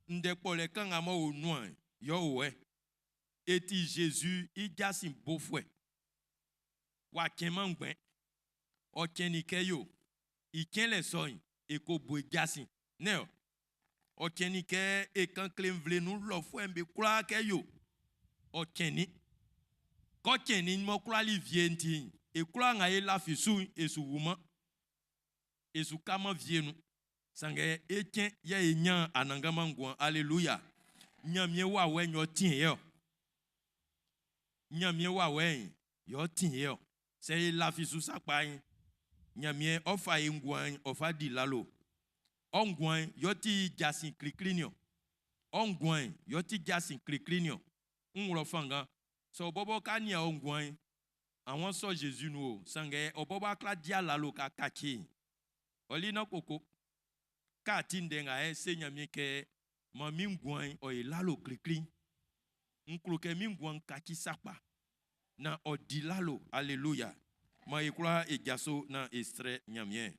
ndɛ kpɔlɛ kan nga m'ɔ o nuan'n, yɛ ɔ o ɛ. E ti Zezi i jasin bofuɛ. W'a cɛnman ngbɛn. Ɔ cɛnnin kɛ yo. I cɛnlɛ sɔ'n, e ko bo i jasin. Nɛ́n ɔ? Ɔ cɛnnin kɛ e kan kle nvle nun lɔfuɛ'm be kwlaa kɛ yo. Ɔ cɛnnin. Kɛ ɔ cɛnnin m'ɔ kwlali wie'n ti'n, e kwlaa nga e lafi su'n, e su wuman. E su kaman wie nun. Sanngɛ é cɛ́n yɛ é ɲán anannganman nguan. Aleluya! Ɲanmiɛn wawɛ'n yɛ ɔ tin e ɔ. Ɲanmiɛn wawɛ'n yɛ ɔ tin e ɔ. Sɛ e lafi su sakpa'n, Ɲanmiɛn ɔ fa e nguan'n ɔ fa di lalo. Ɔ nguan'n yɛ ɔ ti jasin klikli'n niɔn. Ɔ nguan'n yɛ ɔ ti jasin klikli'n niɔn. N wlɔ fanngan. Sɛ ɔ bɔbɔ ka nian ɔ nguan'n, awɔn sɔ Zezi nun o, sanngɛ ɔ bɔbɔ a kwla di alalo ka kaci'n. Ɔ li nán koko. Ka ti ndɛ nga ɛ se Ɲanmiɛn kɛ man min nguan'n ɔ ye lalo klikli'n. N klo kɛ min nguan'n kaci sakpa. Naan ɔ di lalo. Aleluya. Man e kwlaa e jaso naan e srɛ Ɲanmiɛn.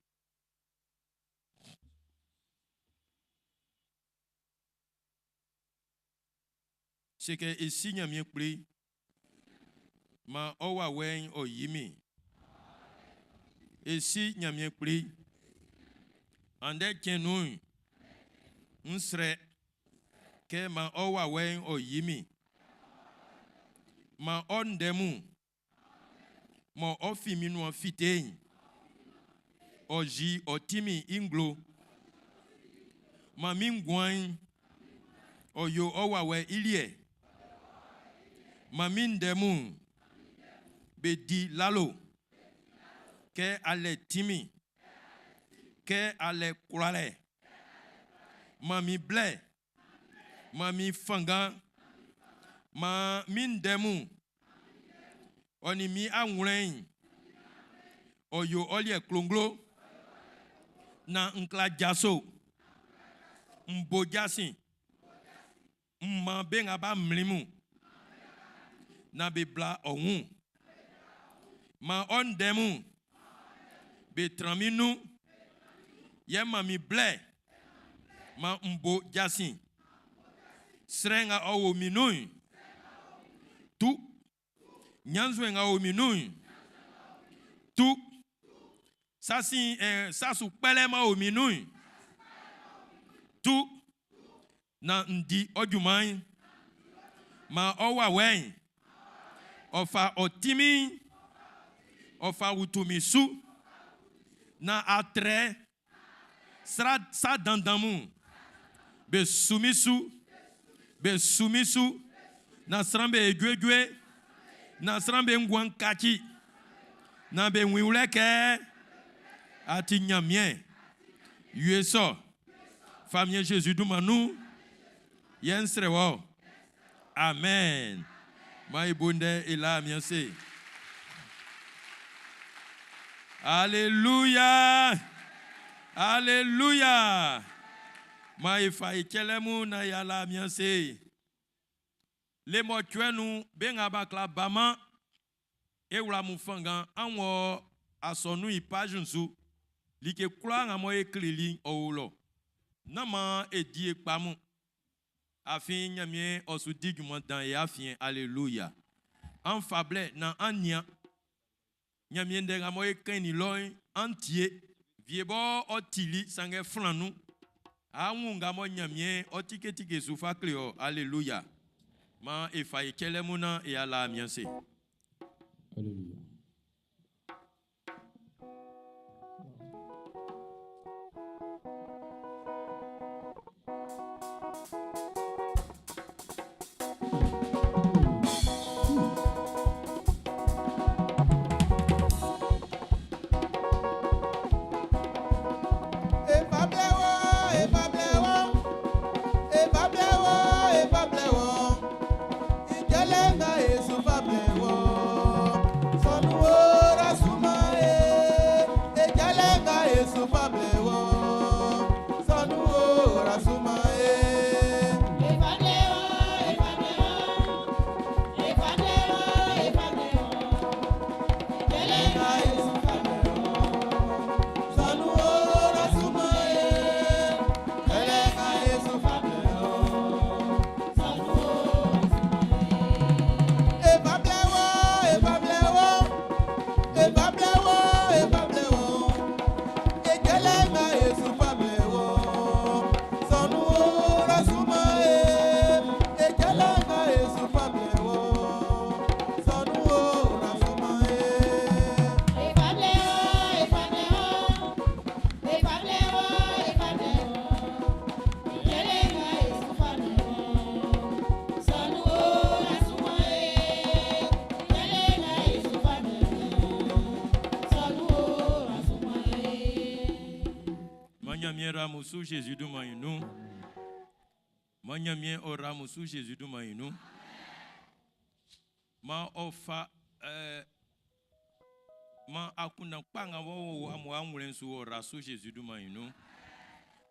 Se kɛ e Si Ɲanmiɛn Kpli, maan ɔ wawɛ'n ɔ yi min. E Si Ɲanmiɛn Kpli, andɛ cɛn nun'n, n srɛ kɛ maan ɔ wawɛ'n ɔ yi min. Maan ɔ ndɛ mun mɔ ɔ fin min nuan fite'n, ɔ yi ɔ tinmin'n i nglo. Man min nguan'n, ɔ yo ɔ wawɛ'n i liɛ. Man min ndɛ mun, be di lalo kɛ a lɛ tinmin, kɛ a lɛ kwlalɛ. Man min blɛ, man min fanngan, man min ndɛ mun, ɔ nin min awlɛn'n, ɔ yo ɔ liɛ klonglo, naan n kwla jaso, n bo jasin, n man be nga b'a mlin mun, naan be bla ɔ wun. Man ɔ ndɛ mun be tran min nun, yɛ man min blɛ man n bo jasin. Srɛ nga ɔ wo min nun'n, tu. Ɲannzuɛn nga ɔ wo min nun'n, tu. Sa sin, eh, sa su kpɛlɛ m'ɔ wo min nun'n, tu. Naan n di ɔ junman'n. Maan ɔ wawɛ'n, ɔ fa ɔ tinmin'n, ɔ fa wutu min su. Naan a trɛ sra sa dandan mun be su min su, be su min su, naan sran'm be juejue, naan sran'm be nguan'n kaci, naan be wun i wlɛ kɛ a ti Ɲanmiɛn. Wie sɔ, Famiɛn Zezi dunman nun yɛ n srɛ wɔ. Amen. Maan e bo ndɛ e la Miɛn se. Aleluya! Aleluya! Maan e fa e cɛlɛ mun naan y'a la Miɛn se. Le mɔcuɛ nun, be nga b'a kwlá baman e wla mun fanngan, an wɔ asɔnun'n i paju'n su. Like kwlaa nga mɔ e kleli'n, ɔ o lɔ. Nán maan e di e kpa mun. Afin Ɲanmiɛn ɔ su di junman dan e afiɛn. Aleluya! An fa blɛ naan an nian Ɲanmiɛn ndɛ nga mɔ e kɛn i lɔ'n, an tie. Wie bɔ ɔ tili, sanngɛ flan nun. A wun nga mɔ Ɲanmiɛn ɔ tiketike su fa kle ɔ. Aleluya! Maan e fa e cɛlɛ mun naan e ala Miɛn se. Aleluya. E fa blɛ wɔ, e fa blɛ wɔ, e fa blɛ wɔ, e fa blɛ wɔ. Ijɔlɛ nga e su fa blɛ wɔ. su Jésus dunman i nun. Man Ɲanmiɛn ɔ ra amun su Jésus dunman i nun. Man ɔ fa ɛɛ man akunndan kpa nga wɔ wo amun awlɛn su ɔ ra su Jésus dunman i nun.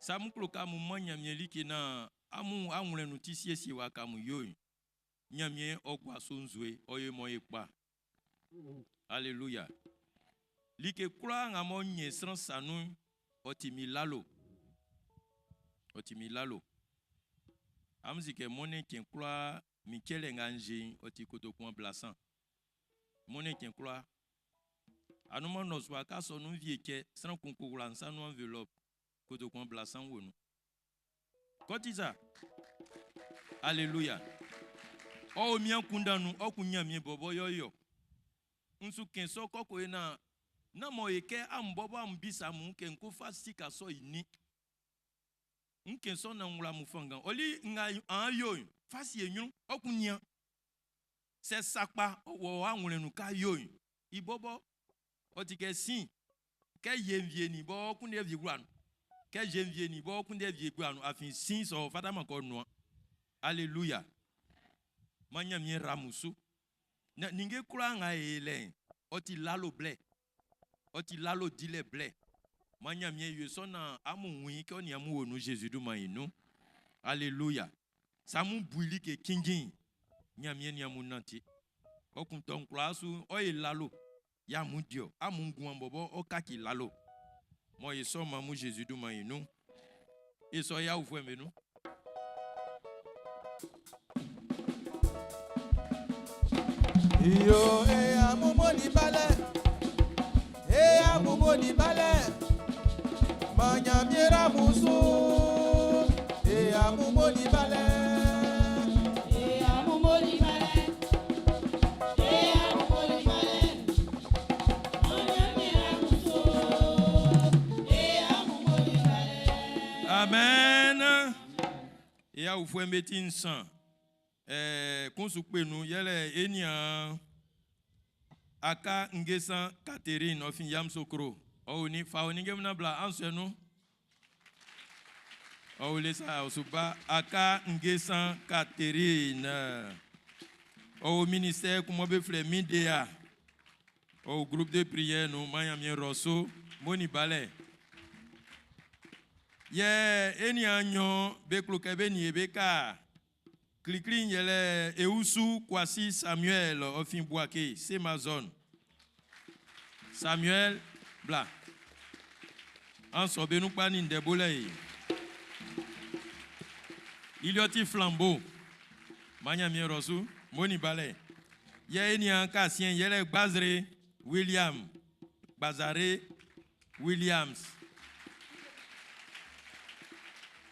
Sɛ amun klo kɛ amun man Ɲanmiɛn like naan amun awlɛn nun ti siesiewa kɛ amun yo'n, Ɲanmiɛn ɔ gua su nzue, ɔ yo mɔ ye kpa. Aleluya. Like kwlaa nga m'ɔ ɲɛn sran sa nun'n, ɔ ti min lalo. Ɔ ti min lalo. Amun si kɛ mɔnnɛn cɛn kwlaa min cɛlɛ nga n ze'n, ɔ ti kotokun ablasan. Mɔnnɛn cɛn kwlaa. Anunman nnɔsua ka sɔ nun vie cɛ, sran kun ko wla nsa nun enveloppe, kotokun ablasan wo nun. Kɔtiza. Aleluya. Ɔ o min akunndan nun, ɔ kun Ɲanmiɛn bɔbɔ yɔyɔ. N su kɛn sɔ kɔkɔ ye naan, nán mɔ ye kɛ amun bɔbɔ amun bisa amun kɛ n ko fa sika sɔ i nin. N kɛn sɔ naan n wla amun fanngan. Ɔ li nga an yo'n, fa sie ɲrun, ɔ kun nian. Sɛ sakpa ɔ wɔ awlɛn nun kɛ a yo'n, i bɔbɔ ɔ ti kɛ sin, kɛ jenvie nin bɔ kunndɛ vie gua nun. Kɛ jenvie nin bɔ kunndɛ vie gua nun, afin sin sɔ fataman kɛ ɔ nuan. Aleluya. Man Ɲanmiɛn ra amun su. Na ninnge kwlaa nga e lɛ'n, ɔ ti lalo blɛ. Ɔ ti lalo dilɛ blɛ. Man Ɲanmiɛn yo sɔ naan amun wun i kɛ ɔ nin amun wo nun Zezi dunman'n i nun. Aleluya. Sɛ amun bu i like cinnjin'n, Ɲanmiɛn nin amun nanti. Ɔ kun tɔ'n kwlaa su, ɔ ye lalo. Yɛ amun di ɔ. Amun nguan bɔbɔ ɔ kaci lalo. Mɔ e sɔ man amun Zezi dunman'n i nun. E sɔ i awufuɛ'm be nun. Iyo e amumo ni balẹ̀, e amumo ni balẹ̀, manyamiera musu, e amumo ni balẹ̀. Amen. E awufuɛ'm be ti nsan. Ɛɛ, kun su kpe nun yɛlɛ e nian Aka Ngesan Catherine ɔ fin Yamoussoukro. Ɔ o ni fa ɔ ninnge mun na bla an sɔɛ nun. Ɔ o le sa ɔ su ba Aka Ngesan Catherine. Ɔ o ministère kun mɔ be flɛ Midea. Ɔ o groupe de prière nun man Ɲanmiɛn rɔ so mo ni balɛ. Yɛ e nian nɲɔn be klo kɛ be nin e be ka. Klikli'n yɛlɛ Ewusu Kwasi Samuel ɔ fin Bouaké, Sema zone. Samuel bla. An sɔ be nun kpa nin ndɛ bolɛ ye. Iliɔti Flambeau, man Ɲanmiɛn rɔ su, mo ni balɛ. Yɛ e nian kasiɛn yɛlɛ Gbazre William, Gbazare Williams.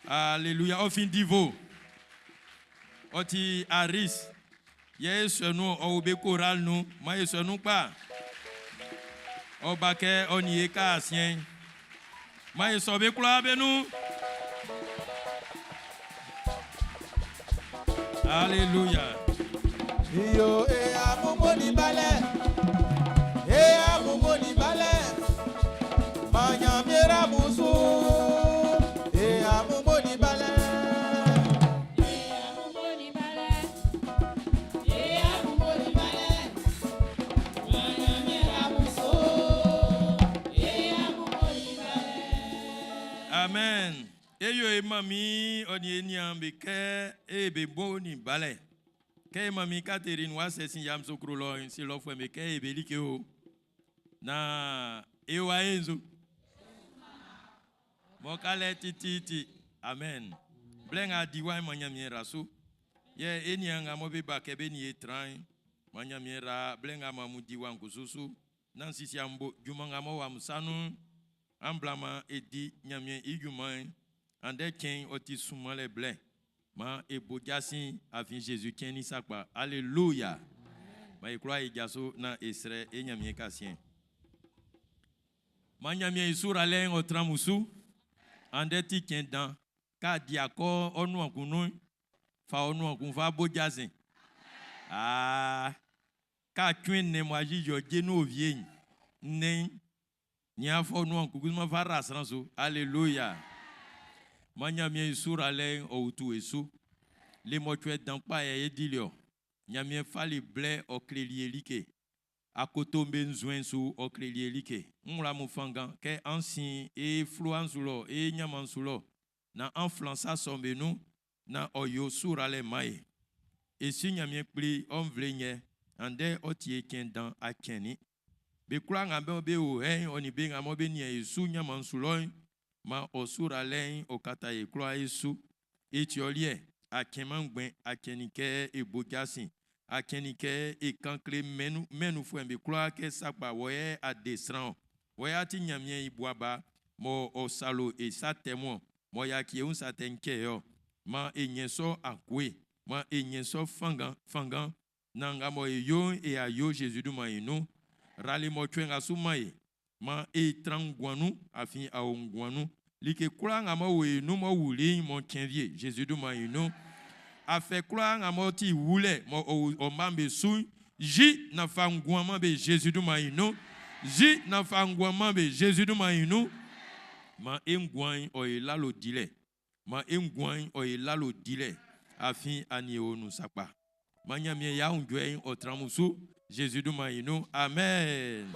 Alléluia. Ɔ fin Divo. Ɔ ti Aris. Yɛ e sɔ nun ɔ wo be choral nun. Man e sɔ nun kpa. Ɔ ba kɛ ɔ nin e ka asiɛ'n. Man e sɔ be kwlaa be nun. Alléluia. Iyo e amumo ni balẹ̀, e amumo ni balẹ̀, manyamiera musu, e amumo ni balẹ̀. Amen. E yo e mami ɔ nin e nian be kɛ e be bo ni balɛ. Kɛ e mami Catherine wa sɛ sin Yamoussoukro lɔ si lɔfuɛ be kɛ e be like o. Na e wa e nzo. Mɔ kalɛ tititi. Amen. Blɛ nga di wa ma Ɲanmiɛn ra su. Yɛ e nian nga mɔ be ba kɛ be ni e tran. Ma Ɲanmiɛn ra blɛ nga ma mu di wa nkususu. Nan sisi ambo junman nga mɔ wa mu sanu. An blama e di Ɲanmiɛn i junman'n. Andɛ cɛn ɔ ti sunmanlɛ blɛ. Ma e bo jasin afin Jésus cɛn ni sakpa. Alléluia. Ma e kwla e jaso na e srɛ e Ɲanmiɛn kasiɛn. Ma Ɲanmiɛn i suralɛ'n ɔ tran mu su. Andɛ ti cɛn dan. Ka di akɔ ɔ nuan kun nun. Fa ɔ nuan kun fa bo jasin. Aa. Ka tún ne mo azizi ɔ dze nu ovie ne. Ní afɔ nuan kun kuma fa ra sran su. Alléluia. Ma Ɲanmiɛn i suralɛ'n ɔ utu e su. Le mɔcuɛ dan kpa yɛ e dili ɔ. Ɲanmiɛn fali blɛ ɔ kleli e like. Akoto'm be nzuɛn'n su ɔ kleli e like. N wla amun fanngan kɛ an sin e fluwa'n su lɔ, e ɲanman'n su lɔ, naan an flan sa sɔ'm be nun, naan ɔ yo suralɛ man e. E Si Ɲanmiɛn Kpli, ɔ nvle'n yɛ, andɛ ɔ ti e cɛn dan, a cɛnnin. Be kwlaa nga be o yɛ'n, ɔ nin be nga mɔ be nian e su ɲanman'n su lɔ'n, maan ɔ suralɛ'n ɔ kata e kwlaa e su. E ti ɔ liɛ, a cɛnman ngbɛn, a cɛnnin kɛ e bo jasin, a cɛnnin kɛ e kan kle mɛn nunfuɛ'm be kwlaa kɛ sakpa wɔ yɛ a de sran-ɔn. Wɔ yɛ a ti Ɲanmiɛn i bua ba mɔ ɔ salo e sa tɛ mun-ɔn, mɔ yaci e wun sa tɛ'n cɛ e-ɔ. Maan e ɲɛn sɔ akoe, maan e ɲɛn sɔ fanngan, fanngan, naan nga mɔ e yo'n e a yo Zezi dunman'n i nun. Ra le mɔcuɛ nga su man e. Maan e tran nguan nun, afin a o nguan nun. Like kwlaa nga m'ɔ wo e nun m'ɔ wuli'n, m'ɔ cɛn wie, Zezi dunman'n i nun. Afɛ kwlaa nga m'ɔ ti wulɛ m'ɔ o ɔ mma'm be su'n, yi naan fa nguan man be Zezi dunman'n i nun. Yi naan fa nguan man be Zezi dunman'n i nun. Maan e nguan'n ɔ e lalo dilɛ. Maan e nguan'n ɔ e lalo dilɛ, afin a nin e o nun sakpa. Maan Ɲanmiɛn i aunjuɛ'n ɔ tran amun su, Zezi dunman'n i nun. Amen.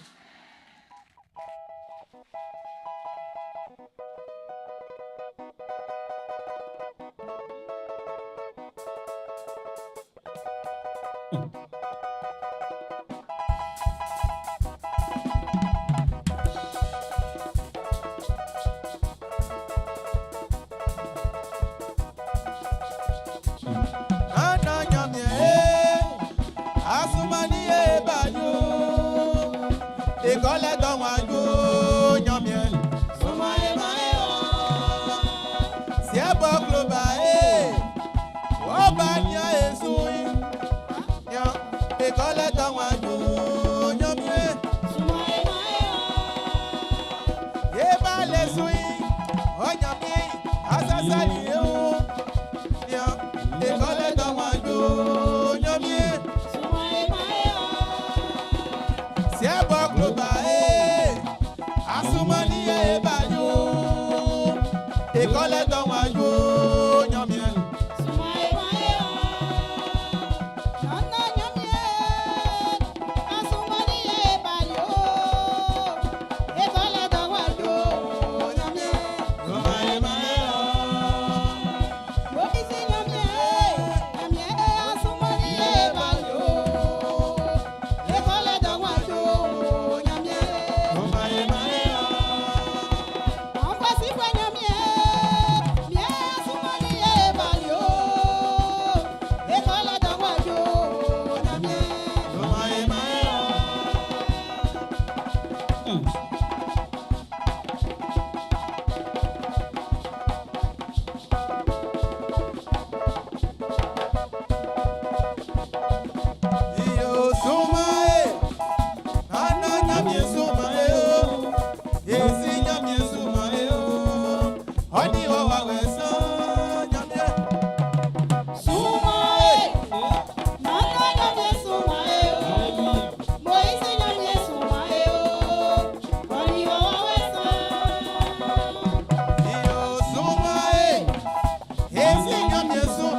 Ana Ɲanmiɛn e, a sunmannin e ba yo. E kɔlɛ dɔn wa yo Ɲanmiɛn. Sunman e man e o. Siɛ bɔ klo ba e, wɔ ba nian e su i. Nian, e kɔlɛ dɔn wa yo Ɲanmiɛn. Ye ba le su i, ɔ Ɲanmiɛn, asasali e o. Nian, e kɔlɛ dɔn wa yo Ɲanmiɛn. Siɛ bɔ klo ba e, a sunmannin e ba yo. E kɔlɛ dɔn wa yo Ɲanmiɛn. Sunman e man e o. Sunman e man e o. Sunman e man e o. Iyo sunman e, nana Ɲanmiɛn sunman e o. Esi Ɲanmiɛn sunman e o. Ɔ ni wɔ wawɛ san Ɲanmiɛn. Sunman e. Iyo sunman e, esi Ɲanmiɛn sunman.